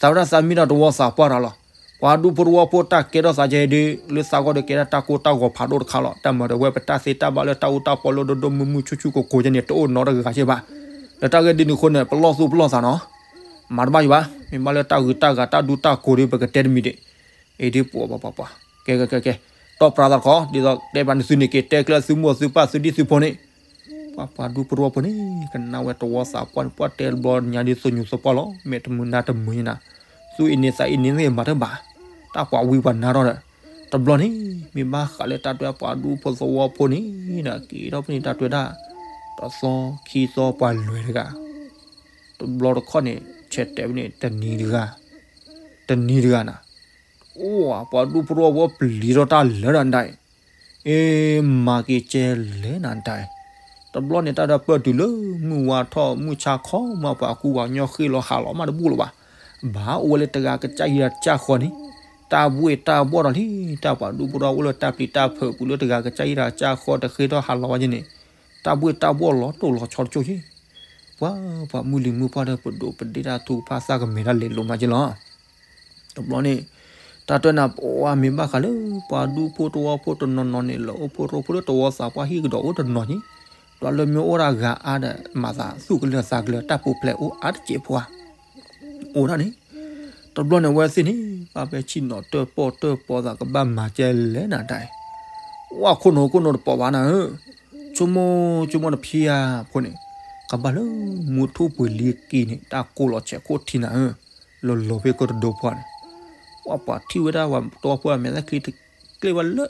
သးဝဲဒၣ်သးမံဒီးတဝီသးပှၢ်တၢ်လီၤ, ပှၤဒူဖိတဝီဖိတၢ်ကဲထီၣ်သးကဲဒီး လၢသးဂီၢ်ဒီးကဲဒၣ်တၢ်ကိၢ်တၢ်ဂီၤဖးဒိၣ်တခါလီၤ, တၢ်မၤဒီးဝဲပတၢ်သ့တၢ်ဘၣ်လၢတၢ်အူတၢ်ပီလၢဒိၣ်ဒိၣ်မုၢ်မုၢ်ဆူၣ်ဆူၣ်ကိးကိးယဲန့ၣ် တအိၣ်နီတဂၤကဲဘၣ်, လၢတၢ်ဂ့ၢ်ဒ်န့ၣ်အဃိန့ၣ် ပလီၢ်သူၣ်ပလီၢ်သးနီၤ, မၤတဘၣ်ယံာ်ဘၣ်, မ့ၢ်ဘၣ်လၢတၢ်ဂုၤတၢ်ဂၤတၢ်ဒူတၢ်ကိးဒီး ပကတဲတမံၤဒံး အံၤဒ်ပှၤပှၤပှၤပှၤ, ကဲကဲကဲကဲ, တီၢ်ပြးသးတခီ, ဒ်သိးတဲပှၤန့ၣ်သုန့ၣ် က့ၤတဲကျၢၤသုမိၢ်သုပၢ်သုဒံသုဖိန့ၣ်, ပှၤပှၤဒူဖိတဝီဖိန့ၣ် ကနၣ်ဝဲတဝီသးပှၢ်န့ၣ် ပှၤတဲတဘျီညါဒ်သိးညူးသိးပှၢ်လီၤ, မ့ၢ်တမုာ်နၤတမုာ်ယနၤ, သုအံၤန့ၣ်သးအံၤန့ၣ်သ့ၣ်မၤတဘၣ်, တၢ်ပှၤဝံပှၤနါထီၣ်ဒီး, တဘျီန့ၣ် မ့ၢ်ဘၣ်ဃးလၢတၢ်တွဲပှၤဒူဖိသဝီဖိန့ၣ်ဒီး က့ၤထီၣ်ဖဲန့ၣ်တၢ်တွဲဒၣ်, တသီခံသီပှၤလွဲၢ်တဂၤ တဘျီတခီၣ်န့ၣ် ဆဲးတဲာ်ဖဲန့ၣ် တနံၤတဂၤ, တနံၤတဂၤနၤ, အိၣ် ပှၤဒူဖိတဝီဖိပျံၤထီၣ်တၢ်လၢာ်ဒၣ်ဒၣ်အံၤ, အ့ မၤက့ၤကဲလဲၣ်နၤဒၣ်အံၤ, တဘျီန့ၣ်တၢ်ဒီးပၢၢ်တုၤလၢမုၢ်ဝါထီၣ်မုၢ်ဆါခီမး ပှၤကူပှၤကညီဃ့လီၤဟးလီၤမးတဘူၣ်လၢၤဘၣ်, ဘၣ်အိၣ်ဝဲလၢတဂၤကစၢ်ယွၤတၢ်ဃီန့ၣ်, တၢ်ဘှ့ၣ်တၢ်ဘှီၣ်ဒီးလံ, တၢ်ပှၤဒူဖိတဝီအိၣ်လၢတၢ်ပျံၤတၢ်ဖုးပူၤလၢတဂၤကစၢ်ယွၤတၢ်ဃီတဃ့ထီၣ်ဟးလီၤဝဲက့ၤန့ၣ်, တၢ်ဘှ့ၣ်တၢ်ဘှီၣ်လီၤတိၢ်လီၤဆီတကၠိၢ်က့ၤ ပှၤ ပှၤမုၢ်လံၤမုၢ်ပှၢ်ဒီးပဒိးပဒ့တၢ်ထုကဖၣ်သၣ်ကမဲာ်တၢ်လဲၤလိာ်မးက့ၤလီၤ. တဘျီန့ၣ် တၢ်တွဲနၤပှၤမ့ၢ်ဘၣ်ဃးလၢ ပှၤဒူဖိတဝီဖိတနီၤနီၤန့ၣ် လၢအိၣ်ဖှိၣ်ရိဖှိၣ်လၢတဝီသးပှၢ်ဟံၣ်ကဒီးအိၣ်တနီၤန့ၣ်, ဒီးလၢမ့ၢ်အိၣ်ဒၣ်ဂၤအါဒီး မၤသးသူၣ်ကလၢၤသးကလၢၤ တၢ်ပူၤဖျဲးအိၣ်အါတစဲးဖိဧါ အိၣ်ဒၣ်န့ၣ်, တဘျီန့ၣ်အဝဲသ့ၣ်န့ၣ် ဘၣ်ပဲဆံၣ်နီၤတၢၣ်ပီၣ်တၢၣ်ပီသးကဘၣ်မၤကဲလဲၣ်နၤဒၣ်အံၤ, ဝဲခိၣ်နူာ်ခိၣ်နူာ်တပီၤဘၣ်နၤဧၢ, ဆိကမိၣ်ဆိကမိၣ်တဖံဧါဖိန့ၣ်, ကဘၣ်လၢမူထူၣ်ပှ့ၤလံက့ၤန့ၣ် တၢ်ကိၢ်လီၤဆဲးခိၣ်ထံနၤဧၢ, လီၤလီၤဖဲကတဒိဖှါန့ၣ်, ပှၤပှၤထံၣ်ဝဲဒၣ်ပှၤတဝီဖိအမဲာ်သၣ်ချံတကျ့ၢ်ဝဲလၢ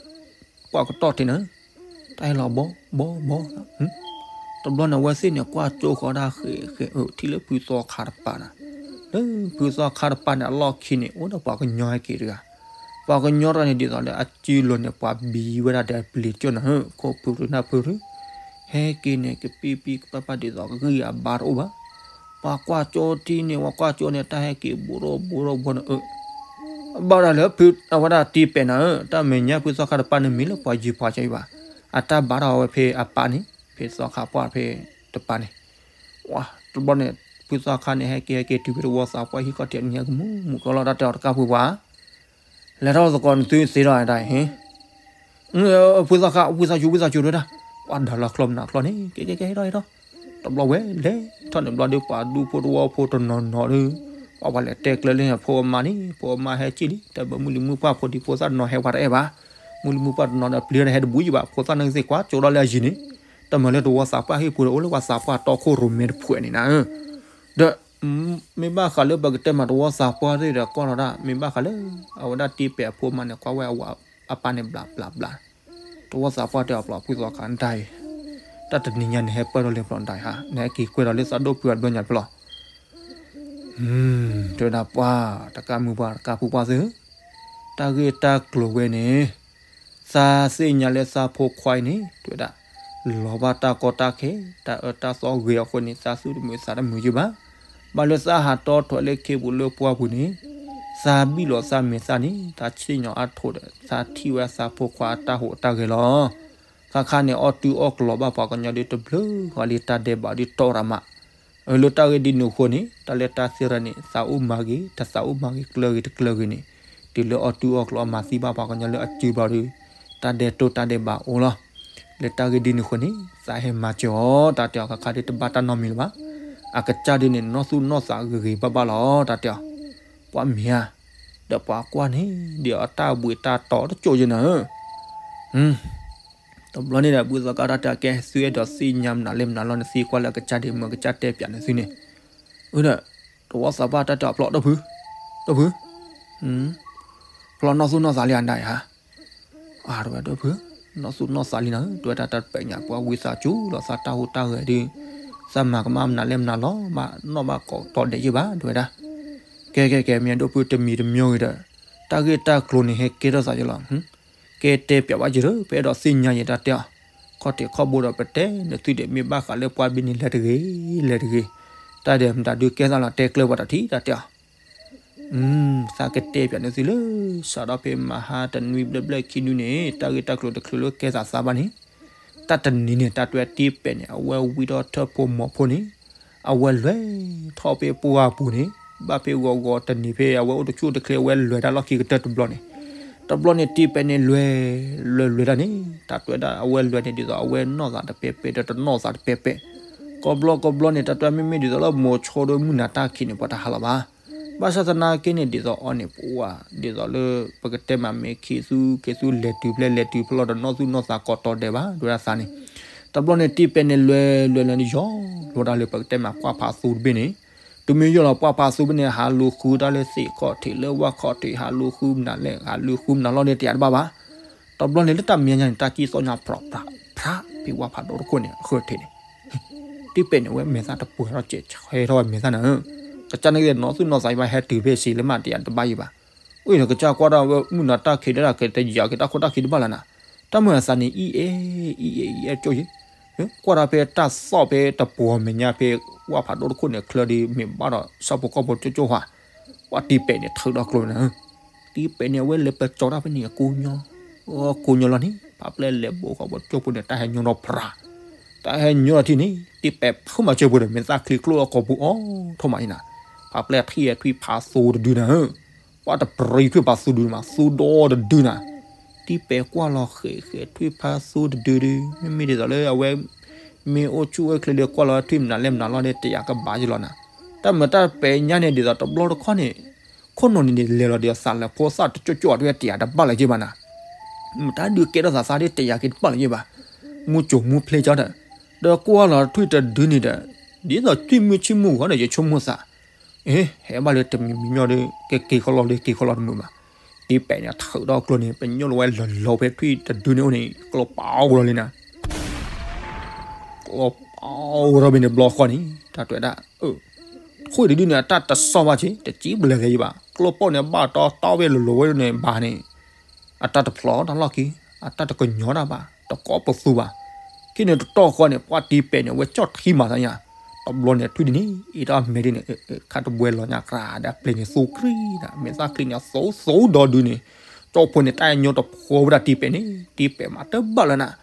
ပှၤကတီၢ်ထံနၤဧၢ, တၢ်ဟဲလီၤဘီဘီဘီ တဘျီန့ၣ် အဝဲသ့ၣ်န့ၣ် ကွၢ်ကၠိဃီဒၣ်ဃဲးဃဲး ထံၣ်လၢဖုသီခါတပၤနၤ, လၢဖုသီခါတပၤန့ၣ် အလီၢ်ခံန့ၣ် အိၣ်ဒီးပှၤကညီဟဲက့ၤတဂၤ, ပှၤကညီတဂၤန့ၣ် ဒ်သိးလၢအစုလိၤန့ၣ် ပှၤဘံဝဲဒၣ်ဒီးပျံၤကၠိနၤဧၢ ခိၣ်ဖုရူနၢ်ဖုရူ, ဟဲက့ၤန့ၣ် ကပံပံကပၢ်ပၢ်ဒ်သိးဂံၢ်အဘါတအိၣ်ဘၣ်, ပှၤကွၢ်ကၠိထံန့ၣ် ပှၤကွၢ်ကၠိန့ၣ် တၢ်ဟဲက့ၤဘိးရိဘိးရိဘိန့ၣ်ဧၢ ဘၣ်ဝဲဒၣ်လၢဖုအဝဲဒၣ်တံၢ်ပဲာ်နၤဧၢ, တၢ်မဲာ်ညါဖုသီခါတပၤန့ၣ် မ့ၢ်လၢပှၤယံၤပှၤဆဲးဘၣ်, အတၢ်ဘၣ်ထီၣ်ဝဲဖဲအပၢ်န့ၣ် ဖဲသီခါပှၢ်ဖဲတပၤန့ၣ်, ဝဲတဘျီန့ၣ် ဖုသီခါန့ၣ် ဟဲက့ၤဟဲက့ၤတုၤဖဲတဝီသးပှၢ်ဟံၣ်ခီၣ်ထံးအနံၤဟဲကမူမူကီလီၤ တၢ်တဲအီၤတကါပှၤပှၤ, လဲၤထီၣ်သကိးနသုသ့ဒီးတၢ်အံၤဟ့ၣ် ဖုသီခါ ဝံသးစူၤ ဝံသးစူၤ တဲဒၣ်, ပှၤဒၣ်လီၤချီမနုၤချီန့ၣ် ကဲကဲကဲ ဟဲထီၣ်ဟဲထီၣ်, တဘျီဝဲလဲၤထီၣ်န့ၣ်ဘျီဒီး ပှၤဒူဖိတဝီဖိတနီၤနီၤဒီး ပှၤပှၤလဲၤတဲကျၢၤလၢန့ၣ် ဖိအမါန့ၣ် ဖိအမါဟဲက့ၤလံ တၢ်ဘၣ်မုၢ်လံၤမုၢ်ပှၢ်ဖိဒံဖိသၣ်တနီၤဟဲပှၤတအဲၣ်ဘၣ်, မုၢ်လံၤမုၢ်ပှၢ်တနီၤဒီးပျံၤဒီးဟဲတဘူးယံၤဘၣ် ဖိသၣ်န့ၣ်သ့ၣ်ကွၢ်ကၠိဒီးလၢအယံၤန့ၣ်, တၢ်မၤလၢတဝီသးပှၢ်ဟံၣ်ပူၤဒီး အိၣ်လၢပှၤသးပှၢ်တီခိၣ်ရိၣ်မဲတဖှဲးန့ၣ်နၤဧၢ, ဒီး မ့ၢ်ဘၣ်ဃးလၢပကတဲမၤတဝီသးပှၢ်သ့ၣ်ဒီး ကွၢ်လီၤဒၣ် မ့ၢ်ဘၣ်ဃးလၢ အဝဲဒၣ်တ့ပဲာ်အဖိမါန့ၣ် ကွၢ်ဝဲအပၢ်န့ၣ်ဘျးဘျးဘျး, တဝီသးပှၢ်တဲအီၤပျီဖုသီခါနတၢ်အံၤ, တၢ်တနံၤညါန့ၣ် ဟဲပၢၢ်ထီၣ်လၢပျီနတၢ်အံၤဟါ နဟဲက့ၤကွဲဒီးလၢသးဒိၣ်ဖုအဘျီညါဖဲလီၤ, တဲဝဲဒၣ်ပှၤ တကါမုၢ်ပှၢ်တကါဖုပှၢ်သ့ၣ်ဧၢ, တၢ်ဂ့ၢ်တၢ်ကျိၤဝဲန့ၣ် သးသ့ၣ်ညါလၢသးဖိခွါအံၤန့ၣ် တဲဝဲဒၣ်, လီၤဘၣ်တၢ်ကီတၢ်ခဲ တၢ်အၢတၢ်သီဂ့ၤအဃိန့ၣ် သးသူၣ်တမုာ်သးတမုာ်ယုၢ်ဘၣ်. ဘၣ်လၢသးဟးတီထီၣ်လၢခ့ပူၤလၢပှၢ်ပူၤန့ၣ် သးဘံၣ်လီၤသးမဲာ်သၣ်န့ၣ် သးဆ့ၣ်ညီၣ်အါထီၣ်ဒီး သးထံၣ်ဝဲသးဖိခွါအတၢ်ဟူးတၢ်ဂဲၤလီၤ. ခါခါန့ၣ် အီၣ်တုၤအီၣ်ကျိၤဘၣ်ပှၤကညီဒုတဘျုးဂၤလံ တၢ်ဒဲးဘးဒုတီၢ်ရၤမး လၢတၢ်ဂ့ၢ်ဒ်န့ၣ်အဃိန့ၣ် တၢ်လၢတၢ်သ့ၣ်ရၤန့ၣ် သးအိၣ်မၤဂ့ၤ တသးအိၣ်မၤဂ့ၤ ကျၢၤဂ့ၤတကျၢၤဂ့ၤန့ၣ် တုၤလၢအီၣ်တုၤအီၣ်ကျိၤအမၤသံဘၣ်ပှၤကညီလၢအစုဘျီဒီး တၢ်ဒဲးတိၢ်တၢ်ဒဲးဘးအိၣ်လီၤ. လၢတၢ်ဂ့ၢ်ဒ်န့ၣ်အဃိန့ၣ် သးဟဲမၤစၢၤအီၤ တၢ်တဲအီၤ ခါခါဒုတဘၣ်တၢ်နီတမံၤလၢၤဘၣ်. အကစၢ်ဒုန့ၣ် နီၢ်သူၣ်နီၢ်သးဂ့ၤဂ့ၤဘၣ်ဘၣ်လီၤ တၢ်တဲအီၤ. ပှၤမ့ၢ်ဧါ ဒီးပှၤကွၢ်န့ၣ် ဒ်အတၢ်ဘှံးတၢ်တီၤတကၠိၣ်ယဲနၤဧၢ တဘျီန့ၣ်ဒီး ဘုသီခါတၢ်တဲအီၤ ကဲသုအဲၣ်ဒိးသ့ၣ်ညါမနုၤလဲၣ်မနုၤလီၤ နသံကွၢ်လၢအကစၢ်ဒု မ့ၢ်အကစၢ်တဲပၠးနသုန့ၣ် အၢဒီး တဝီသးပှၢ်တၢ်တဲအီၤ ဖျီၣ်ဒီဖု ဒီဖု ဖျီၣ်နီၢ်သူၣ်နီၢ်သးလံဧါ နဒၣ်ဧါ အါတဝဲဒီဖု နီၢ်သူၣ်နီၢ်သးလံနၤဧၢ တဝဲဒၣ်တၢ်တပညးပှၤဝံသးစူၤလီၤ သးတၢ်ဟူးတၢ်ဂဲၤဒု သးမၤကမၣ်မနုၤလဲၣ်မနုၤလီၤ ဘၣ်နီၣ်ဘၣ်ကိးတီၤဒဲးယဲၢ်ဘၣ် တဝဲဒၣ် ကဲကဲကဲ မ့ၢ်ဒိၣ်ဖုတမံၤတမံၤဂ့ၤဒီး တၢ်ဂ့ၢ်တၢ်ကျိၤန့ၣ် ဟဲကဲထီၣ်သးယဲၢ်လီၤ ကဲတဲပၠးဘၣ်ယဲၢ်ဒီး ပအဲၣ်ဒိးသ့ၣ်ညါယဲၢ်တၢ်တဲအီၤ ခီၣ်ထံးခီၣ်ဘိဒီးပတဲ နသုဒီးမ့ၢ်ဘၣ်ဃးလၢပှၤဘ့ၣ်န့ၣ် လဲၤတဂ့ၤ လဲၤတဂ့ၤ တၢ်ဒီးမတၤဒုကဲသးလီၤ တဲကျၢၤပှၤတထံၣ် တၢ်တဲအီၤ သးကတဲပၠးန့ၢ်သုလၢ စးထီၣ်ဖဲမဟါတနွံဘျဲၣ်ဘျဲၣ်ခံနွံန့ၣ် တၢ်ဂ့ၢ်တၢ်ကျိၤတချုးလၢကဲသးသးဘၣ်န့ၣ် တၢ်တနံၤန့ၣ် တၢ်တွဲတံၢ်ပဲာ်န့ၣ် အဝဲဝံထီၣ်ထၢၣ်ဖိမီၤဖိန့ၣ် အဝဲလဲၤထီၣ်ဖဲပှၢ်ပူၤန့ၣ် ဘၣ်ဖဲဂီၤဂီၤတနံၤဖဲအဝဲအိၣ်တဆူၣ်အိၣ်တချ့ အဝဲလဲၤတၢ်လီၢ်ခံကတၢၢ်တဘျီန့ၣ် တဘျီန့ၣ်တံၢ်ပဲာ်န့ၣ်လဲၤ လဲၤလဲၤတၢ်န့ၣ် တၢ်တွဲဒၣ်အဝဲလဲၤန့ၣ် ဒ်သိးအဝဲနီၢ်သးတပဲပဲဒီးတနီၢ်သးတပဲပဲ ကီဘျီကီဘျီန့ၣ် တၢ်တွဲမ့မ့ၢ်ဒ်သိးလၢမိၤဆိဒီးမုၢ်နၤတၢ်ခံးန့ၣ် ပှၤတဟးလီၤဘၣ် ဘၣ်ဆၣ်သနာ်က့န့ၣ် ဒ်သိးအီၤန့ၣ် ပဝဲ ဒ်သိးလၢ ပကတဲမးမ့ၢ်ခံသူက့သူလဲၤတုၤဖျဲလဲၤတုၤဖျီဒီးနီၢ်သူၣ်နီၢ်သးကိးတီၤဒဲးဘၣ် ဒ်ဝဲဒၣ်သးန့ၣ် တဘျီန့ၣ်တံၢ်ပဲာ်န့ၣ်လဲၤလဲၤလဲၤန့ၣ် ယီၤလီၤဒၣ်လၢပကတဲမးပှၢ်ဖးသူတဘ့ၣ်န့ၣ် တုၤမ့ၢ်ယီၤလီၤပှၢ်ဖးသူဘ့ၣ်န့ၣ် ဟးလူၤဃုတၢ်လၢသ့ၣ်ခီၣ်ထံးလၢဝၣ်ခီၣ်ထံး ဟးလူၤဃုမနုၤလဲၣ် ဟးလူၤဃုမနုၤလီၤန့ၣ် တယာ်တဘၣ်ဘၣ် တဘျီန့ၣ်လၢတၢ်မဲာ်ညါန့ၣ် တၢ်ကံၣ်သီၣ်ညါဖြးဖြးဖြး ဖဲဝၣ်ဖးဒိၣ်တခိၣ်န့ၣ် အဃၢၤထံးန့ၣ် တံၢ်ပဲာ်န့ၣ် အဝဲမဲာ်သၣ်တပှဲၤထီၣ်စဲးဆဲးထီၣ်ဝဲမဲာ်သၣ်နၤဧၢ ကစၢ်န့ၣ်က့ၤနီၢ်သူၣ်နီၢ်သးယဘၣ်ဟဲတုၤဖဲစံးလၢမးတယာ်တဘၣ်ယံၤဘၣ် အိၣ်ဒီးကစၢ်ကွၢ်တၢ်ဝဲမုၢ်နၤတၢ်ခံးဒၣ်က့ၤတယာ်က့ၤတၢ်ခိၣ်တၢ်ခံးတဘၣ်လၢနၤ တၢ်မုၢ်အသးန့ၣ် အံၣ်အဲၣ် အံၣ်အဲၣ်အံၣ်အဲၣ်ကၠိယ့ၣ် ကွၢ်တၢ်ဖဲတၢ်သီၣ်ဖဲတပှီၤမဲာ်ညါဖဲ ဝၣ်ဖးဒိၣ်တခိၣ်န့ၣ် ချၢဒီးမ့ၢ်ဘၣ်ဒီးဆၣ်ဖိကီၢ်ဖိကၠိကၠိဟါ ပှၤတံၢ်ပဲာ်န့ၣ်ထုးဒီးကျိၤနၤဧၢ တံၢ်ပဲာ်န့ၣ် အဝဲလဲၤပကၠီၤတၢ်ဖဲန့ၣ် အကိးညီ အကိးညီလီၤန့ၣ် ဖးပျဲၢ်လဲၤဘိးဃီၤပကၠိဖိန့ၣ် တၢ်ဟဲညီဒီးဖြး တၢ်ဟဲညီထံၣ်န့ၣ် တံၢ်ပဲာ်ဖုးမၤစၢၤပူၤဒီး မ့ၢ်သၣ်ချံကျိၣ်အကိာ်ပူၤအိၣ်ထီၣ်မးအံၤနၤ ဖးပျဲၢ်ထံၣ်ထွံၣ်ဖးသူတဒုနၤဧၢ ပှၤတပြံထွံၣ်ဖးသူဒုမး သူဒီတဒုနၤ တံၢ်ပဲာ်ကွၢ်လီၤဃဲးဃဲးထွံၣ်ဖးသူတဒုဒု မ့မ့ၢ်ဒ်သိးလၢအဝဲ မ့ၢ်အိၣ်ဆူၣ်အိၣ်ချ့ဒီးကွၢ်လီၤထွံၣ်မနုၤလဲၣ်မနုၤလီၤန့ၣ် တယာ်ကဘၣ်ယလီၤနၤ တၢ်မုာ်တၢ်ပဲာ်ညါန့ၣ် ဒ်သိးတဘျီတခီၣ်န့ၣ် ခိၣ်နူာ်န့ၣ်န့ၣ် လဲၤလီၤဒ်သိးသးလဲၤဖိသၣ်တကၠိကၠိအတဝဲတယာ်တဘၣ်လၢၤယ့ၢ်ဘၣ်နၤ မတၤဒုးကဲထီၣ်သးသးဒ်တယာ်က့ၤတဘၣ်လၢၤယ့ၢ်ဘၣ် မူကၠိမူဖျ့ကၠီဒီး ဒီးကွၢ်လီၤထွံၣ်တဒုန့ၣ်ဒီး ဒ်သိးထွံၣ်မုၢ်ဆ့ၣ်မုၢ်ဂီၤဒီး ယဆိကမိၣ်သး အ့ ဟဲဘၣ်လၢတမံၤမံၤညီဒီး ကက့ၤခီလီၤလၢက့ၤခီလီၤတမုာ်ဘၣ် တံၢ်ပဲာ်န့ၣ်ထုးဒီးကျိၤန့ၣ် ပညိၣ်လီၤဝဲလီၤလီၤဖဲထွံၣ်တဒုန့ၣ်အိၣ်န့ၣ် ကျိပာ်အိၣ်လီၤလံနၤ ကျိပာ်အိၣ်ထီၣ်ဖဲန့ၣ်ဘျီဃီန့ၣ် တၢ်တဲဝဲဒၣ် ထွံၣ်တဒုန့ၣ် အတၢ်တဆီဘၣ်ဆ့ တစံးဘျဲၣ်သဲယ့ၢ်ဘၣ် ကျိပိာ်န့ၣ် ဘၣ်တီတီဝဲလီၤလီၤဝဲန့ၣ်ဘၣ်န့ၣ် အတၢ်တဖျိးတၢ်လီၢ်ခံ အတၢ်တကညီၤတၢ်ဘၣ် တကိးပသူဘၣ် ခံန့ၣ်တတီၢ်ဃီန့ၣ် ပှၤတံၢ်ပဲာ်န့ၣ် အဝဲကၠီၣ်ထံမၤသးညါ တဘျီန့ၣ်ထွံၣ်ဒုန့ၣ် အ့ၣ်ထီၣ်မဲာ်ဒ်န့ၣ် ခါတဘှဲလီၤညါကြၤဒီး အပျ့ၤန့ၣ်သူကြံၣ်နၤ မဲာ်သၣ်ချံန့ၣ် သူသူဒီဒုန့ၣ် ကၠိဖိန့ၣ် တၢ်ညိတဖိဝဲဒၣ်တံၢ်ပဲာ်န့ၣ် တံၢ်ပဲာ်မၤတဘၣ်လၢၤနၤ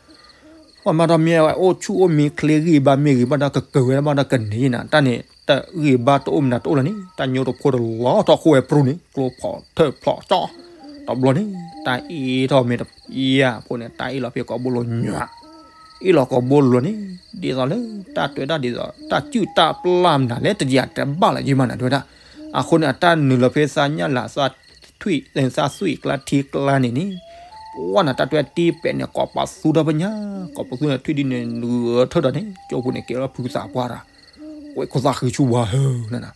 ပှၤမၤဒီးမ့ၢ်အိၣ်ဆူၣ်အိၣ်မ့ၢ်ချ့ဂံၢ်ဘါမ့ၢ်ဂံၢ်ဘါဒီးကကၢၤဝဲဒၣ်ဘၣ်ဒီးကန့ၢ်ယ့ၢ်နၤ တၢ်န့ၣ် တဂံၢ်ဘါတအိၣ်မနုၤတအိၣ်လၢၤန့ၣ် တၢ်ညိတဖိတလီၤထီၣ်ဃိဝဲပြူန့ၣ် ကျိဖျိးထၢၣ်ဖျိးကၠီ တဘျီန့ၣ် တၢ်အ့ၣ်ထီၣ်မ့ၢ်တယၤဖိန့ၣ် တၢ်အ့ၣ်လီၤဖဲကိာ်ဘိလိၤညွး အ့ၣ်လီၤကိာ်ဘိလိၤန့ၣ် ဒ်သိးလၢ တၢ်တဲဝဲဒၣ်ဒ်သိး တၢ်စုၣ်တၢ်ပျၢ်မနုၤလဲၣ် တယၤတဘၣ်လၢၤယ့ၢ်ဘၣ်နၤ တဲဝဲဒၣ် အဃိန့ၣ် အတၢ်နုာ်လီၤဖဲသးညၣ်လၤ သးသွံၣ်ကျါထံကျါန့ၣ်န့ၣ် ပှၢ်နၤတၢ်တဲဝဲဒၣ်တံၢ်ပဲာ်န့ၣ် ကိးပသူထီၣ်ပညါ ကိးပသူန့ၣ် ထွံၣ်ဒုန့ၣ် နုာ်ထၢၣ်ဒီးန့ၣ် ကၠိဖိန့ၣ် ကဲထီၣ်ဖုသးပှၢ်ဒီး ဝဲခိၣ်သၣ်ဃံဆူဝါဟၢနၤ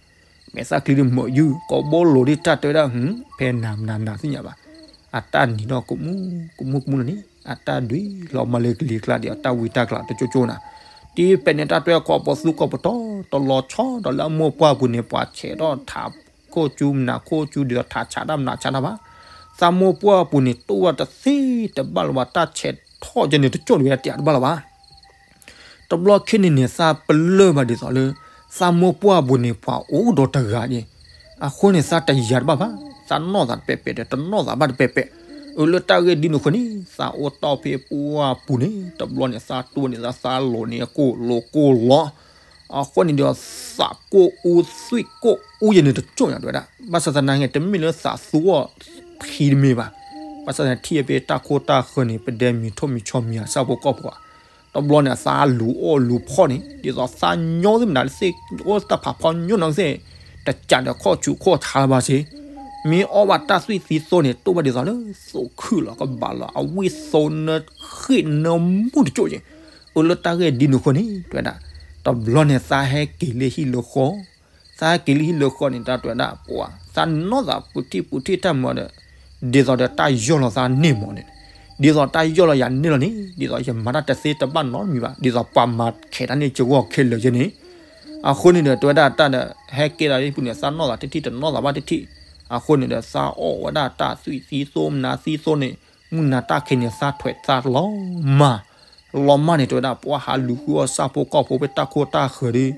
မဲာ်သၣ်ချံဒုမၢယုၢ် ကိာ်ဘိလိၤဒ်တၢ်တဲဝဲဒၣ် ဖဲနၤမနၤနၤသ့ၣ်ညါဘၣ် အတၢ်နံၤထီၣ်ကမူကမူကမူလီၤန့ၣ် အတၢ်ဒွံလီၤမၤလၢကလံၤကျါဒီး အတၢ်ဝံတၢ်ကျါတကၠိကၠိနၤ တံၢ်ပဲာ်န့ၣ် တၢ်တဲကိးပသူကိးပတီၢ် တလီၤဆီဒီးလၢအမိၢ်ပှၢ်ပူၤန့ၣ် ပှၤဆဲးထီၣ်ထးခိၣ်ကၠူမနၤခိၣ်ကၠူ ဒ်သိးထးဆးတၢ်မနၤဆးတၢ်ဘၣ် သးမိၢ်ပှၢ်ပူၤန့ၣ် တိၢ်ဝဲတသ့တဘၣ်လၢၤဘၣ် တၢ်ဆဲးထီၣ်ကဲန့ၣ် တကၠိန့ၣ်ဝဲဒၣ်တယာ်တဘၣ်လၢၤဘၣ် တဘျီခဲန့ၣ်န့ၣ် သးပလၢၢ်ဘၣ်ဒ်သိးလၢ သးမိၢ်ပှၢ်ပူၤန့ၣ် ပှၤအိၣ်ဒီးတဂၤန့ၣ်, အဃိန့ၣ် သးတယာ်တဘၣ်ဘၣ်, သးနီၢ်သးတပဲာ်ပဲာ်ဒီး တနီၢ်သးဘၣ်တပဲာ်ပဲာ်, အၢ လၢတၢ်ဂ့ၢ်ဒ်န့ၣ်အဃိန့ၣ် သးအိၣ်တီၢ်ဖဲပှၢ်ပူၤန့ၣ် တဘျီန့ၣ် သးတိၢ်န့ၣ် သးသးလီၤန့ၣ် အကိၣ်လိၤကိၣ်လီၤ, အဃိန့ၣ်ဒီး သးကိၣ်အူသွံၣ်ကိၣ်အူယဲန့ၣ်တကၠိၢ်ညါတဲဝဲဒၣ်, ဘၣ်ဆၣ်သနာ်က့ တမ့ၢ်လၢသးသူအီၤထံတမ့ၢ်ဘၣ်, ဘၣ်ဆၣ်သနာ်က့ ထံၣ်ဖဲတၢ်ခိတၢ်ဃၢၤန့ၣ် ပဒဲမံၤထိၣ်မံၤဆီမံၤဧါ ဆၣ်ဖိကီၢ်ဖိဧါ, တဘျီန့ၣ် အသးလူၤအီၣ်လူၤဖီၣ်န့ၣ် ဒ်သိးသးညီသ့ၣ်မနုၤသ့ၣ် အိၣ်တၢ်ဖးဖီညီနီၤကသ့ၣ်, တကးဒီးခီၣ်ဆူးခီၣ်ဆါလၢၤဘၣ်စ့ၢ်, မ့ၢ်အီၣ်ဘၣ်တၢ်သွံၣ်သံသိန့ၣ် တိၢ်ဘၣ်ဒ်သိးလၢသိးခုၣ်လီၤကဘၣ်လီၤ အဝံၣ်သိနၢဃ့ၣ်နၢမူတကၠိၢ်က့ၤ, အၢ လၢတၢ်ဂ့ၢ်ဒ်န့ၣ်အဃိန့ၣ် တဲဝဲဒၣ်, တဘျီန့ၣ် သးဟဲက့ၤလၢဟံၣ်လၢဃီ, သးဟဲက့ၤလၢဟံၣ်လၢဃီန့ၣ် တၢ်တဲဝဲဒၣ် ပှၤ သးနီၢ်သးပူၤထံၣ်ပူၤထံၣ်တၢ်မၤဒီး ဒ်သိးဒီးတၢ်ယီၢ်လီၤသးန့ၢ်မးန့ၣ်, ဒ်သိးတၢ်ယီၢ်လီၤယၤန့ၢ်လီၤန့ၣ် ဒ်သိးယမၤတၢ်တသ့တဘၣ်နီတမံၤဘၣ်, ဒ်သိးပှၤမၤခဲးတၢ်န့ၢ်ကဂီၢ်ခဲလၢာ်ယဲန့ၣ်, အဃိန့ၣ်ဒီး တဲဝဲဒၣ်တၢ်ဒီး ဟဲက့ၤဒီးပူၤန့ၣ် သးနီၢ်သးတထံၣ်တနီၢ်သးဘၣ်တထံၣ်, အဃိန့ၣ်ဒီး သးအီၣ်ဝဲဒၣ်တၢ်သွံၣ်သံသိမနၤသံသိန့ၣ် မုၢ်နၤတၢ်ခံးန့ၣ် သးထွဲးသးလီၤမၢ်, လီၤမၢ်န့ၣ် တဲဝဲဒၣ် ပှၤဟးလူၤဃုအီၣ်ဆၣ်ဖိကီၢ်ဖိဖဲတၢ်ခိတၢ်ဃၢၤဒီး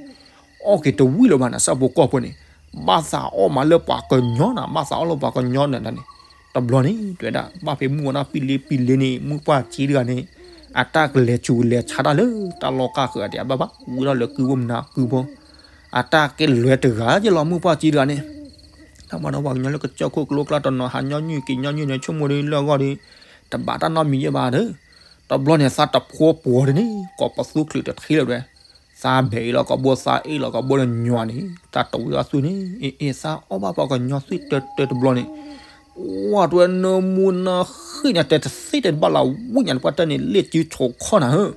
အီၣ်က့ၤတဝံၣ်လၢၤဘၣ်န့ၣ် ဆၣ်ဖိကီၢ်ဖိန့ၣ်, ဘၣ်သးအီၣ်မးလၢပှၤကညီန့ၣ် ဘၣ်သးအီၣ်လၢပှၤကညီန့ၣ်န့ၣ်, တဘျီန့ၣ် တဲဝဲဒၣ် ဘၣ်ဖဲမုၢ်ဝါထီၣ်ပံလ့ပံလ့န့ၣ် မုၢ်ပှၢ်စ့တဂၤန့ၣ် အတၢ်ကလဲၤဆူးလဲၤဆါတၢ်လၢတၢ်လီၢ်ကါဃၢၤဒံးအဘၣ်ဘၣ် ဝံၤထီၣ်လၢကုဖိမနၤကုဖိ, အတၢ်ကလဲၤတဂၤက့ၤလီၤ မုၢ်ပှၢ်စ့တဂၤန့ၣ်, တၢ်မၤဒီးပှၤကညီလၢကစၢၢ်ခိၣ်ကျိကျါတနီၤ ဟးညီနုၢ်က့ၤညီနုၢ်န့ၣ် ဆိကမိၣ်ဒီးလၢအဂီၢ်ဒီး တဘၣ်တၢ်နီတမံၤယဲၢ်ဘၣ်ဒီး, တဘျီန့ၣ် သးတဖိပှီၤဒ်န့ၣ် ကိးပသူချုးတထံၣ်လၢၤဝဲ, သးဘဲးအ့ၣ်လီၤကဘိ သးအ့ၣ်လီၤကဘိဒီးညီန့ၣ် တၢ်တဝံၤအသူၣ်န့ၣ် အ့ၣ်အ့ၣ် သးအီၣ်ဘၣ်ပှၤကညီသွံၣ်တၢတၢတဘျီန့ၣ်, ဝါ တဲဝဲ နၢမူနၢဃ့ၣ်န့ၣ် တဲတသ့တဲတဘၣ်လၢဝံၣ်ညါန့ၣ် ပှၤတၢ်န့ၣ် လ့ၣ်စုဆိးခီၣ်နၤဧၢ,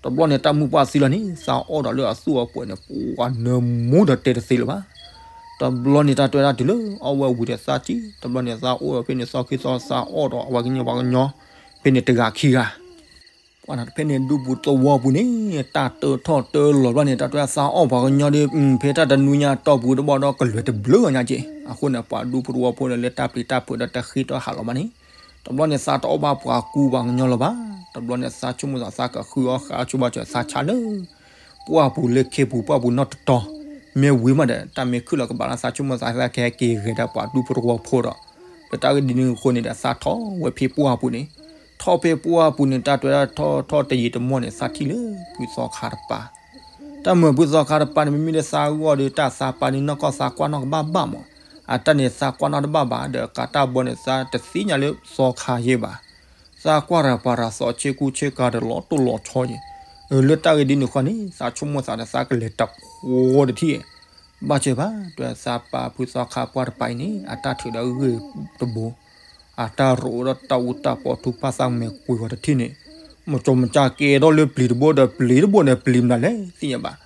တဘျီန့ၣ် တၢ်မုၢ်ပှၢ်သံလီၤန့ၣ် သးအီၣ်ဒီးလၢအသူၣ်အပှဲၤန့ၣ် ပှၤနၢမူဒီးတဲတသ့လၢၤဘၣ်. တဘျီန့ၣ် တၢ်တဲဝဲဒၣ်တုၤလၢအီၣ်ဝဲဝံၤဒီးသးကံ, တဘျီန့ၣ် သးအိၣ်ဒီးဖဲန့ၣ်သီခံသီ သးအီၣ်ဒီးအဝဲကညီပှၤကညီ ဖဲန့ၣ်တဂၤခံဂၤ ပှၤဖဲန့ၣ်ဒူပူၤသဝီပူၤန့ၣ် တၢ်တၢထီၣ်တၢလီၤဘျီန့ၣ် တၢ်တဲဝဲသးအီၣ်ပှၤကညီဒီး ဖဲတၢ်တနွံညါတီၢ်ပူၤတဘျီဒီးကလဲၤတဘျုးညါက့ၤ, အဃိန့ၣ် ပှၤဒူဖိတဝီဖိဒီးလၢတၢ်ပျံၤတၢ်ဖုးဒီးတဃ့ထီၣ်ဟးလီၤဘၣ်န့ၣ်, တဘျီန့ၣ် သးတအီၣ်ဘၣ်ပှၤကူပှၤကညီလၢၤဘၣ်. တဘျီန့ၣ် သးဆိကမိၣ်သး သးကဃုအီၣ်ဃာ်အီၣ်ဆိဘၣ်စၢၤသးဆါလၢ ပှၢ်ပူၤလၢခ့ပူၤပှၢ်ပူၤနီတတီၤ, မ့ၢ်ဝံၤမးဒီး တၢ်မ့ၢ်ခုၣ်လီၤကဘၣ်လၢသးဆိကမိၣ်သး သးကဟဲက့ၤဂဲၤဒီးပှၤဒူဖိတဝီဖိဒီး, လၢတၢ်ဂ့ၢ်ဒ်န့ၣ်အဃိန့ၣ်ဒီး သးထီၣ်ဝဲဖဲပှၢ်ပူၤန့ၣ်, ထီၣ်ဖဲပှၢ်ပူၤန့ၣ် တၢ်တဲဝဲဒၣ်ထီၣ်ထီၣ်တယံာ်တမီၢ်န့ၣ် သးထံၣ်လၢဖုသီခါတပၤ တၢ်မၤဖုသီခါတပၤန့ၣ် မ့မ့ၢ်လၢသးဂီၢ်ဒီး တၢ်သးပာ်န့ၣ် နီၢ်ကီၢ်သးကွၢ်နီၣ်ကဘၣ်ဘၣ်မး, အတၢ်န့ၣ်သးကွၢ်နီၣ်တဘၣ်ဘၣ် ဒီးကးတၢ်ဘီန့ၣ် သးတသ့ၣ်ညါလၢသီခါယဲၢ်ဘၣ်. သးကွၢ်ရၤပၤရၤသီဆ့ကူဆ့ကၤဒီးလီၤတိၢ်လီၤဆီယဲၢ်, လၢတၢ်ဂ့ၢ်ဒ်န့ၣ်ဃီန့ၣ် သးဆိကမိၣ်သးဒီးသးကလဲၤတဖိတထံၣ် ဘၣ်စၢၤဘၣ် တဲသးပာ်ဖုသီခါပှၢ်တပၤအံၤန့ၣ် အတၢ်ထုးဒီးဂ့ၢ်တဘိ အတၢ်ရိးဒီးတၢ်အူတၢ်ပီထူဖးသးမဲာ်ကွံာ်ဂီၤတထံၣ်န့ၣ်, မ့ၢ်ကၠီမ့ၢ်ကၠၢ်ကဲထီၣ်လၢပျံၤတဘိဒီးပျံၤတဘိန့ၣ် ပျံၤမနုၤလဲၣ်သ့ၣ်ညါဘၣ်.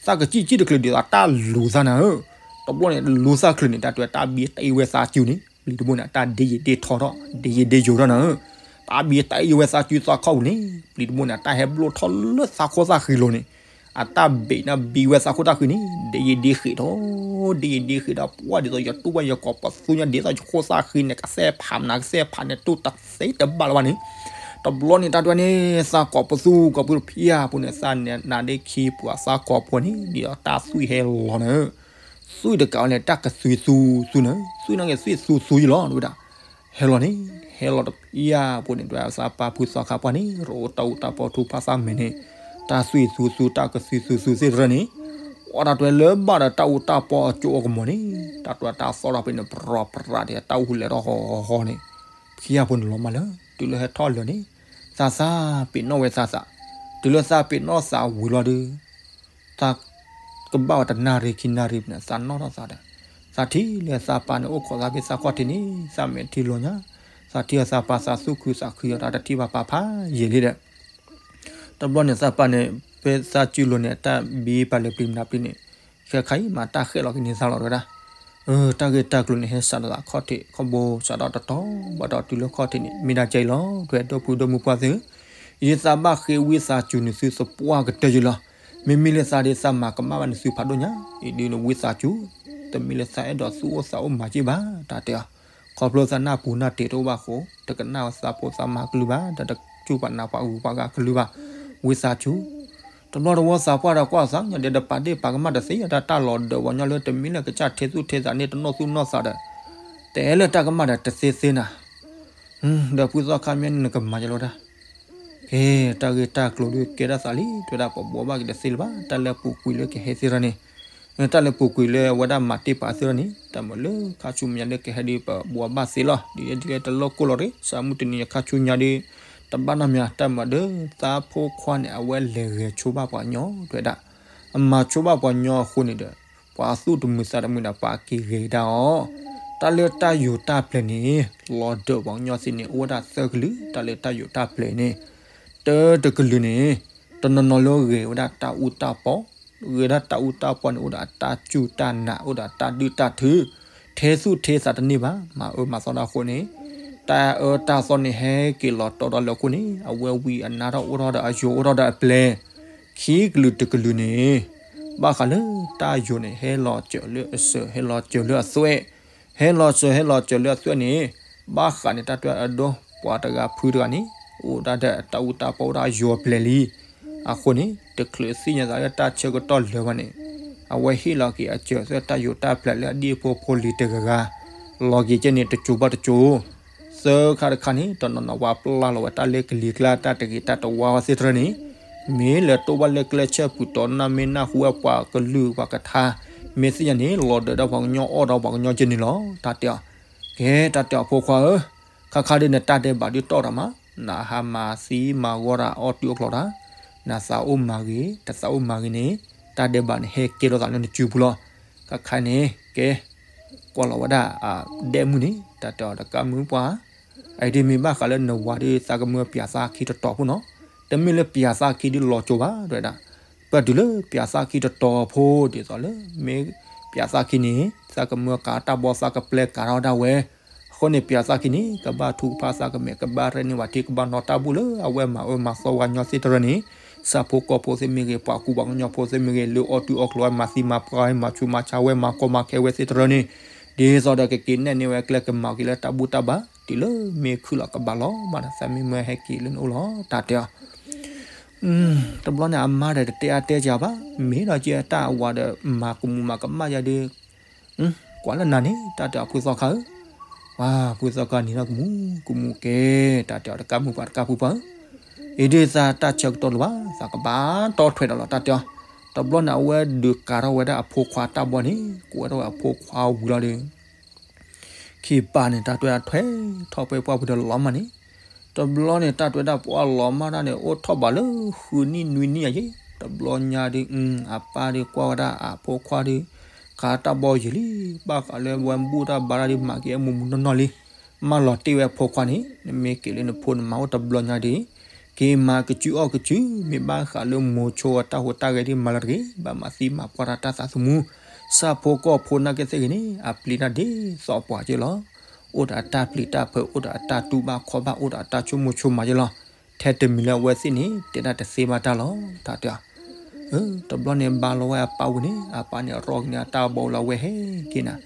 သးကစံၣ်စံၣ်တချုးဒ်သိးတၢ်လူၤသးနၤဧၢ, တဘျီန့ၣ် လူၤသးချုးန့ၣ် တၢ်တဲတၢ်ဘံတ့ၢ်ဝဲသးစုန့ၣ် ပျံၤတဘိန့ၣ် တၢ်ဒ့ယံာ်ဒ့ထီထီၣ် ဒ့ယံာ်ဒ့ယိာ်ထီၣ်နၤဧၢ, တၢ်ဘံတ့ၢ်ယိာ်ဝဲသးစုသီခါပူၤန့ၣ် ပျံၤတဘိန့ၣ်တၢ်ဟဲဘျိၣ်ထီၣ်လၢသးခိၣ်သးဃံလိၤန့ၣ် အတၢ်ဘံးန့ၣ်ဘံဝဲသးခိၣ်သးဃံန့ၣ် ဒ့ယံာ်ဒ့ဃ့ၢ်ထီၣ် ဒ့ယံာ်ဒ့ဃ့ၢ်ဒီး ပှၢ်ဒ်သိးယတူၢ်ဘၣ်ယကိးပသူညါ ဒ်သိးယခိၣ်သးဃံန့ၣ် ကစဲးဖးမနၤ ကစဲးဖးန့ၣ် တူၢ်တသ့တဘၣ်လၢၤဘၣ်န့ၣ်, တဘျီန့ၣ် တၢ်တဲန့ၣ် သးကိးပသူ ကိးပသူဖၠၣ်ပူၤန့ၣ် သးနးဒ့ခံပှၤသးကိးပှၤန့ၣ် ဒ်သိးတၢ်သွံၣ်ဟဲလီၤနၤဧၢ, သွံၣ်တကးဝဲန့ၣ် တၢ်ကသွံၣ်သူသူနၤဧၢ, သွံၣ်န့ၣ်က့ သွံၣ်သူသူယလီၤ တဲဝဲဒၣ် ဟဲလီၤန့ၣ် ဟဲလီၤတဖၠၣ်ပူၤန့ၣ် တဲဝဲသးပာ်ဖုသီခါပှၢ်န့ၣ် ရိးတၢ်အူတၢ်ပီထူဖးသးမဲာ်န့ၣ် တၢ်သွံၣ်သူသူ တၢ်ကသွံၣ်သူသူသ့ၣ်တဖၣ်န့ၣ်, အတၢ်တဲလၢဘၣ်ဒီးတၢ်အူတၢ်ပီအစိအကမီၤန့ၣ် တၢ်တဲတၢ်သီၣ်ထီၣ်ဖဲန့ၣ် ပြၤပြၤဒီး တၢ်အူလဲၤထီၣ်ဟီၣ်ဟီၣ်န့ၣ်, ဖၠၣ်ပူၤန့ၣ်လီၤမၢ်လၢ တုၤလၢဟဲထီၣ်လၢာ်န့ၣ် သးသးပ့ၤနီၣ်ဝဲသးသး, တုၤလၢသးပ့ၤနီၣ်သးဝံၤလီၤဒီး သးကဘၣ်ဝဲတနၣ်ရံၣ်ခံနၣ်ရံၣ်န့ၣ် သးနီၣ်ထီၣ်သးဒီး သးထံၣ်လၢသးပၢ်န့ၣ် အိၣ်ခိးသးဖဲသးခီၣ်ထံးန့ၣ် သးမဲာ်ထံလီၤညါ, သးထံၣ်အသးပၢ်သးသူၣ်ခုသးခုဒီး တၢ်တထံၣ်ဘၣ်ပၢ်ဖးယံာ်လံဒီး တဘျီန့ၣ်သးပၢ်န့ၣ် ဖဲသးစုလိၤန့ၣ် အတၢ်ဘံပာ်လၢပျံၤမနုၤပျံၤန့ၣ် ခဲခါအံၤမးတၢ်ဃဲၣ်လီၤက့ၤန့ၢ်သးလီၤတဝဲဒၣ်, တၢ်ဂ့ၢ်တၢ်ကျိၤန့ၣ် ဟဲစးဒီးသးခီၣ်ထံးခီၣ်ဘိ စးဒီးတတီၤဘၣ်ဒီးတုၤလၢခီၣ်ထံးန့ၣ် မ့ၢ်ဒၣ်ကဲအံၤလီၤ တဝဲဒီပုၢ်ဒီမုၣ်ပှၢ်သ့ၣ်ဧၢ, ယသးဘၣ်ဃ့ဝံသးစူၤနသုသပှၢ်ကတၢၢ်ယံၤလီၤ, မ့မ့ၢ်လၢသးဒီးသးမၤကမၣ်ဘၣ်နသုဖးဒိၣ်ညါ, အံၤဒုးနဝံသးစူၤ, တမ့ၢ်လၢသးအဲၣ်ဒိးသူၣ်အိၣ်သးအိၣ်မၤက့ၢ်ဘၣ် တၢ်တဲအီၤ, ခီဖျိသးနၢ်ပူၤနၢ်တ့ၤတအိၣ်ဘၣ်အဃိ တကနၣ်ဝဲသးဖိသးမါကလုၢ်ဘၣ် ဒီးတစူၢ်ပာ်နးပှၤဂုၤပှၤဂၤကလုၢ်ဘၣ်, ဝံသးစူၤ တဘျီတဝီသးပှၢ်ဒီးကွၢ်သး ညီဒဲးတပာ်ဒ့ၣ်ပာ်ကမၣ်တသ့ တၢ်တၢ်လီၤဒၢးပှၤကညီလၢတမ့ၢ်လၢကစၢ်ထဲသူၣ်ထဲသးန့ၣ် တနီၣ်သူၣ်နီၣ်သးဒီး တအဲၣ်လၢတၢ်ကမၣ်ဒီးတသ့သ့နၤ ဒီးဖုသီခါမ့ၢ်နကမၤယလီၤတၢ် ကဲ တၢ်ဂ့ၢ်တၢ်ကျိၤဒုးကဲထီၣ်သးလံ တဲဝဲဒၣ်ပဘှီဘၣ်က့ၤတသ့လၢၤဘၣ် တၢ်လၢပူၤကွံာ်လၢကဟဲသ့ၣ်ထီၣ်န့ၣ် တၢ်လၢပူၤကွံာ်လၢအဝဲဒၣ်မၤတ့ၢ်ပာ်သ့ၣ်ထီၣ်န့ၣ် တၢ်မၤလၢခါဆူမဲာ်ညါလၢကဟဲဒုးပဘှီဘၣ်သ့လီၤ ဒ်လဲၣ်ဒ်လဲၣ်တလိၣ်ကိၢ်လီၤရ့ စးမုၢ်တနံၤညါခါဆူညါဒုး တဘၣ်နီတမံၤ တၢ်မၤဒီးသးဖိခွါန့ၣ် အဝဲလဲၤဂဲၤဆိဘၣ်ပှၤကညီ တဲဝဲဒၣ် အမၤဆိဘၣ်ပှၤကညီအဃိန့ၣ်ဒီး ပှၤသူၣ်တမုာ်သးတမုာ်ဒီးပှၤက့ၤဂဲၤကဒါအီၤ တၢ်လၢတၢ်ယိၤတၢ်ပျဲၤန့ၣ် လီၤဒၢးပှၤကညီသ့န့ၣ် အိၣ်ဝဲဒၣ်သၢကလုာ် တၢ်လၢတၢ်ယိၤတၢ်ပျဲၤန့ၣ် တၢတကလုာ်န့ၣ် တနီၤနီၤလၢဂဲၤဝဲဒၣ်တၢ်အူတၢ်ပီ ဂဲၤဒၣ်တၢ်အူတၢ်ပီန့ၣ် အိၣ်ဒီးအတၢ်စူၢ်တၢ်နာ် အိၣ်ဒီးအတၢ်ဒုၣ်တၢ်ထု ထဲသူၣ်ထဲသးတန့ၢ်ဘၣ် မၤအၢမၤသီတၢ်အဃိန့ၣ် တၢ်အၢတၢ်သီန့ၣ်ဟဲက့ၤလီၤတီဒီးလၢအဃိန့ၣ် အဝဲဝံအနါထီၣ်အိၣ်ထီၣ်ဒီးအယိၤအိၣ်ထီၣ်ဒီးအပျဲၤ ခံကလုာ်တကလုာ်န့ၣ် ဘၣ်ဃးလၢတၢ်ယိၤန့ၣ် ဟဲလီၤစၢၤလၢအစၢၤ ဟဲလီၤစၢၤလၢအသွဲၣ် ဟဲလီၤစၢၤဟဲလီၤစၢၤလၢအသွဲၣ်န့ၣ် ဘၣ်ဃးန့ၣ်တၢ်တွဲအဒိ ပှၤတဂၤဖုတဂၤန့ၣ် အိၣ်ဒၣ်ဒီးတၢ်အူတၢ်ပီအိၣ်ဒီးအယိၤအပျဲၤလံ အဃိန့ၣ် တချုးသ့ၣ်ညါသးလၢတၢ်ဆၢကတီၢ်လၢၤဘၣ်န့ၣ် အဝဲဟ့ၣ်လီၤက့ၤအစၢၤအသွဲၣ်တၢ်ယိၤတၢ်ပျဲၤလၢအဒ့ၣ်ဖိဖိလံၤတဂၤဂၤ လီၤက့ၤကဲန့ၣ်တစိၤဘၣ်တစိၤ သၢခါတခါန့ၣ် တနီၤနီၤပှၤပျၢ်လီၤဝဲတၢ်လၢကလံၤကျါတၢ်တဂ့ၤတၢ်တဝါဝဲသ့ၣ်တရၢန့ၣ် မ့ၢ်လဲၤတိၢ်ဘၣ်လၢကျဲဆၢၣ်ပူၤတီၤနၢ်မ့ၢ်နၢ်ဟူဝဲပှၤကလုာ်ပှၤကထါ မ့ၢ်သ့ၣ်ညါန့ၣ် လီၤဒၢးဒီးပှၤကညီအီၣ်ဒီးပှၤကညီကဲန့ၣ်လီၤ တၢ်တဲအီၤ ကဲ တၢ်တဲအီၤဖိခွါဧၢ ခါခါဒ်နတၢ်ဒဲးဘးဒ်တီၢ်တၢ်မး နဟးမၤသံမၤဂီၤတၢ်အီၣ်တုၤအီၣ်ကျီတၢ် နသးအိၣ်မၤဂ့ၤ တသးအိၣ်မၤဂ့ၤန့ၣ် တၢ်ဒဲးဘးန့ၣ်ဟဲကဲထီၣ်သးလၢနစုပူၤလီၤ ခါခါန့ၣ် ကဲ ကွၢ်လီၤဝဲဒၣ်အဒဲးမုၢ်န့ၣ် တၢ်တဲအီၤတကးမုၢ်ပှၢ် အအံၤဒ်မ့ၢ်ဘၣ်ဃးလၢနဝၤဒ်သးကမၢပၠးသးခံတတီၤဖိနီၤ တမ့ၢ်လၢပၠးသးခံဒ်လီၤကၠိဘၣ် တဲဝဲဒၣ် ပတုၤလၢပၠးသးခံတတီၤဖိ ဒ်သိးလၢ မ့ၢ်ပၠးသးခံန့ၣ် သးကမၢကၤတၢ်ဘီသးကပျဲကၤထီၣ်ဒၣ်ဝဲ အဃိန့ၣ် ပၠးသးခံန့ၣ် ကဘၣ်ထုကဖၣ်သးကမဲာ် ကဘၣ်ရဲၣ်န့ၢ်ဝဲထံ ကဘၣ်နီၣ်တၢ်ဘူၣ်လၢအဝဲမၤအၢမၤသီပှၤကညီသ့ၣ်တရၢန့ၣ် ဆၣ်ဖိကီၢ်ဖိသ့ၣ်မ့ၢ်ဂ့ၤ ပှၤကူပှၤကညီဖိသ့ၣ်မ့ၢ်ဂ့ၤ လၢအီၣ်တုၤအီၣ်ကျီဝဲ မၤသံမၤပှၢ်ဝဲ မၤဆူးမၤဆါဝဲ မၤကီမၤခဲဝဲသ့ၣ်တရၢန့ၣ် ဒ်သိးဒီးကက့ၤနဲၣ်န့ၢ်ဝဲကျဲကမၤက့ၤလၢတၢ်ဘူၣ်တၢ်ဘါ တုၤလၢမ့ၢ်ခုၣ်လီၤကဘၣ်လီၤမးဒီး သးမ့ၢ်မၢဟဲက့ၤလၢနအိၣ်လီၤ တၢ်တဲအီၤ တဘျီန့ၣ်အမါဒီးတတဲအါတဲကဘၣ် မ့ၢ်ဒီးက့ၤတၢ်အဝၤဒီးမၤကမူးမၤကမၣ်ယၤဒီး ကွၢ်လၢနၤန့ၣ် တၢ်တဲအီၤဖုသီခါဧၢ, ပှၤဖုသီခါန့ၣ်ဒီးကမူးကမူးကဲ, တၢ်တဲအီၤတကးမုၢ်ပှၤတကးဖုပှၢ်ဧၢ, အံၤဒ်သးတၢ်ဆၢကတီၢ်လၢၤဘၣ် သးကဘၣ်တီထွဲဒီးလီၤ တၢ်တဲအီၤ, တဘျီန့ၣ် အဝဲဒုးကၤထီၣ်ဝဲဒၣ်အဖိခွါတၢ်ဘီန့ၣ် ကိးဝဲဒၣ်အဖိခွါဝံၤလီၤဒီး ခံပၢ်န့ၣ် တၢ်တွဲဒၣ်ထွဲထီၣ်ပှဲၤပှၢ်ပူၤဒီးလီၤမၢ်န့ၣ်, တဘျီန့ၣ် တၢ်တွဲဒၣ်ပှၤလီၤမၢ်တၢ်န့ၣ် အိၣ်ထီၣ်ဘးလၢဃုနံၣ်နွံနံၣ်ယဲ, တဘျီညါဒီး အပၢ်ဒီးကွၢ်ဝဲဒၣ်အဖိခွါဒီး ကၤတၢ်ဘီယံာ်လံ, ဘၣ်ဃးလၢဝဲဘူၣ်တၢ်ဘါတၢ်ဒီး မၤက့ၤအမူးမူးနီၢ်နီၢ်လံ, မၢလီၤတ့ၢ်ဝဲအဖိခွါန့ၣ် နမ့ၢ်က့ၤလၢနဖိနမါအိၣ်တဘျီညါဒီး က့ၤမၤကစုအီၣ်ကစု, မ့ၢ်ဘၣ်ဃးလၢမိၤဆိအတၢ်ဟူးတၢ်ဂဲၤဒီးမၤလီၤတဂ့ၤ, ဘၣ်မၤသံမၤပှၢ်တၢ်သးသမူ, ဆၣ်ဖိကီၢ်ဖိနာ်က့သ့ၣ်ဂ့ၤန့ၣ် အပျံၤတၢ်ဒ်သိးပှၤက့လီၤ, အိၣ်ဒီးအတၢ်ပျံၤတၢ်ဖုး အိၣ်ဒီးအတၢ်တူၢ်ဘၣ်ခီၣ်ဘၣ် အိၣ်ဒီးအတၢ်ဆိကမိၣ်ဆိကမးက့လီၤ, ထဲတမံၤလၢအဝဲသ့ၣ်န့ၣ် တဲဒၣ်တသ့ဘၣ်တၢ်လီၤ, တၢ်တဲ တဘျီန့ၣ် ဘါလီၤဝဲအပၢ်ဝံၤန့ၣ် အပၢ်န့ၣ် ရီက့ၤန့ၢ်အတၢ်ဘီလၢအဝဲဟဲက့ၤနၤ,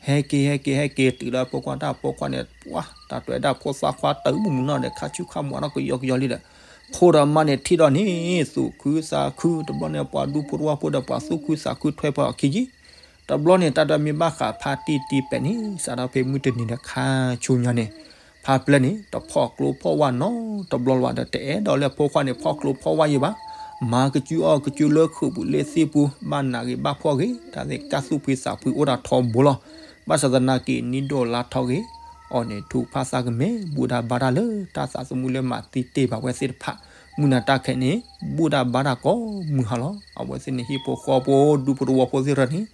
ဟဲက့ၤ ဟဲက့ၤ ဟဲက့ၤတုၤလၢအဖိခွါတၢ် အဖိခွါန့ၣ် ပှၤတၢ်တွဲဒၣ်ဖိသၣ်ခွါတၢ်မုၢ်မုၢ်နီၢ်ဒီး ခါဆူၣ်ခါမီၤနီၢ်ကယီကယီလံဒီး ဖိဒီးမါန့ၣ်ထံၣ်ဒီးန့ၣ် သူၣ်ခုသးခု, တဘျီန့ၣ် ပှၤဒူဖိတဝၢ်ဖိဒီးပှၤသူၣ်ခုသးခုထွဲဖၢအီၤခံယံၤ, တဘျီန့ၣ် တၢ်တမ့ၢ်ဘၣ်ဃးဖါတံၢ်တံၢ်ပဲာ်န့ၣ် စးထီၣ်ဖဲမုၢ်တနံၤဒီးခါဆူညါန့ၣ် ဖါပျဲၢ်န့ၣ် တဖီၣ်ကျိဖီၣ်ဝါနီတဘျီလၢၤဘၣ်ဒီး တအဲၣ်ဒိးလၢအဖိခွါန့ၣ် ဖီၣ်ကျိဖီၣ်ဝါယံၤဘၣ်, မၤကစုအီၣ်ကစုလၢခုးပူၤလ့သ့ၣ်ပူၤ ဘၣ်နးဂ့ၤဘၣ်ဖှီၣ်ဂ့ၤ တၢ်သ့ၣ်ကၢ်သူၣ်ဖှံသးဖှံအိၣ်တၢ်ထီဘိလီၤ, ဘၣ်ဆၣ်သနာ်က့ နံၣ်ဒိၣ်လါထီၣ်ဂ့ၤ အီၤန့ၣ် ထုကဖၣ်သးကမဲာ် ဘူၣ်တၢ်ဘါတၢ်လၢတၢ်သးသမူလၢမၤသံတ့ၢ်ဘၣ်ဝဲသ့ၣ်တဖၣ်, မုၢ်နၤတၢ်ခဲအံၤန့ၣ် ဘူၣ်တၢ်ဘါတၢ်ကိးမုၢ်ဟါလီၤ, အဝဲသ့ၣ်န့ၣ် ဟံၣ်ဖိဃီဖိဒူဖိတဝၢ်ဖိသ့ၣ်တဖၣ်န့ၣ်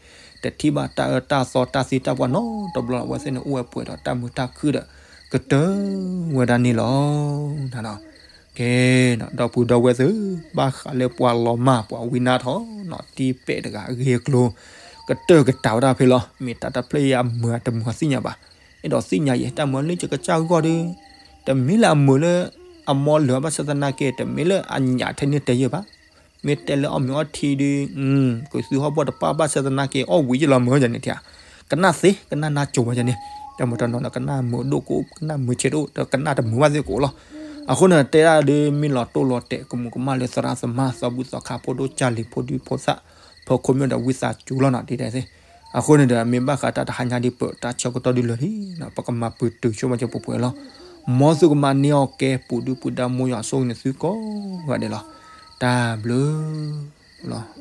တထံၣ်ဘၣ်တၢ်အၢတၢ်သီတၢ်သံတၢ်ပှၢ်နီတဘျီလၢၤ, အဝဲသ့ၣ်န့ၣ် အိၣ်ဝဲပှဲၤဒီးတၢ်မုာ်တၢ်ခုၣ်ဒီး ကတၢၢ်ဝဲဒၣ်န့ၣ်လီၤ. ကဲ ဒီပုၢ်ဒီဝဲၢ်သ့ၣ်, ဘၣ်ဃးလၢပှၤလီၤမၢ်ပှၤဝံနါထီၣ်နီၣ် တံၢ်ပဲာ်တဂၤအဂ့ၢ်အကျိၤ ကတၢၢ်ကတၢၢ်ဝဲဒၣ်ဖဲလီၤ, မ့ၢ်တၢ်တဖျၢၣ်အံၤအမုာ်တမုာ်သ့ၣ်ညါဘၣ်, အဲၣ်ဒိးသ့ၣ်ညါယဲ တၢ်မၤလၢယကစၢ်ဂီၢ်ဒီး တမ့ၢ်လၢအမုာ်လၢ အမီလၢၤဘၣ်ဆၣ်သနာ်က့ တမ့ၢ်လၢအညၣ်ထဲန့ၣ်တဲယဲဘၣ်, မ့ၢ်တဲလၢအီၣ်မ့ၤအီထံဒီး ကသုဟီၣ်ဘီၣ်တပၢ်ဘၣ်ဆၣ်သနာ်က့ အီၣ်ဝံၤယဲလီၤမုာ်ယဲန့ၣ်ထံ, ကနၣ်သ့ ကနၣ်နါကိၤဝဲယဲန့ၣ်, တၢ်မၤတနီၤဒီး ကနၣ်မုာ်ဒိၣ်ကအိၣ် ကနၣ်မုာ်ဆဲးတအိၣ် ဒီးကနၣ်တမုာ်ဘၣ်သ့ၣ်ကအိၣ်လီၤ. အဃိန့ၣ် တဲဒၣ်ဒုးမ့ၢ်လီၤတိၢ်လီၤတဲာ် ကမူးကမၣ်လၢသရၣ်သမါ သီဘူၣ်သီခါ ဖိဒိၣ်ကၢ်လံၤ ဖိဒံဖိသၣ် ဖီခိၣ်မ့ၢ်ဒီးဝံသးစူၤလီၤနီၤ ဒ်တဲသ့ၣ်. အဃိန့ၣ်ဒီး မ့ၢ်ဘၣ်ဃးတၢ်တဟါညါဒ်ပတၢ်ဆၢကတီၢ်ဒုးလၢာ်လံနီၤ ပကမၤပတုာ်ဆိကမိၣ်က့ၤပှဲၤပှဲၤလီၤ. မ်သုကမၤန့ၢ်အီၣ်ကဲ ပူၤဒုပူၤဒါ မိၢ်ယွၤဆိၣ်ဂ့ၤန့ၣ်သုကိးဂၤဒဲးလီၤ. တၢ်ဘျုးလီၤ.